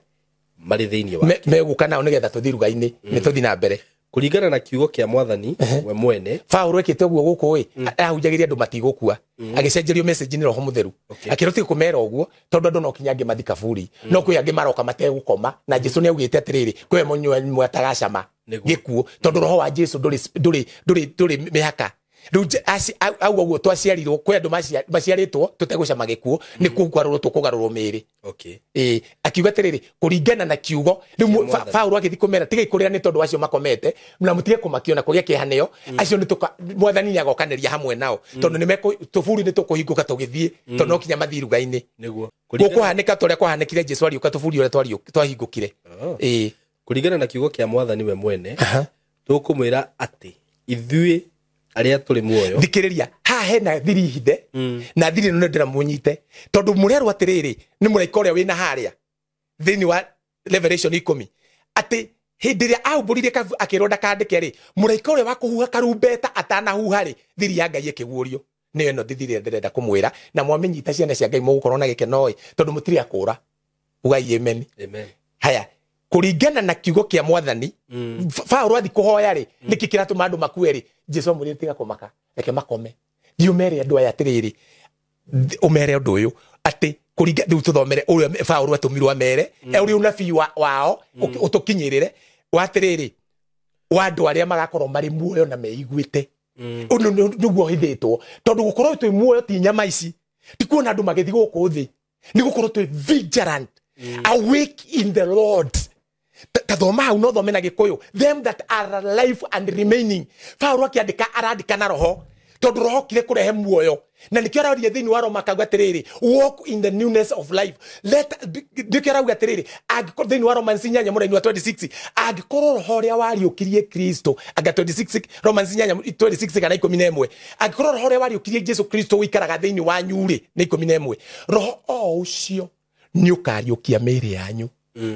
marĩ thĩinĩ wake.
Megũka nao nĩgetha tũthiĩ iruga-inĩ. Nĩ tũthiĩ na mbere.
Kũringana na kiugo kĩa mwathani we mwene.
Paũlũ ekĩte ũguo gũkũ ĩ, ahunjagĩria andũ matigũkua. Agĩcenjerio message nĩ Roho Mũtheru. Akĩrwo tiga kũmera ũguo, tondũ andũ no kinya angĩ mathiĩ kaburi. No kwĩ angĩ maroka mategũkoma, na Jesu nĩ augĩte atĩrĩrĩ, kwĩ mũnyua mwatagacama gĩkuũ, tondũ roho wa Jesu ndũrĩ mĩhaka. Rĩu auga ũguo twaciarirwo, kwĩ andũ maciarĩtwo tũtegũcama gĩkuũ, nĩ kũgarũrwo tũkũgarũrwo mĩĩrĩ. Akiuga atĩrĩrĩ, kũringana na kiugo, rĩu Paũlũ agĩthiĩ kũmera, tigai kũrĩra nĩ tondũ acio makomete, na mũtige kũmakio na kũgĩa kĩeha nĩo. Acio nĩ mwathani nĩ agokanĩria hamwe nao, tondũ nĩ tũburi nĩ tũkũhingũka tũgĩthiĩ, tondũ no kinya mathiĩ iruga-inĩ. Gũkũhanĩka ta ũrĩa kwahanĩkire Jesu ariũka, tũburi ũrĩa twahingũkire.
Kũringana na kiugo kĩa mwathani we mwene, tũkũmwĩra atĩ ithuĩ arĩa tũrĩ muoyo.
Thikĩrĩria, haha hena thiri hithe, na thiri ĩno nĩ ndĩramũnyite, tondũ mũrerwo atĩrĩrĩ, nĩ mũraika ũrĩa wĩna harĩa thĩinĩ wa Revelation 10, atĩ hĩndĩ ĩrĩa aumbũrire akĩrwo ndakandĩke rĩ, mũraika ũrĩa wa kũhuha karumbeta atanahuha rĩ, thiri ya Ngai ĩkĩguũrio. Nĩyo ĩno thiri ĩrĩa ndĩrenda kũmwĩra, na mwamĩnyita ciana cia Ngai mũgũkorwo na gĩkeno ĩ, tondũ mũtirĩ akũra. Ugai amen.
Amen.
Haya, kũringana na kiugo kĩa mwathani, Paũlũ athiĩ kũhoya rĩ, nĩkĩ kĩratũma andũ makue rĩ? Jesu amwĩrire tiga kũmaka, reke makome. Thiĩ ũmere andũ aya atĩrĩrĩ, ũmere ũndũ ũyũ, atĩ kũringa rĩu tũthomere ũrĩa Paũlũ atũmirwo amere, ũrĩa ũnabii wao ũtũkinyĩrĩre, wa atĩrĩrĩ. wa andũ arĩa magakorwo marĩ muoyo na meiguĩte. Ũndũ nĩguo hithĩtwo, tondũ gũkorwo twĩ muoyo ti nyama ici, ti kuona andũ magĩthiĩ gũkũ thĩ, nĩ gũkorwo twĩ vigilant, awake in the Lord. Tathoma hau no thome na Gĩkũyũ, them that are alive and remaining. Paũlũ akĩandĩka arandĩka na roho, tondũ roho okire kũrehe muoyo, na nĩkĩo araria thĩinĩ wa Roma akauga atĩrĩrĩ, walk in the newness of life. Let nĩkĩo arauga atĩrĩrĩ, angĩkorwo thĩinĩ wa Romans 8 mũraini wa 26, angĩkorwo roho ũrĩa wariũkirie Kristo, anga 26 Romans 8 26 kana 11, angĩkorwo roho ũrĩa wariũkirie Jesu Kristo ũikaraga thĩinĩ wanyu rĩ, nĩ 11, roho o ũcio nĩ ũkariũkia mĩĩrĩ yanyu.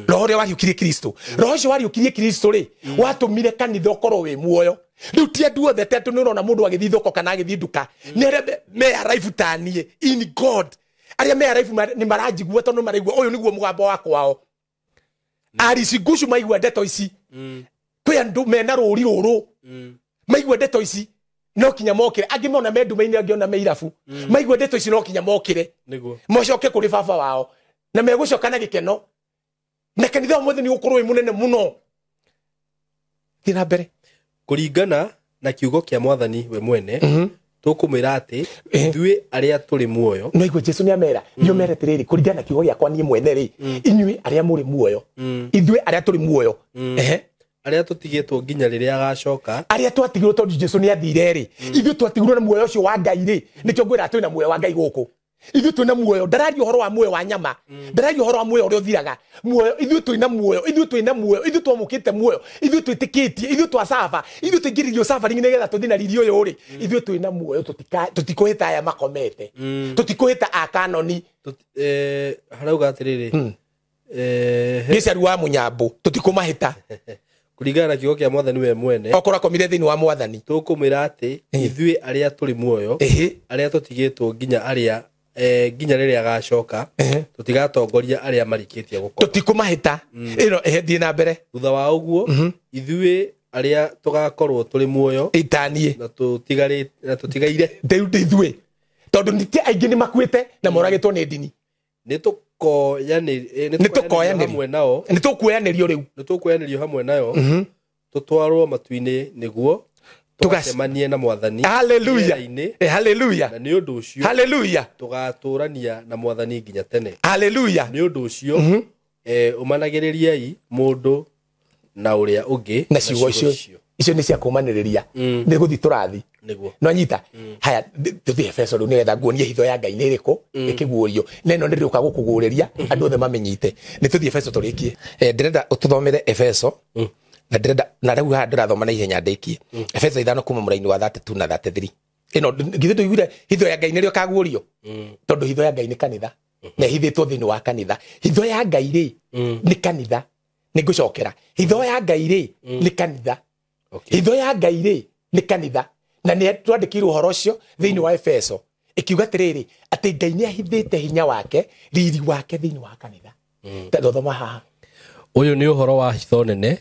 Roho ũrĩa wariũkirie Kristo, roho ũcio wariũkirie Kristo rĩ, watũmire kanitha ũkorwo wĩ muoyo. Rĩu ti andũ othe, ti atĩ nĩ ũrona mũndũ agĩthiĩ thoko kana agĩthiĩ nduka, nĩ arĩa me arrive ta niĩ in God, arĩa me arrive nĩ maranjigua, tondũ maraigua ũyũ nĩguo mũgambo wa kwao. Arici ngucu maigua ndeto ici, kwĩ andũ mena rũri rũrũ maigua ndeto ici no kinya mokire, angĩ mona me nduma-inĩ, angĩ ona me irabu, maigua ndeto ici no kinya mokire mocoke kũrĩ baba wao, na megũcoka na gĩkeno, na kanitha ũmũthĩ nĩ ũgũkorwo wĩ mũnene mũno. Thiĩ na mbere.
Kũringana na kiugo kĩa mwathani we mwene, tũkũmwĩra atĩ ithuĩ arĩa tũrĩ muoyo.
No igua Jesu nĩ amera, nĩ omere atĩrĩrĩ, kũringana na kiugo gĩakwa niĩ mwene rĩ, inyuĩ arĩa mũrĩ muoyo, ithuĩ arĩa tũrĩ muoyo,
arĩa tũtigĩtwo nginya rĩrĩa agacoka,
arĩa twatigirwo tondũ Jesu nĩ athire rĩ, ithuĩ twatigirwo na muoyo ũcio wa Ngai rĩ, nĩkĩo ngwĩra twĩna muoyo wa Ngai gũkũ. Ithuĩ twĩna muoyo, ndararia ũhoro wa muoyo wa nyama, ndararia ũhoro wa muoyo ũrĩa ũthiraga. Muoyo, ithuĩ twĩna muoyo, ithuĩ twĩna muoyo, ithuĩ twamũkĩte muoyo, ithuĩ twĩtĩkĩtie, ithuĩ twacaba, ithuĩ tũingĩrĩrio suffering nĩgetha tũthiĩ na riri ũyũ rĩ, ithuĩ twĩna muoyo, tũtikũhĩta aya makomete, tũtikũhĩta akanoni.
Harauga atĩrĩrĩ,
Gĩcaru wa mũnyambũ, tũtikũmahĩta.
Kũringana na kiugo kĩa mwathani we mwene,
okorwo akomire thĩinĩ wa mwathani,
tũkũmwĩra atĩ ithuĩ arĩa tũrĩ muoyo, arĩa tũtigĩtwo nginya arĩa nginya rĩrĩa agacoka, tũtigatongoria arĩa marĩkĩtie gũkoma,
tũtikũmahĩta. Ĩno thiĩ na mbere.
Thutha wa ũguo, ithuĩ arĩa tũgakorwo tũrĩ muoyo
itaniĩ
na tũtigaire,
rĩu ithuĩ, tondũ nĩ aingĩ nĩ makuĩte na moragĩtwo nĩ ndini,
nĩ tũkoyanĩrio hamwe nao,
nĩ tũkuoyanĩrio rĩu,
nĩ tũkuoyanĩrio hamwe nayo, tũtwarwo matu-inĩ nĩguo tũgacemanie na mwathani.
Hallelujah. Hallelujah.
Na nĩ ũndũ ũcio,
hallelujah,
tũgatũrania na mwathani nginya tene.
Hallelujah.
Nĩ ũndũ ũcio, ũmanagĩrĩriai mũndũ na ũrĩa ũngĩ
na ciugo icio. Icio nĩ cia kũmanĩrĩria, nĩ gũthiĩ tũrathi
nĩguo.
No nyita haya, tũthiĩ Efeso rĩu nĩgetha nguonie hitho ya Ngai nĩ ĩrĩkũ ĩkĩguũrio, na ĩno nĩ ndĩũka gũkũguũrĩria andũ othe mamenyite. Nĩ tũthiĩ Efeso tũrĩkie. Ndĩrenda ũtũthomere Efeso, na ndĩrenda na rĩu haha ndĩrathoma na ihenya ndĩkie. Efeso 5 kuma mũraini wa 32 na 33. Ĩno githĩ tũiguire hitho ya Ngai nĩrĩo ĩkaguũrio, tondũ hitho ya Ngai nĩ kanitha, na ĩhithĩtwo thĩinĩ wa kanitha. Hitho ya Ngai rĩ nĩ kanitha. Nĩ ngũcokera, hitho ya Ngai rĩ nĩ kanitha. Hitho ya Ngai rĩ nĩ kanitha, na nĩ twandĩkĩirwo ũhoro ũcio thĩinĩ wa Efeso, ĩkiuga atĩrĩrĩ, atĩ Ngai nĩ ahithĩte hinya wake, riri wake thĩinĩ wa kanitha. Thoma haha.
Ũyũ nĩ ũhoro wa hitho nene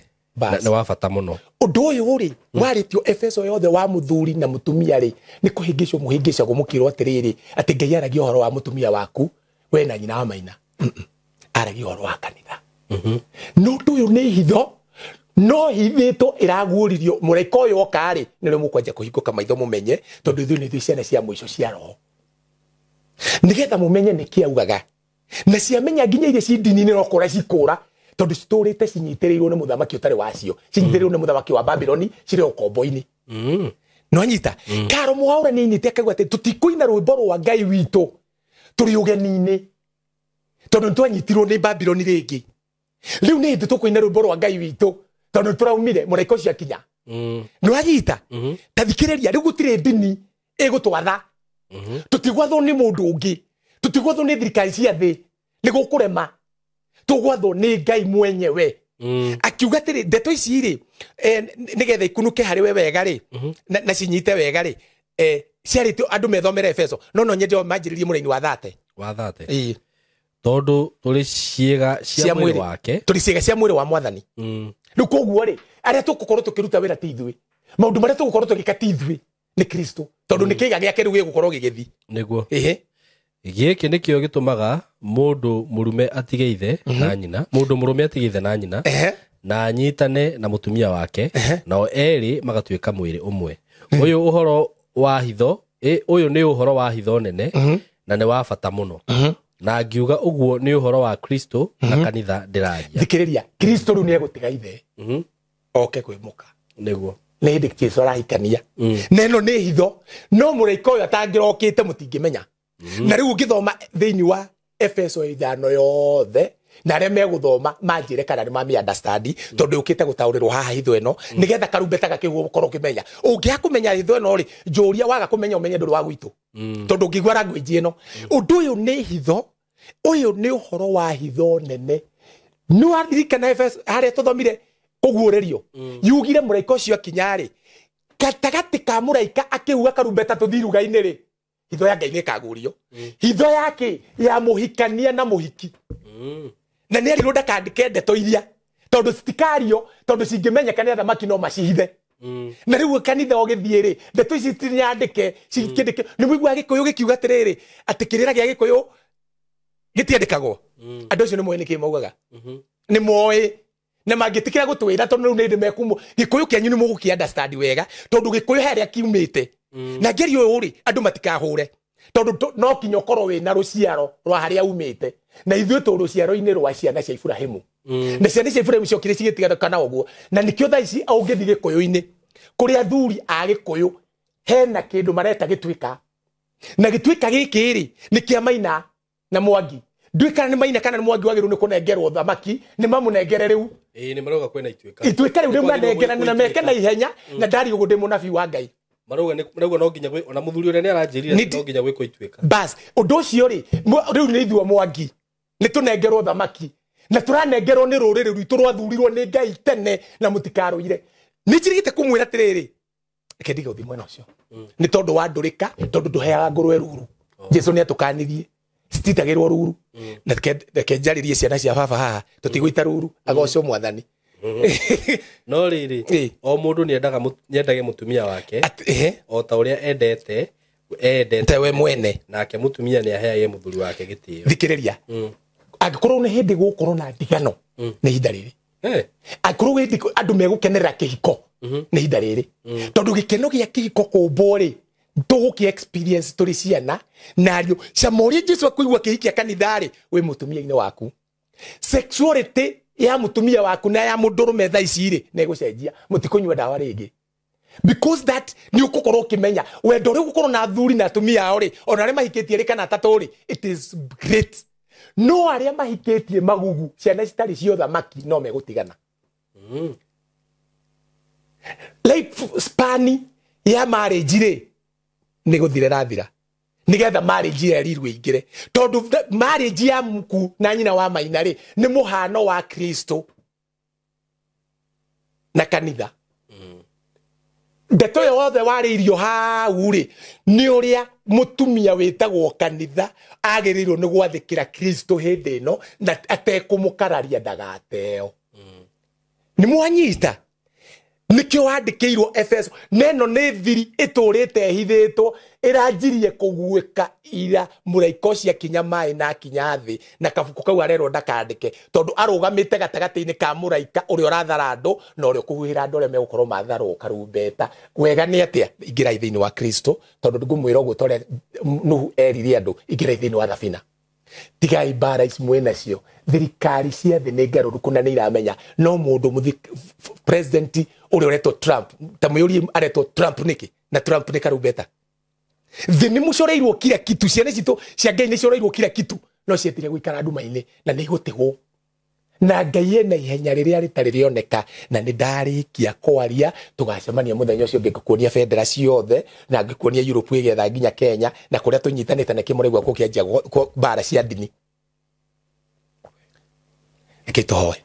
na wa bata mũno.
Ũndũ ũyũ rĩ warĩtio Efeso yothe wa mũthuri na mũtumia rĩ, nĩ kũhĩngĩcwo mũhĩngĩcagwo mũkĩrwo atĩrĩrĩ, atĩ Ngai aragia ũhoro wa mũtumia waku we na nyina wa maina, aragia ũhoro wa kanitha. No ũndũ ũyũ nĩ hitho, no hithĩtwo ĩraguũririo mũraika ũyũ oka rĩ, nĩrĩo mũkwanja kũhingũka maitho mũmenye, tondũ ithuĩ nĩ ithuĩ ciana cia mũico cia roho, nĩgetha mũmenye nĩkĩ augaga. Na ciamenya nginya iria ci ndini-inĩ no kũra cikũra, tondũ citũrĩte cinyitĩrĩirwo nĩ mũthamaki ũtarĩ wacio, cinyitĩrĩirwo nĩ mũthamaki wa Babironi, cirĩ ũkombo-inĩ. No nyita Karo Mwaura nĩ ainĩte akauga atĩ tũtikũina rwĩmbo rwa Ngai witũ tũrĩ ũgeni-inĩ, tondũ nĩ twanyitirwo nĩ Babironi rĩngĩ. Rĩu nĩ hĩndĩ tũkũina rwĩmbo rwa Ngai witũ, tondũ nĩ tũraumire mũraika ũcio akinya. Nĩ wanyita? Ta thikĩrĩria, rĩu gũtirĩ ndini ĩgũtwatha, tũtigwathwo nĩ mũndũ ũngĩ, tũtigwathwo nĩ thirikari cia thĩ, nĩ gũkũrema, tũgwathwo nĩ Ngai mwenyewe. Akiuga atĩrĩ, ndeto ici rĩ, nĩgetha ikunuke harĩ we wega rĩ, na cinyite wega rĩ, ciarĩtio andũ methomere Efeso, no nyende manjĩrĩrie mũraini wa 30.
Wa 30. Tondũ tũrĩ ciĩga cia mwĩrĩ wake,
tũrĩ ciĩga cia mwĩrĩ wa mwathani. Rĩu koguo rĩ, arĩa tũgũkorwo tũkĩruta wĩra ti ithuĩ, maũndũ marĩa tũgũkorwo tũgĩka ti ithuĩ, nĩ Kristo, tondũ nĩ kĩiga gĩake rĩu gĩgũkorwo gĩgĩthiĩ.
Nĩguo. Gĩkĩ nĩkĩo gĩtũmaga mũndũ mũrume atige ithe na nyina, mũndũ mũrũme atige ithe na nyina, Na anyitane na mũtumia wake, nao erĩ magatuĩka mwĩrĩ ũmwe. Ũyũ ũhoro wa hitho, ũyũ nĩ ũhoro wa hitho nene na nĩ wa bata mũno. Na ngiuga ũguo nĩ ũhoro wa Kristo na kanitha ndĩraria.
Thikĩrĩria, Kristo rĩu nĩ egũtiga ithe oke kwĩ mũka.
Nĩguo.
Nĩ hĩndĩ Jesu arahikania. Na ĩno nĩ hitho, no mũraika ũyũ atangĩrokĩte mũtingĩmenya. Na rĩu ũngĩthoma thĩinĩ wa Efeso 5 yothe, na arĩa megũthoma manjĩre kana nĩ mami understand, tondũ yũkĩte gũtaũrĩrwo haha hitho ĩno, nĩgetha karumbeta gakĩhuhwo ũkorwo ũkĩmenya. Ũngĩaga kũmenya hitho ĩno rĩ, njũria waga kũmenya ũmenye ndũrĩ wa gwitũ. Tondũ ũngĩigua language ĩno. Ũndũ ũyũ nĩ hitho, ũyũ nĩ ũhoro wa hitho nene. Nĩ waririkana Efeso harĩa tũthomire kũguũrĩrio. Yugire mũraika ũcio akinya rĩ, gatagatĩ ka mũraika akĩhuha karumbeta tũthiĩ iruga-inĩ rĩ, hitho ya Ngai nĩ ĩkaguũrio. Hitho yake ya mũhikania na mũhiki. Na nĩ erirwo ndakandĩke ndeto iria, tondũ citikario, tondũ cingĩmenyeka nĩ athamaki no macihithe. Na rĩu kanitha ũgĩthiĩ rĩ, ndeto ici citinyandĩke, cikĩndĩke. Nĩ mũiguaga Gĩkũyũ gĩkiuga atĩrĩrĩ, atĩ kĩrĩra gĩa Gĩkũyũ gĩtiandĩkagwo. Andũ acio nĩ moĩ nĩkĩ maugaga. Nĩ moĩ. Na mangĩtĩkĩra gũtwĩra tondũ rĩu nĩ hĩndĩ mekumwo. Gĩkũyũ kĩanyu nĩ mũgũkĩ understand wega, tondũ Gĩkũyũ he harĩa kiumĩte. Na ngerio ũyũ rĩ, andũ matikahũre. Tondũ no kinya ũkorwo wĩna rũciaro rwa harĩa umĩte. Na ithuĩ tũ rũciaro-inĩ rwa ciana cia Iburahĩmu. Na ciana cia Iburahĩmu ciokire cigĩtigana ũguo. Na nĩkĩo thaa ici ũngĩthiĩ Gĩkũyũ-inĩ, kũrĩ athuri a Gĩkũyũ hena kĩndũ mareta gĩtuĩka. Na gĩtuĩka gĩkĩ rĩ, nĩ kĩa Maina na Mwangi. Ndiũĩ kana nĩ Maina kana nĩ Mwangi wagĩrĩirwo nĩ kũnengerwo thamaki, nĩ mamũnengere rĩu.
Ĩĩ, nĩ marauga kwĩna ituĩka.
Ituĩka rĩu rĩu manengerane na meke na ihenya, na ndarĩ ũguo ndĩ mũnabii wa Ngai.
Marauga nĩ marauga no nginya gwĩ, ona mũthuri ũrĩa nĩ aranjĩrire no nginya gwĩkwo ituĩka.
Bas, ũndũ ũcio rĩ, rĩu nĩ ithuĩ Mwangi, nĩ tũnengerwo thamaki. Na tũranengerwo nĩ rũrĩrĩ rwitũ rwathurirwo nĩ Ngai tene na mũtikarũire. Nĩ njirigĩte kũmwĩra atĩrĩrĩ, reke ndige gũthiĩ mwena ũcio. Nĩ tondũ wa ndũrĩka, tondũ ndũheaga ngũrwe ruru. Jesu nĩ atũkanirie, cititagĩrwo ruru. Na reke njarĩrie ciana cia baba haha, tũtigũita ruru, agocwo Mwathani.
No rĩrĩ, o mũndũ nĩendage mũtumia wake o ta ũrĩa endete
we mwene,
nake mũtumia nĩaheage mũthuri wake gĩtĩo.
Thikĩrĩria, angĩkorwo nĩ hĩndĩ gũgũkorwo na ndigano, nĩ ihinda rĩrĩ. Angĩkorwo hĩndĩ andũ megũkenerera kĩhiko, nĩ ihinda rĩrĩ. Tondũ gĩkeno gĩa kĩhiko kũmbwo rĩ, tũgũkĩ experience tũrĩ ciana na ariũ. Cama ũrĩa Jesu akũigua kĩhikia kanitha rĩ, wĩ mũtumia-inĩ waku. Sexuality ya mũtumia waku na ya mũndũrũme thaa ici rĩ, nĩ ĩgũcenjia. Mũtikũnyua ndawa rĩngĩ. Because that nĩ ũgũkorwo ũkĩmenya wendo ũrĩa ũgũkorwo na athuri na atumia ao rĩ, ona arĩa mahikĩtie rĩ kana atatũ rĩ, it is great. No arĩa mahikĩtie magugu, ciana citarĩ cia ũthamaki no megũtigana. Life span ya marriage rĩ, nĩ gũthira ĩrathira. Nĩgetha marriage ĩrĩa ĩrirwo ĩingĩre. Tondũ marriage ya muku na nyina wa Maina rĩ, nĩ mũhano wa Kristo na kanitha. Ndeto ĩyo yothe warĩirio hau rĩ, nĩ ũrĩa mũtumia wĩtagwo kanitha agĩrĩirwo nĩ gwathĩkĩra Kristo hĩndĩ ĩno na atekũmũkararia ndagateo. Nĩ mwanyita? Nĩkĩo wandĩkĩirwo Efeso. Neno nĩ thiri ĩtũrĩte ĩhithĩtwo, ĩranjirie kũguĩka ira mũraika ũcio akinya maĩ na akinya thĩ, na kabuku kau arerwo ndakandĩke tondũ arũgamĩte gatagatĩ-inĩ ka mũraika ũrĩa ũrathara andũ na ũrĩa ũkũhuhĩra andũ arĩa megũkorwo matharwo karumbeta. Wega nĩ atĩa? Ingĩrai thĩinĩ wa Kristo, tondũ ngũmwĩra ũguo ta ũrĩa Nuhu erire andũ, ingĩrai thĩinĩ wa thabina. Tigai mbara ici mwĩ nacio. Thirikari cia thĩ nĩ ngarũrũku na nĩ iramenya. No mũndũ president ũrĩa ũretwo Trump, ta mwĩũrie aretwo Trump nĩkĩ? Na Trump nĩ karumbeta. Thĩ nĩ mũcoreirwo kila kitu, ciana citũ cia Ngai nĩ coreirwo kila kitu, no cietire gũikara nduma-inĩ na nĩ igũtigwo. Na Ngai ena ihenya rĩrĩa rĩtarĩ rĩoneka, na nĩ ndarĩkia kwaria, tũgacemania mũthenya ũcio ngĩkuonia bendera ciothe na ngĩkuonia Europe ĩgetha nginya Kenya na kũrĩa tũnyitanĩte na kĩmũraigua gũkĩanjia mbara cia ndini. Reke tũhoe.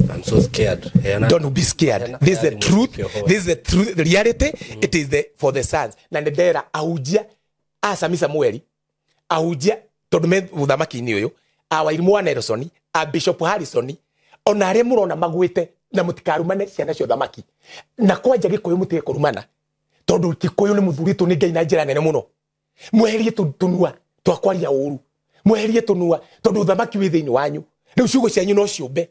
I'm so scared.
Don't be scared. This is the truth. This is the truth. The reality. It is the for the sons. Na nĩ ndera ahunjia a Sami Samueli, ahunjia tondũ me mũthamaki-inĩ ũyũ, a Wairimũ wa Nelson, a Bishop Harrison, ona arĩa mũrona magwĩte, na mũtikarumane ciana cia ũthamaki. Na kwanja Gĩkũyũ mũtige kũrumana, tondũ Gĩkũyũ nĩ mũthurĩtwo nĩ Ngai na njĩra nene mũno. Mweherie tũnua twa kwaria ũru, mweherie tũnua tondũ ũthamaki wĩ thĩinĩ wanyu. Rĩu ciugo cianyu no ciũmbe.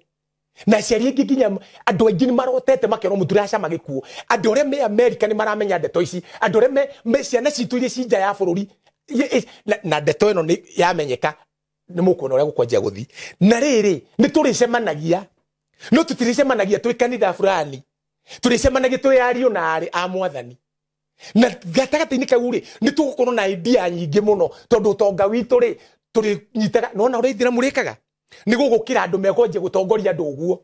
Na aciari aingĩ nginya andũ aingĩ nĩ marotete makerwo mũtiracama gĩkuũ. Andũ arĩa me America nĩ maramenya ndeto ici. Andũ arĩa me ciana citũ iria ci nja ya bũrũri na ndeto ĩno nĩ yamenyeka nĩ mũkuona ũrĩa gũkwanjia gũthiĩ. Na rĩrĩ nĩ tũrĩcemanagia, no tũtirĩcemanagia twĩ kanitha fulani, tũrĩcemanagia twĩ ariũ na aarĩ a mwathani. Na gatagatĩ-inĩ kau rĩ nĩ tũgũkorwo na idea nyingĩ mũno tondũ ũtonga witũ rĩ tũrĩnyitaga. Nona ũrĩa ithĩramu rĩkaga nĩ gũgũkĩra andũ mekwanjia gũtongoria andũ ũguo.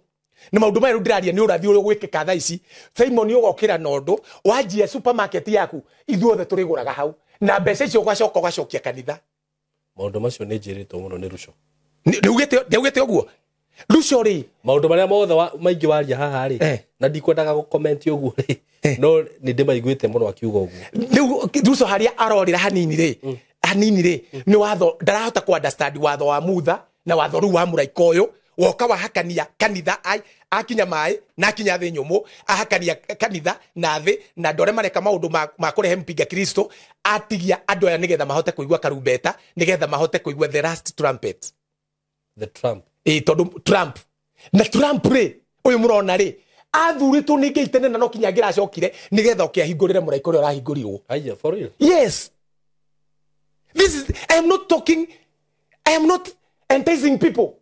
Na maũndũ maya rĩu ndĩraria nĩ ũrathi ũrĩa ũgwĩkĩka thaa ici. Simon ũgokĩra na ũndũ wanjia supermarket yaku, ithuothe tũrĩgũraga hau na mbeca icio ũgacoka ũgacokia kanitha.
Maũndũ macio nĩ njĩrĩtwo mũno nĩ Ruco.
Nĩugĩte ũguo Ruco rĩ
maũndũ marĩa mothe maingĩ waria haha rĩ na ndikwendaga gũ-comment ũguo rĩ no nĩ ndĩmaiguĩte mũno akiuga ũguo.
Rĩu Ruco harĩa arorĩra hanini rĩ hanini rĩ nĩ watho ndarahota ku understand watho wa Mutha na watho rĩu wa mũraika ũyũ woka wahakania kanitha akinya maĩ na akinya thĩ nyũmũ ahakania kanitha na thĩ na andũ arĩa mareka maũndũ ma kũrehe mpinga Kristo atigia andũ aya nĩgetha mahote kũigua karumbeta nĩgetha mahote kũigua the last trumpet.
The Trump.
Tondũ Trump na Trump rĩ ũyũ mũrona rĩ athurĩtwo nĩ Ngai tene na no kinya angĩracokire nĩgetha oke ahingũrĩre mũraika ũrĩa ũrahingũrirwo.
Aya, for real?
Yes. This is, I am not talking, I am not enticing people.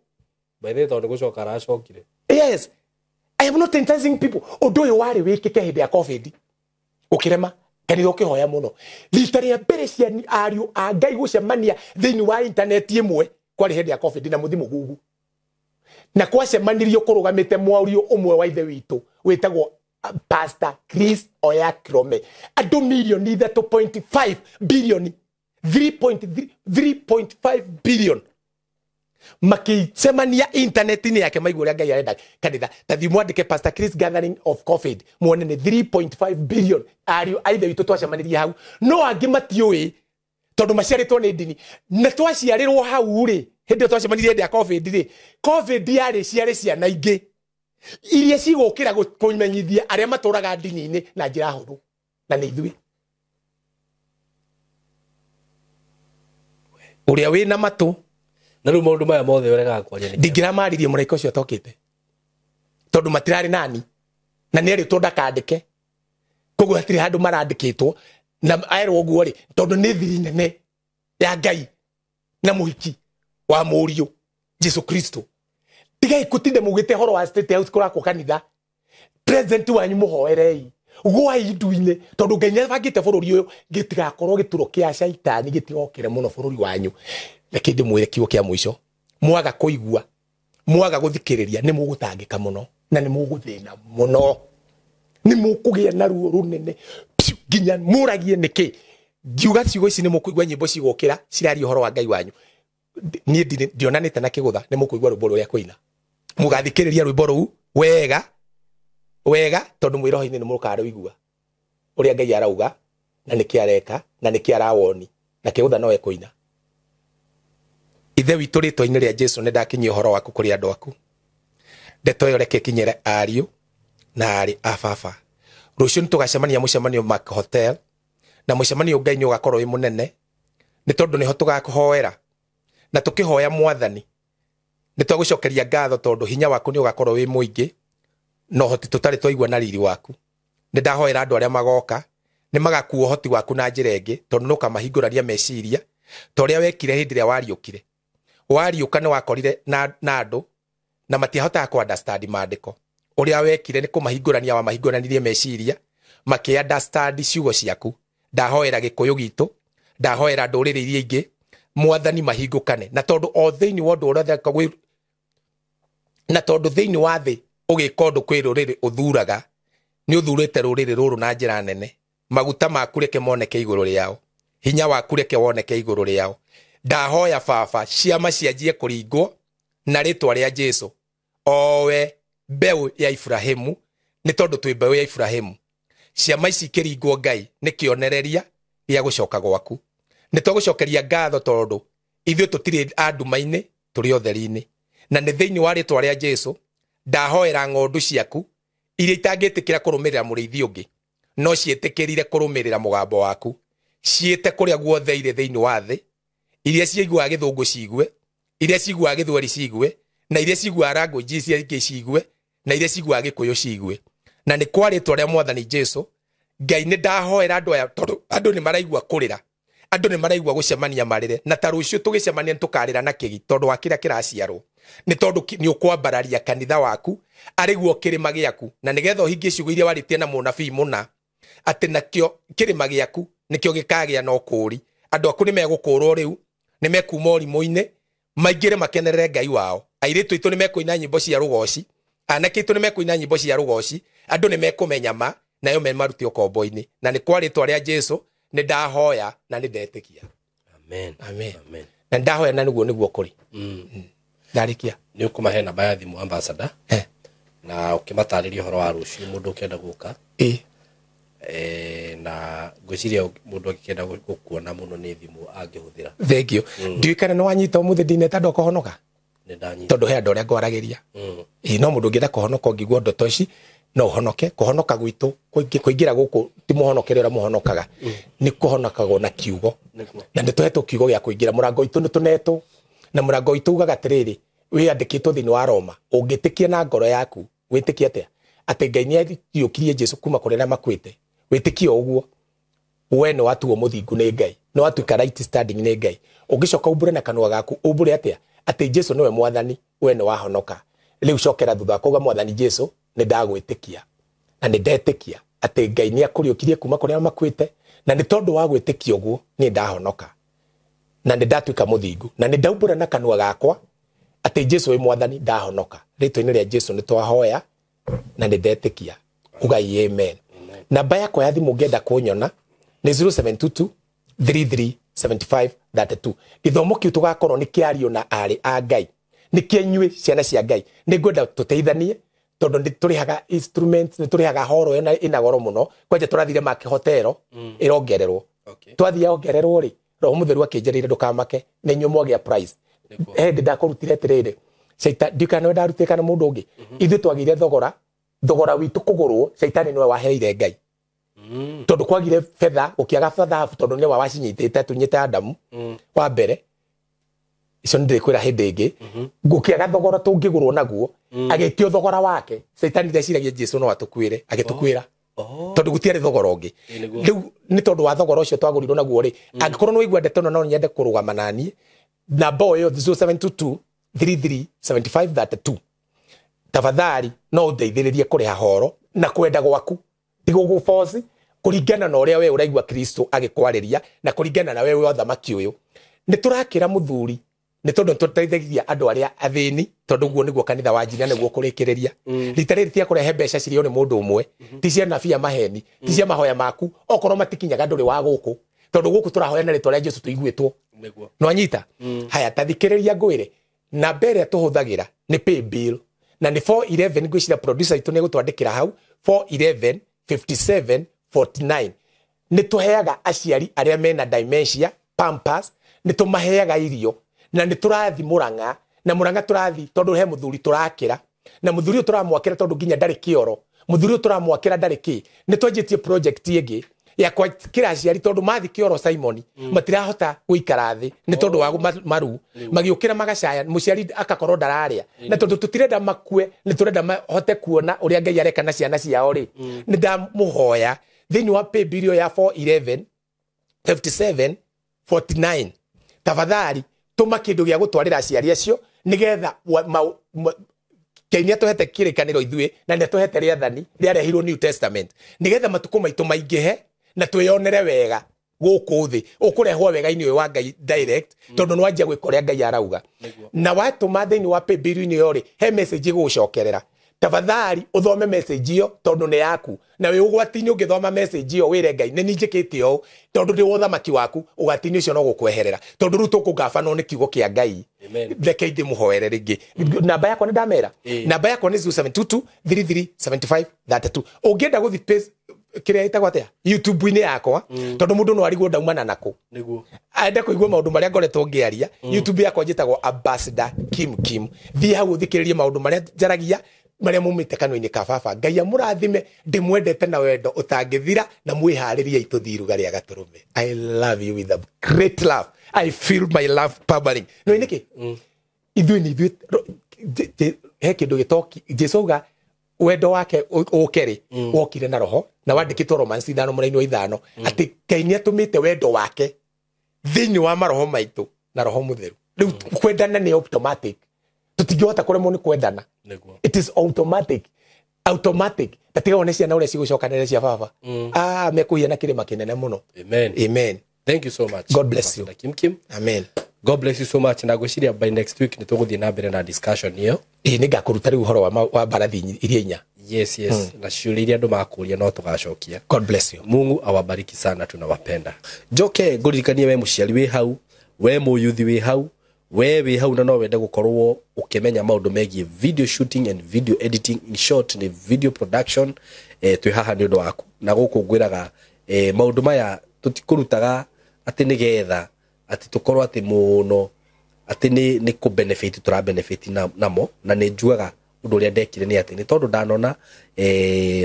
By the way, tondũ gũcoka aracokire.
Yes. I am not enticing people. Ũndũ ũyũ warĩ wĩkĩke hĩndĩ ya COVID. Ũkĩrema kanitha ũkĩhoya mũno. Rita rĩa mbere cia ariũ a Ngai gũcemania thĩinĩ wa intaneti ĩmwe kwarĩ hĩndĩ ya COVID na mũthimũ Google. Na kwacemanirio kũrũgamĩte mwario ũmwe wa ithe witũ wĩtagwo Pastor Chris Oyakhilome. Andũ milioni 3.5 bilioni 3.5 billion makĩcemania intaneti-inĩ yake maigua ũrĩa Ngai arenda kanitha. Ta thiĩ mwandĩke Pastor Chris Gathering of COVID muone nĩ 3.5 billion ariũ a ithe witũ twacemanirie hau. No angĩ matiũĩ tondũ maciarĩtwo nĩ ndini. Na twaciarĩrwo hau rĩ hĩndĩ ĩyo twacemanirie hĩndĩ ya COVID rĩ, COVID yarĩ ciarĩ ciana ingĩ iria cigũkĩra kũmenyithia arĩa matũraga ndini-inĩ na njĩra hũthũ na nĩ ithuĩ. Ũrĩa wĩna matũ
na rĩu maũndũ maya mothe ũregaga kwaria nĩkĩ?
Ndingĩramaririe mũraika ũcio atokĩte tondũ matirarĩ nani na nĩerĩtwo ndakandĩke, koguo hatirĩ handũ marandĩkĩtwo na erwo ũguo rĩ tondũ nĩ thiri nene ya Ngai na mũhiki wa mũriũ Jesu Kristo. Tigai kũtinda mugĩte horo wa State House kũrakwo kanitha. President wanyu mũhoerei gwai ndu-inĩ tondũ Ngai nĩabangĩte bũrũri ũyũ gĩtigakorwo gĩturo kĩa caitani gĩtigokĩre mũno bũrũri wanyu. Reke ndĩmwĩre kiugo kĩa mũico, mwaga kũigua mwaga gũthikĩrĩria nĩ mũgũtangĩka mũno na nĩ mũgũthĩna mũno, nĩ mũkũgĩa na ruo rũnene nginya mũragie nĩkĩ. Ngiuga ciugo ici nĩ mũkũigua nyĩmbo cigũkĩra ciraria ũhoro wa Ngai wanyu. Niĩ ndionanĩte na kĩgũtha, nĩ mũkũigua rwĩmbo rũrĩa kũina. Mũgathikĩrĩria rwĩmbo rũu wega wega tondũ mwĩ roho-inĩ nĩ mũkarũigua ũrĩa Ngai arauga na nĩkĩ areka na nĩkĩ arawoni na kĩgũtha no ekũina. Ithe witũ rĩtwa-inĩ rĩa Jesu nĩ ndakinyia ũhoro waku kũrĩ andũ aku. Ndeto ĩyo reke ĩkinyĩre ariũ na aarĩ a baba. Rũciũ nĩ tũgacemania mũcemanio Mark Hotel na mũcemanio Ngai nĩ ũgakorwo wĩ mũnene nĩ tondũ nĩho tũgakũhoera na tũkĩhoya mwathani nĩ twagũcokeria ngatho tondũ hinya waku nĩ ũgakorwo wĩ mũingĩ na ũhoti tũtarĩ twaigua na riri waku. Nĩ ndahoera andũ arĩa magoka nĩ magakua ũhoti waku na njĩra ĩngĩ tondũ nĩ ũkamahingũrania meciria ta ũrĩa wekire hĩndĩ ĩrĩa wariũkire. Wariũka nĩ wakorire na andũ na matiahotaga kũ understand maandĩko. Ũrĩa wekire nĩ kũmahingũrania wamahingũranirie meciria makĩ understand ciugo ciaku. Ndahoera gĩkũyũ gitũ, ndahoera ndũrĩrĩ iria ingĩ mwathani mahingũkane na tondũ o thĩinĩ wa ũndũ ũrĩa na tondũ thĩinĩ wa thĩ ũgĩka ũndũ kwĩ rũrĩrĩ ũthuraga nĩ ũthurĩte rũrĩrĩ rũrũ na njĩra nene. Maguta maku reke moneke igũrũ rĩao, hinya waku reke woneke igũrũ rĩao. Ndahoya baba ciama cianjie kũringwo na rĩtwa rĩa Jesu owe mbeũ ya Ibrahimu nĩ tondũ twĩ mbeũ ya Ibrahimu. Ciama ici ikĩringwo Ngai nĩ kĩonereria gĩa gũcoka gwaku. Nĩ twagũcokeria ngatho tondũ ithuĩ tũtirĩ a nduma-inĩ tũrĩ ũtheri-inĩ. Na nĩ thĩinĩ wa rĩtwa rĩa Jesu ndahoera ng'ondu ciaku iria itangĩtĩkĩra kũrũmĩrĩra mũrĩithi ũngĩ no ciĩtĩkĩrire kũrũmĩrĩra mũgambo waku, ciĩte kũrĩa guothe irĩ thĩinĩ wa thĩ, iria ciiguaga gĩthũngũ ciigue, iria ciiguaga gĩthweri ciigue, Na iria ciguaga language ici ingĩ ciigue, na iria ciguaga Gĩkũyũ ciigue. Na nĩ kwa rĩtwa rĩa Mwathani Jesu, Ngai nĩ ndahoera andũ aya, tondũ andũ nĩ maraigua kũrĩra, andũ nĩ maraigua gũcemania marĩre, na ta rũciũ tũgĩcemania nĩ tũkarĩra na kĩgi tondũ wa kĩrĩa kĩraciarwo. Nĩ tondũ nĩ ũkwambararia kanitha waku arĩ guo kĩrĩma gĩaku, na nĩgetha ũhingie ciugo iria warĩtie na mũnabii mũna, atĩ nakĩo kĩrĩma gĩaku nĩkĩo gĩkagĩa na ũkũũri. Andũ aku nĩ megũkũũrwo rĩu, nĩ mekuma ũrimũ-inĩ, maingĩre makenerere Ngai wao. Airĩtu aitũ nĩ mekũina nyĩmbo cia rũgoci, anake aitũ nĩ mekũina nyĩmbo cia rũgoci, andũ nĩ mekũmenya ma, nayo me marute ũkombo-inĩ. Na nĩ kwa rĩtwa rĩa Jesu nĩ ndahoya na nĩ ndetĩkia.
Amen.
Amen.
Amen.
Na nĩ ndahoya na nĩguo nĩguo kũrĩ. Ndarĩkia.
Nĩ ũkũmahe namba ya thimũ ambassador, na ũkĩmatarĩria ũhoro wa rũciũ mũndũ ũkĩenda gũka. Na ngwĩciria mũndũ angĩkĩenda gũkuona mũno nĩ thimũ angĩhũthĩra.
Thank you. Ndiũĩ kana nĩ wanyita ũmũthĩ ndineta andũ a kũhonoka?
Nĩ ndanyita.
Tondũ he andũ arĩa ngwaragĩria. No mũndũ ũngĩenda kũhonoka ũngĩigua ndoto ici, no ũhonoke. Kũhonoka gwitũ, kũingĩra gũkũ ti mũhonokere ũrĩa mũhonokaga. Nĩ kũhonokagwo na kiugo. Na nĩ tũhetwo kiugo gĩa kũingĩra. Mũrango witũ nĩ tũnetwo. Na mũrango witũ ugaga atĩrĩrĩ, wĩyandĩkĩtwo thĩinĩ wa Roma, ũngĩtĩkia na ngoro yaku, wĩtĩkie atĩa? Atĩ Ngai nĩ ariũkirie Jesu kuma kũrĩ arĩa makuĩte. Wĩtĩkie ũguo, we nĩ watuo mũthingu nĩ Ngai, nĩ watuĩka right standing nĩ Ngai. Ũngĩcoka umbũre na kanua gaku, umbũre atĩa? Atĩ Jesu nĩwe Mwathani, we nĩ wahonoka. Rĩu cokera thutha wa kuuga Mwathani Jesu, nĩ ndagwĩtĩkia. Na nĩ ndetĩkia atĩ Ngai nĩ akũriũkirie kuma kũrĩ arĩa makuĩte, na nĩ tondũ wa gwĩtĩkia ũguo, niĩ ndahonoka. Na nĩ ndatuĩka mũthingu. Na nĩ ndaumbũra na kanua gakwa atĩ Jesu wĩ Mwathani, ndahonoka. Rĩtwa-inĩ rĩa Jesu nĩ twahoya na nĩ ndetĩkia. Ugai amen. Namba yakwa ya thimũ ũngĩenda kũnyona nĩ 0722 33 75 32. Gĩthomo kĩu tũgakorwo nĩ kĩario na aarĩ a Ngai, nĩ kĩa inyuĩ ciana cia Ngai. Nĩ ngwenda tũteithanie tondũ nĩ tũrĩhaga instruments, nĩ tũrĩhaga horo ĩno ĩna goro mũno. Kwanja tũrathire Mark Hotel ĩrongererwo. Twathiĩ yongererwo rĩ, Roho Mũtheru akĩnjĩrĩire ndũkamake, nĩ inyuĩ mwagĩa price. He hĩndĩ ndakũrutire atĩrĩrĩ, Shaitani, ndiũĩ kana nĩwe ndarutire kana mũndũ ũngĩ. Ithuĩ twagĩire thogora, thogora witũ kũgũrwo, Shaitani nĩwe waheire Ngai. Tondũ kwagire betha, gũkĩaga thahabu, tondũ nĩwe wacinyitĩte, atunyĩte Adamu wa mbere. Icio nĩ ndĩkwĩra hĩndĩ ĩngĩ. Gũkĩaga thogora tũngĩgũrwo naguo, agĩtio thogora wake. Shaitani ndeciragia Jesu no atũkuĩre, agĩtũkuĩra. Tondũ gũtiarĩ thogora ũngĩ. Rĩu nĩ tondũ wa thogora ũcio twagũrirwo naguo rĩ, angĩkorwo nĩ waigua ndeto ĩno no nyende kũrũgama naniĩ, namba o ĩyo 0722 33 75 32. Tafadhali no ũndeithĩrĩrie kũrĩha horo na kwenda gwaku, ti gũgũboci, kũringana na ũrĩa we ũraigua Kristo agĩkwarĩria na kũringana na we wĩ ũthamaki ũyũ. Nĩ tũrakĩra mũthuri nĩ tondũ nĩ tũteithagia andũ arĩa athĩni, tondũ guo nĩguo kanitha wa njina nĩguo kũrĩkĩrĩria. Rita rĩrĩ ti akũrehe mbeca cirĩo nĩ mũndũ ũmwe, ti cia nabii a maheni, ti cia mahoya maku, okorwo matikinyaga ndũrĩ wa gũkũ, tondũ gũkũ tũrahoya na rĩtwa rĩa Jesu tũiguĩtwo. Nĩwanyita? Haya, ta thikĩrĩria ngwĩre, namba ĩrĩa tũhũthagĩra nĩ pay bill, na nĩ 411, ngwĩciria producer itũ nĩ egũtwandĩkĩra hau, 411 57 49. Nĩ tũheaga aciari arĩa mena dementia pampers, nĩ tũmaheaga irio, na nĩ tũrathi Mũrang'a, na Mũrang'a tũrathi tondũ he mũthuri tũrakĩra, na mũthuri ũyũ tũramwakĩra tondũ nginya ndarĩ kĩoro, mũthuri ũyũ tũramwakĩra ndarĩ kĩ. Nĩ twanjĩtie project ĩngĩ ya kwakĩra aciari tondũ mathi kĩoro Simon, matirahota gũikara thĩ nĩ tondũ wa maru, magĩũkĩra magacaya, mũciari akakorwo ndararĩa. Na tondũ tũtirenda makue, nĩ tũrenda mahote kuona ũrĩa Ngai areka na ciana ciao rĩ, nĩ ndamũhoya thĩinĩ wa pay bill ya 411 57 49, tafadhali tũma kĩndũ gĩa gũtwarĩra aciari acio nĩgetha Ngai nĩ atũhete kĩrĩkanĩro ithuĩ, na nĩ atũhete rĩathani rĩarehirwo New Testament, nĩgetha matukũ maitũ maingĩhe na twĩyonere wega gũkũ thĩ. Ũkũrehwo wega-inĩ ũyũ wa Ngai direct, tondũ nĩ wanjia gwĩka ũrĩa Ngai arauga. Na watũma thĩinĩ wa pay bill-inĩ ĩyo rĩ, he message ĩgũgũcokerera. Tafadhali ũthome message ĩyo tondũ nĩ yaku, na wĩ ũgwati-inĩ ũngĩthoma message ĩyo wĩre Ngai nĩ niĩ njĩkĩte ũũ, tondũ ndĩ wa ũthamaki waku, ũgwati-inĩ ũcio no gũkweherera, tondũ rĩu tũkũgabanwo nĩ kiugo kĩa Ngai. Reke ndĩmũhoere rĩngĩ. Namba yakwa nĩ ndamera. Namba yakwa nĩ 0722 33 75 32. Ũngĩenda gũthiĩ page kĩrĩa ĩtagwo atĩa YouTube-inĩ yakwa, tondũ mũndũ no arigwo ndaumana nakũ, ende kũigua maũndũ marĩa ngoretwo ngĩaria, YouTube yakwa njĩtagwo Ambassador Kim Kim. Thiĩ hau ũthikĩrĩrie maũndũ marĩa njaragia, marĩa mumĩte kanua-inĩ ka baba. Ngai amũrathime, ndĩmwendete na wendo ũtangĩthira, na mwĩharĩrie tũthiĩ iruga rĩa gatũrũme. I love you with a great love. I feel my love bubbling. No nĩkĩ? Ithuĩ nĩ ithuĩ, He kĩndũ gĩtoki Jesu auga wendo wake ũke rĩ wokire na roho na wandĩkĩtwo Romans 5:5 atĩ Ngai nĩatũmĩte wendo wake thĩinĩ wa maroho maitũ na roho mũtheru. Rĩu kwendana nĩ automatic, tũtingĩhota kũremwo nĩ kwendana. It is automatic, automatic. Tatiga one ciana ũrĩa cigũcokanĩrĩra cia baba, mekũhia na kĩrĩma kĩnene mũno.
Amen.
Amen.
Thank you so much.
God bless you.
Kim Kim.
Amen.
God bless you so much. Na gwĩciria by next week nĩ tũgũthiĩ na mbere na discussion ĩyo.
Ĩĩ, nĩngakũruta rĩu ũhoro wa mbarathi iria inya.
Yes, yes. Na ciũria iria andũ makũria no tũgacokia.
God bless you.
Mungu awabariki sana, tunawapenda. Njoke ngũririkanie we mũciari wĩ hau, we mũyuthi wĩ hau, we wĩ hau na no wende gũkorwo ũkĩmenya maũndũ megiĩ video shooting and video editing, in short nĩ video production. Twĩ haha nĩ ũndũ waku na gũkũ ngwĩraga maũndũ maya tũtikũrutaga atĩ nĩgetha atĩ tũkorwo atĩ mũno atĩ nĩ kũ benefit tũra benefit namo. Na nĩ njugaga ũndũ ũrĩa ndekire nĩ atĩ nĩ tondũ ndanona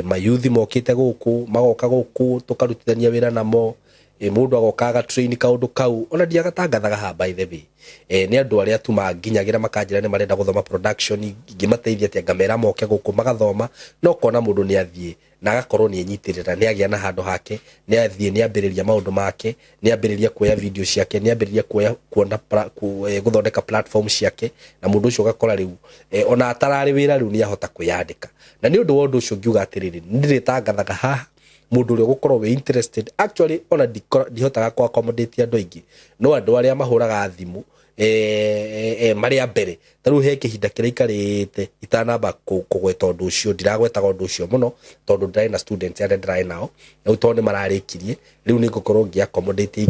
mayuthi mokĩte gũkũ, magoka gũkũ tũkarutithania wĩra namo, mũndũ agoka agatrain kaũndũ kau ona ndiagatangathaga haha by the way. Nĩ andũ arĩa tu manginyagira makanjĩra nĩ marenda gũthoma production, ingĩmateithia atĩa ngamera moke gũkũ magathoma, no kona mũndũ nĩ athiĩ na agakorwo nĩ enyitĩrĩra, nĩ agĩa na handũ hake, nĩ athiĩ nĩ ambĩrĩria maũndũ make, nĩ ambĩrĩria kuoya video ciake, nĩ ambĩrĩria kuoya kuona gũthondeka platform ciake, na mũndũ ũcio ũgakora rĩu ona atararĩ wĩra rĩu nĩ ahota kwĩyandĩka. Na nĩ ũndũ wa ũndũ ũcio ngiuga atĩrĩrĩ, nĩ ndĩrĩtangathaga haha mũndũ ũrĩa ũgũkorwo wĩ interested. Actually ona ndihotaga kũ accommodate andũ aingĩ, no andũ arĩa mahũraga thimũ marĩa mbere ta rĩu he kĩhinda kĩrĩa ikarĩte itanamba kũgweta ũndũ ũcio, ndiragwetaga ũndũ ũcio mũno tondũ ndĩrarĩ na students arĩa ndĩrarĩ nao, rĩu tondũ nĩ mararĩkirie, rĩu nĩ ngũkorwo ngĩ accommodate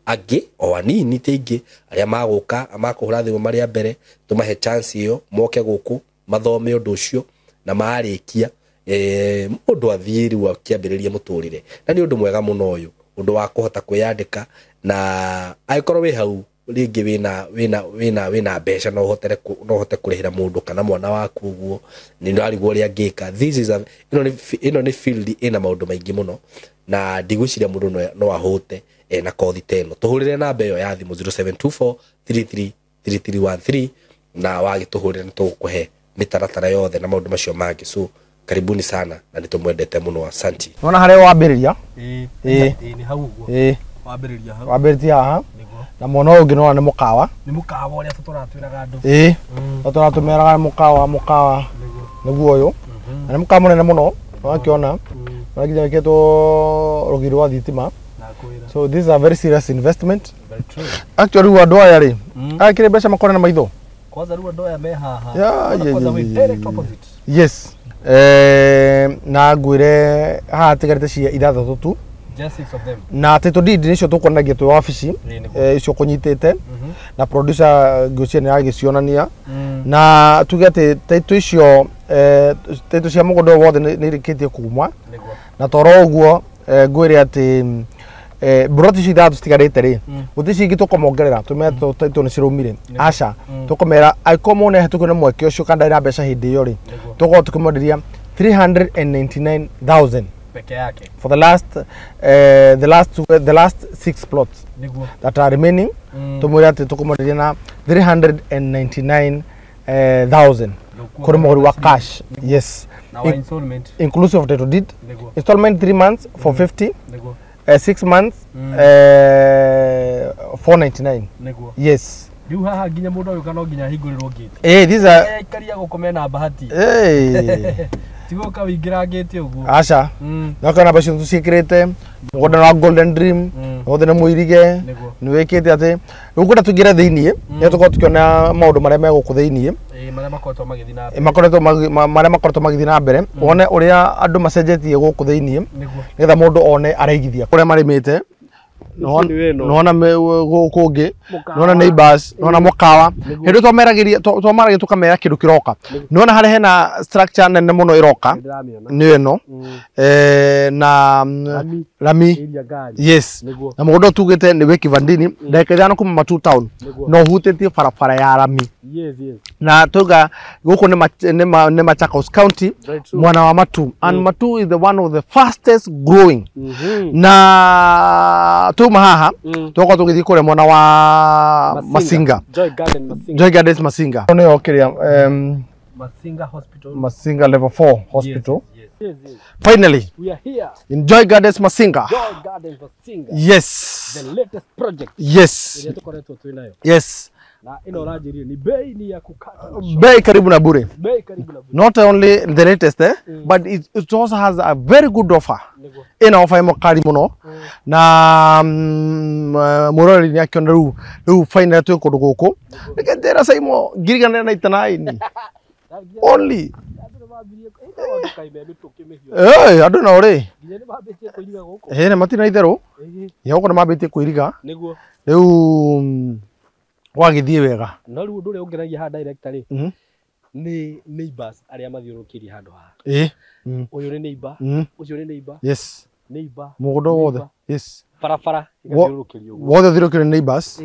angĩ o anini ti aingĩ arĩa magũka makũhũra thimũ marĩa mbere, tũmahe chance ĩyo moke gũkũ mathome ũndũ ũcio, na marĩkia mũndũ athiĩ rĩu akĩambĩrĩria mũtũrĩre. Na nĩ ũndũ mwega mũno ũyũ, ũndũ wa kũhota kwĩyandĩka, na angĩkorwo wĩ hau rĩngĩ wĩna mbeca no ũhote kũrĩhĩra mũndũ kana mwana waku ũguo, nĩ ndĩrarigwo ũrĩa angĩka. This is a ĩno nĩ field ĩna maũndũ maingĩ mũno, na ndigwĩciria mũndũ no ahũte na kothi ta ĩno. Tũhũrĩre namba ĩyo ya thimũ 0724 333313 na wagĩtũhũrĩra nĩ tũgũkũhe mĩtaratara yothe na maũndũ macio mangĩ. So karibuni sana na nĩtũmwendete mũno, asanti.
Nona harĩa wambĩrĩria?
Ĩĩ, nĩ hau ũguo. Wambĩrĩria hau.
Wambĩrĩria haha. Na mwena ũyũ ũngĩ nĩwona nĩ mũkawa.
Nĩ mũkawa ũrĩa tũratwĩraga andũ.
Ĩĩ. Tũratũmeraga mũkawa. Nĩguo ũyũ. Na nĩ mũkawa mũnene mũno, wakĩona. Na nginya wĩkĩtwo rũgiri rwa thitima. So this is a very serious investment.
Very true.
Actually rĩu andũ aya rĩ, aya kĩrĩ mbeca makore na maitho.
Kwanza rĩu andũ aya me haha. Kwanza we direct opposite.
Yes. Na ngwĩre haha tigarĩte cia ithathatũ tu.
Just 6 of them.
Na title deed nicio tukuonagia twi wabici icio kunyitite na producer ngwĩciria nĩ agĩcionania na tuge atĩ title icio title cia mũgũnda wothe nĩ irĩkĩtie kuma na toro ũguo ngwĩre atĩ broti icio ithathatũ citigarĩte rĩ gũtirĩ cingĩ tũkũmongerera tũmere title nĩ cirũmire aca tũkũmera angĩkorwo mũndũ nĩahĩtũkio nĩ mweke ũcio kana ndarĩ na mbeca hĩndĩ ĩyo rĩ tũgũkorwo tũkĩmwenderia 399,000
peke yake
for the last 6 plots that are remaining. Tumwira ati tukumwenderia na 399,000 kuri mũgũri wa cash. Yes,
na wa installment
inclusive of title deed. Installment 3 months 450, 6 months 499. Yes.
Riu haha nginya mũndũ agĩũka no nginya ahingũrĩrwo gate.
These are
aikaria gũkũ mena bahati. Tigoka wĩingĩra gate ũguo.
Aca. No kana mbeca tũciĩkĩrĩte mũgũnda wa Golden Dream wothe nĩ mũirige nĩ wĩkĩte atĩ rĩu ngwenda tũingĩre thĩiniĩ nĩ tũkorwo tũkĩona maũndũ marĩa me gũkũ thĩiniĩ marĩa makoretwo magĩthiĩ na mbere wone ũrĩa andũ macenjetie gũkũ thĩiniĩ nĩgetha mũndũ one araigithia kũrĩa marĩmĩte nona gũkũ nona neighbors nona mũkawa hĩndĩ twameragĩria twamaragia tũkamera kĩndũ kĩroka nona harĩa hena structure nene mũno ĩroka nĩ ĩno na rami. Yes, na mũgũnda tugĩte nĩ wĩ Kivandini ndagĩka 5 kuma Matu town no hutĩtie barabara ya rami. Na tuga gũkũ nĩ Machakos County mwana wa Matu, and Matu is the one of the fastest growing. Na tu Tuma haha tũgũkorwo tũgĩthiĩ kũrĩa mwena wa Masinga.
Joy Garden Masinga.
Joy Gardens Masinga. Nĩyo kĩrĩa
Masinga Hospital.
Masinga level 4 hospital.
Yes, yes, yes.
Finally
we are here
in Joy Gardens Masinga.
Joy Gardens Masinga.
Yes.
The latest project.
Yes.
Ĩrĩa tũkoretwo twĩ nayo.
Yes.
Na ĩno ũranjĩrire ni bei ni ya kukata.
Bei karibu na bure.
Bei karibu na bure.
Not only the latest but it also has a very good offer. Ina offer ĩmwe kali mũno na mũroreri nĩ akĩona rĩu finally twĩ kũndũ gũkũ. Reke njĩra Saimo 1,099 only. Andũ nao rĩ nĩ matirĩ na itherũ nginya gũkũ nĩ mambĩtie kwĩriga rĩu gwagĩthiĩ wega.
No rĩu ũndũ ũrĩa ũngenagia haha director rĩ nĩ neighbors arĩa mathiũrũrũkĩirie handũ haha. Ũyũ nĩ neighbor, ũcio nĩ neighbor.
Yes.
Neighbor.
Mũgũnda wothe. Yes.
Barabara ĩgathiũrũrũkĩrio ũguo.
Wothe ũthiũrũrũkĩirio nĩ neighbors.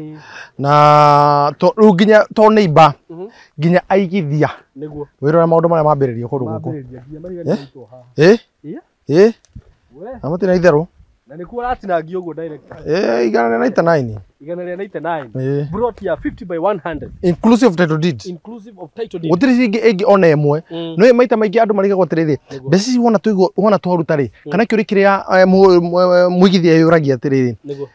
Na rĩu nginya to neighbor nginya aigithia.
Nĩguo.
Wĩrore maũndũ marĩa mambĩrĩrio kũndũ gũkũ.
Mambĩrĩria nginya mariganĩtwo haha.
Na matirĩ na itherũ.
Na nĩkuo ũratinangio ũguo director.
199.
199. Plot ya 50 by 100.
Inclusive of title deed.
Inclusive of title deed.
Gũtirĩ ciringi ĩngĩ ona ĩmwe. No maita maingĩ andũ marigagwo atĩrĩrĩ, mbeca ici wona tũigwo wona twaruta rĩ, kana kĩũria kĩrĩa mũigithia yũragia atĩrĩrĩ.
Nĩguo.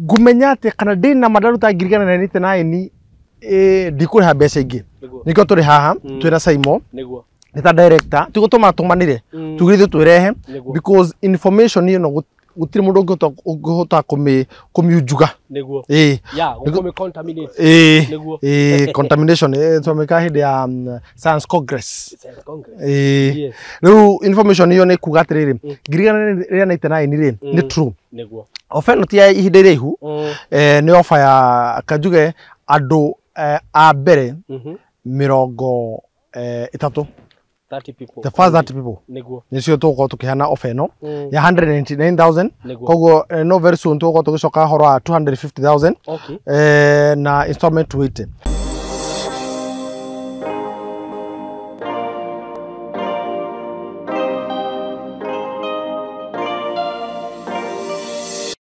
Ngũmenya atĩa kana ndĩna ma ndaruta 1,099 ndikũrĩha mbeca ingĩ. Nĩkĩo tũrĩ haha twĩna Saimo.
Nĩguo.
Nĩ ta director tigũtũma tũmanire tugire ithuĩ twĩrehe because information ĩno gũtirĩ mũndũ ũngĩhota kũmiunjuga.
Nĩguo. Ya gũkũmĩ contaminate. Nĩguo.
Contamination twamĩka hĩndĩ ya Science Congress.
Yes.
Rĩu information ĩyo nĩ kuga atĩrĩrĩ 1,099 rĩ nĩ true.
Nĩguo.
Ofa ĩno ti ya ihinda iraihu, nĩ ofa ya kanjuge andũ a mbere 30.
30 people.
The first 30 people.
Nĩguo.
Nĩcio tũgũkorwo tũkĩheana offer ĩno ya 199,000. Koguo no very soon tũgũkorwo tũgĩcoka ũhoro wa 250,000.
Okay.
Na installment 280.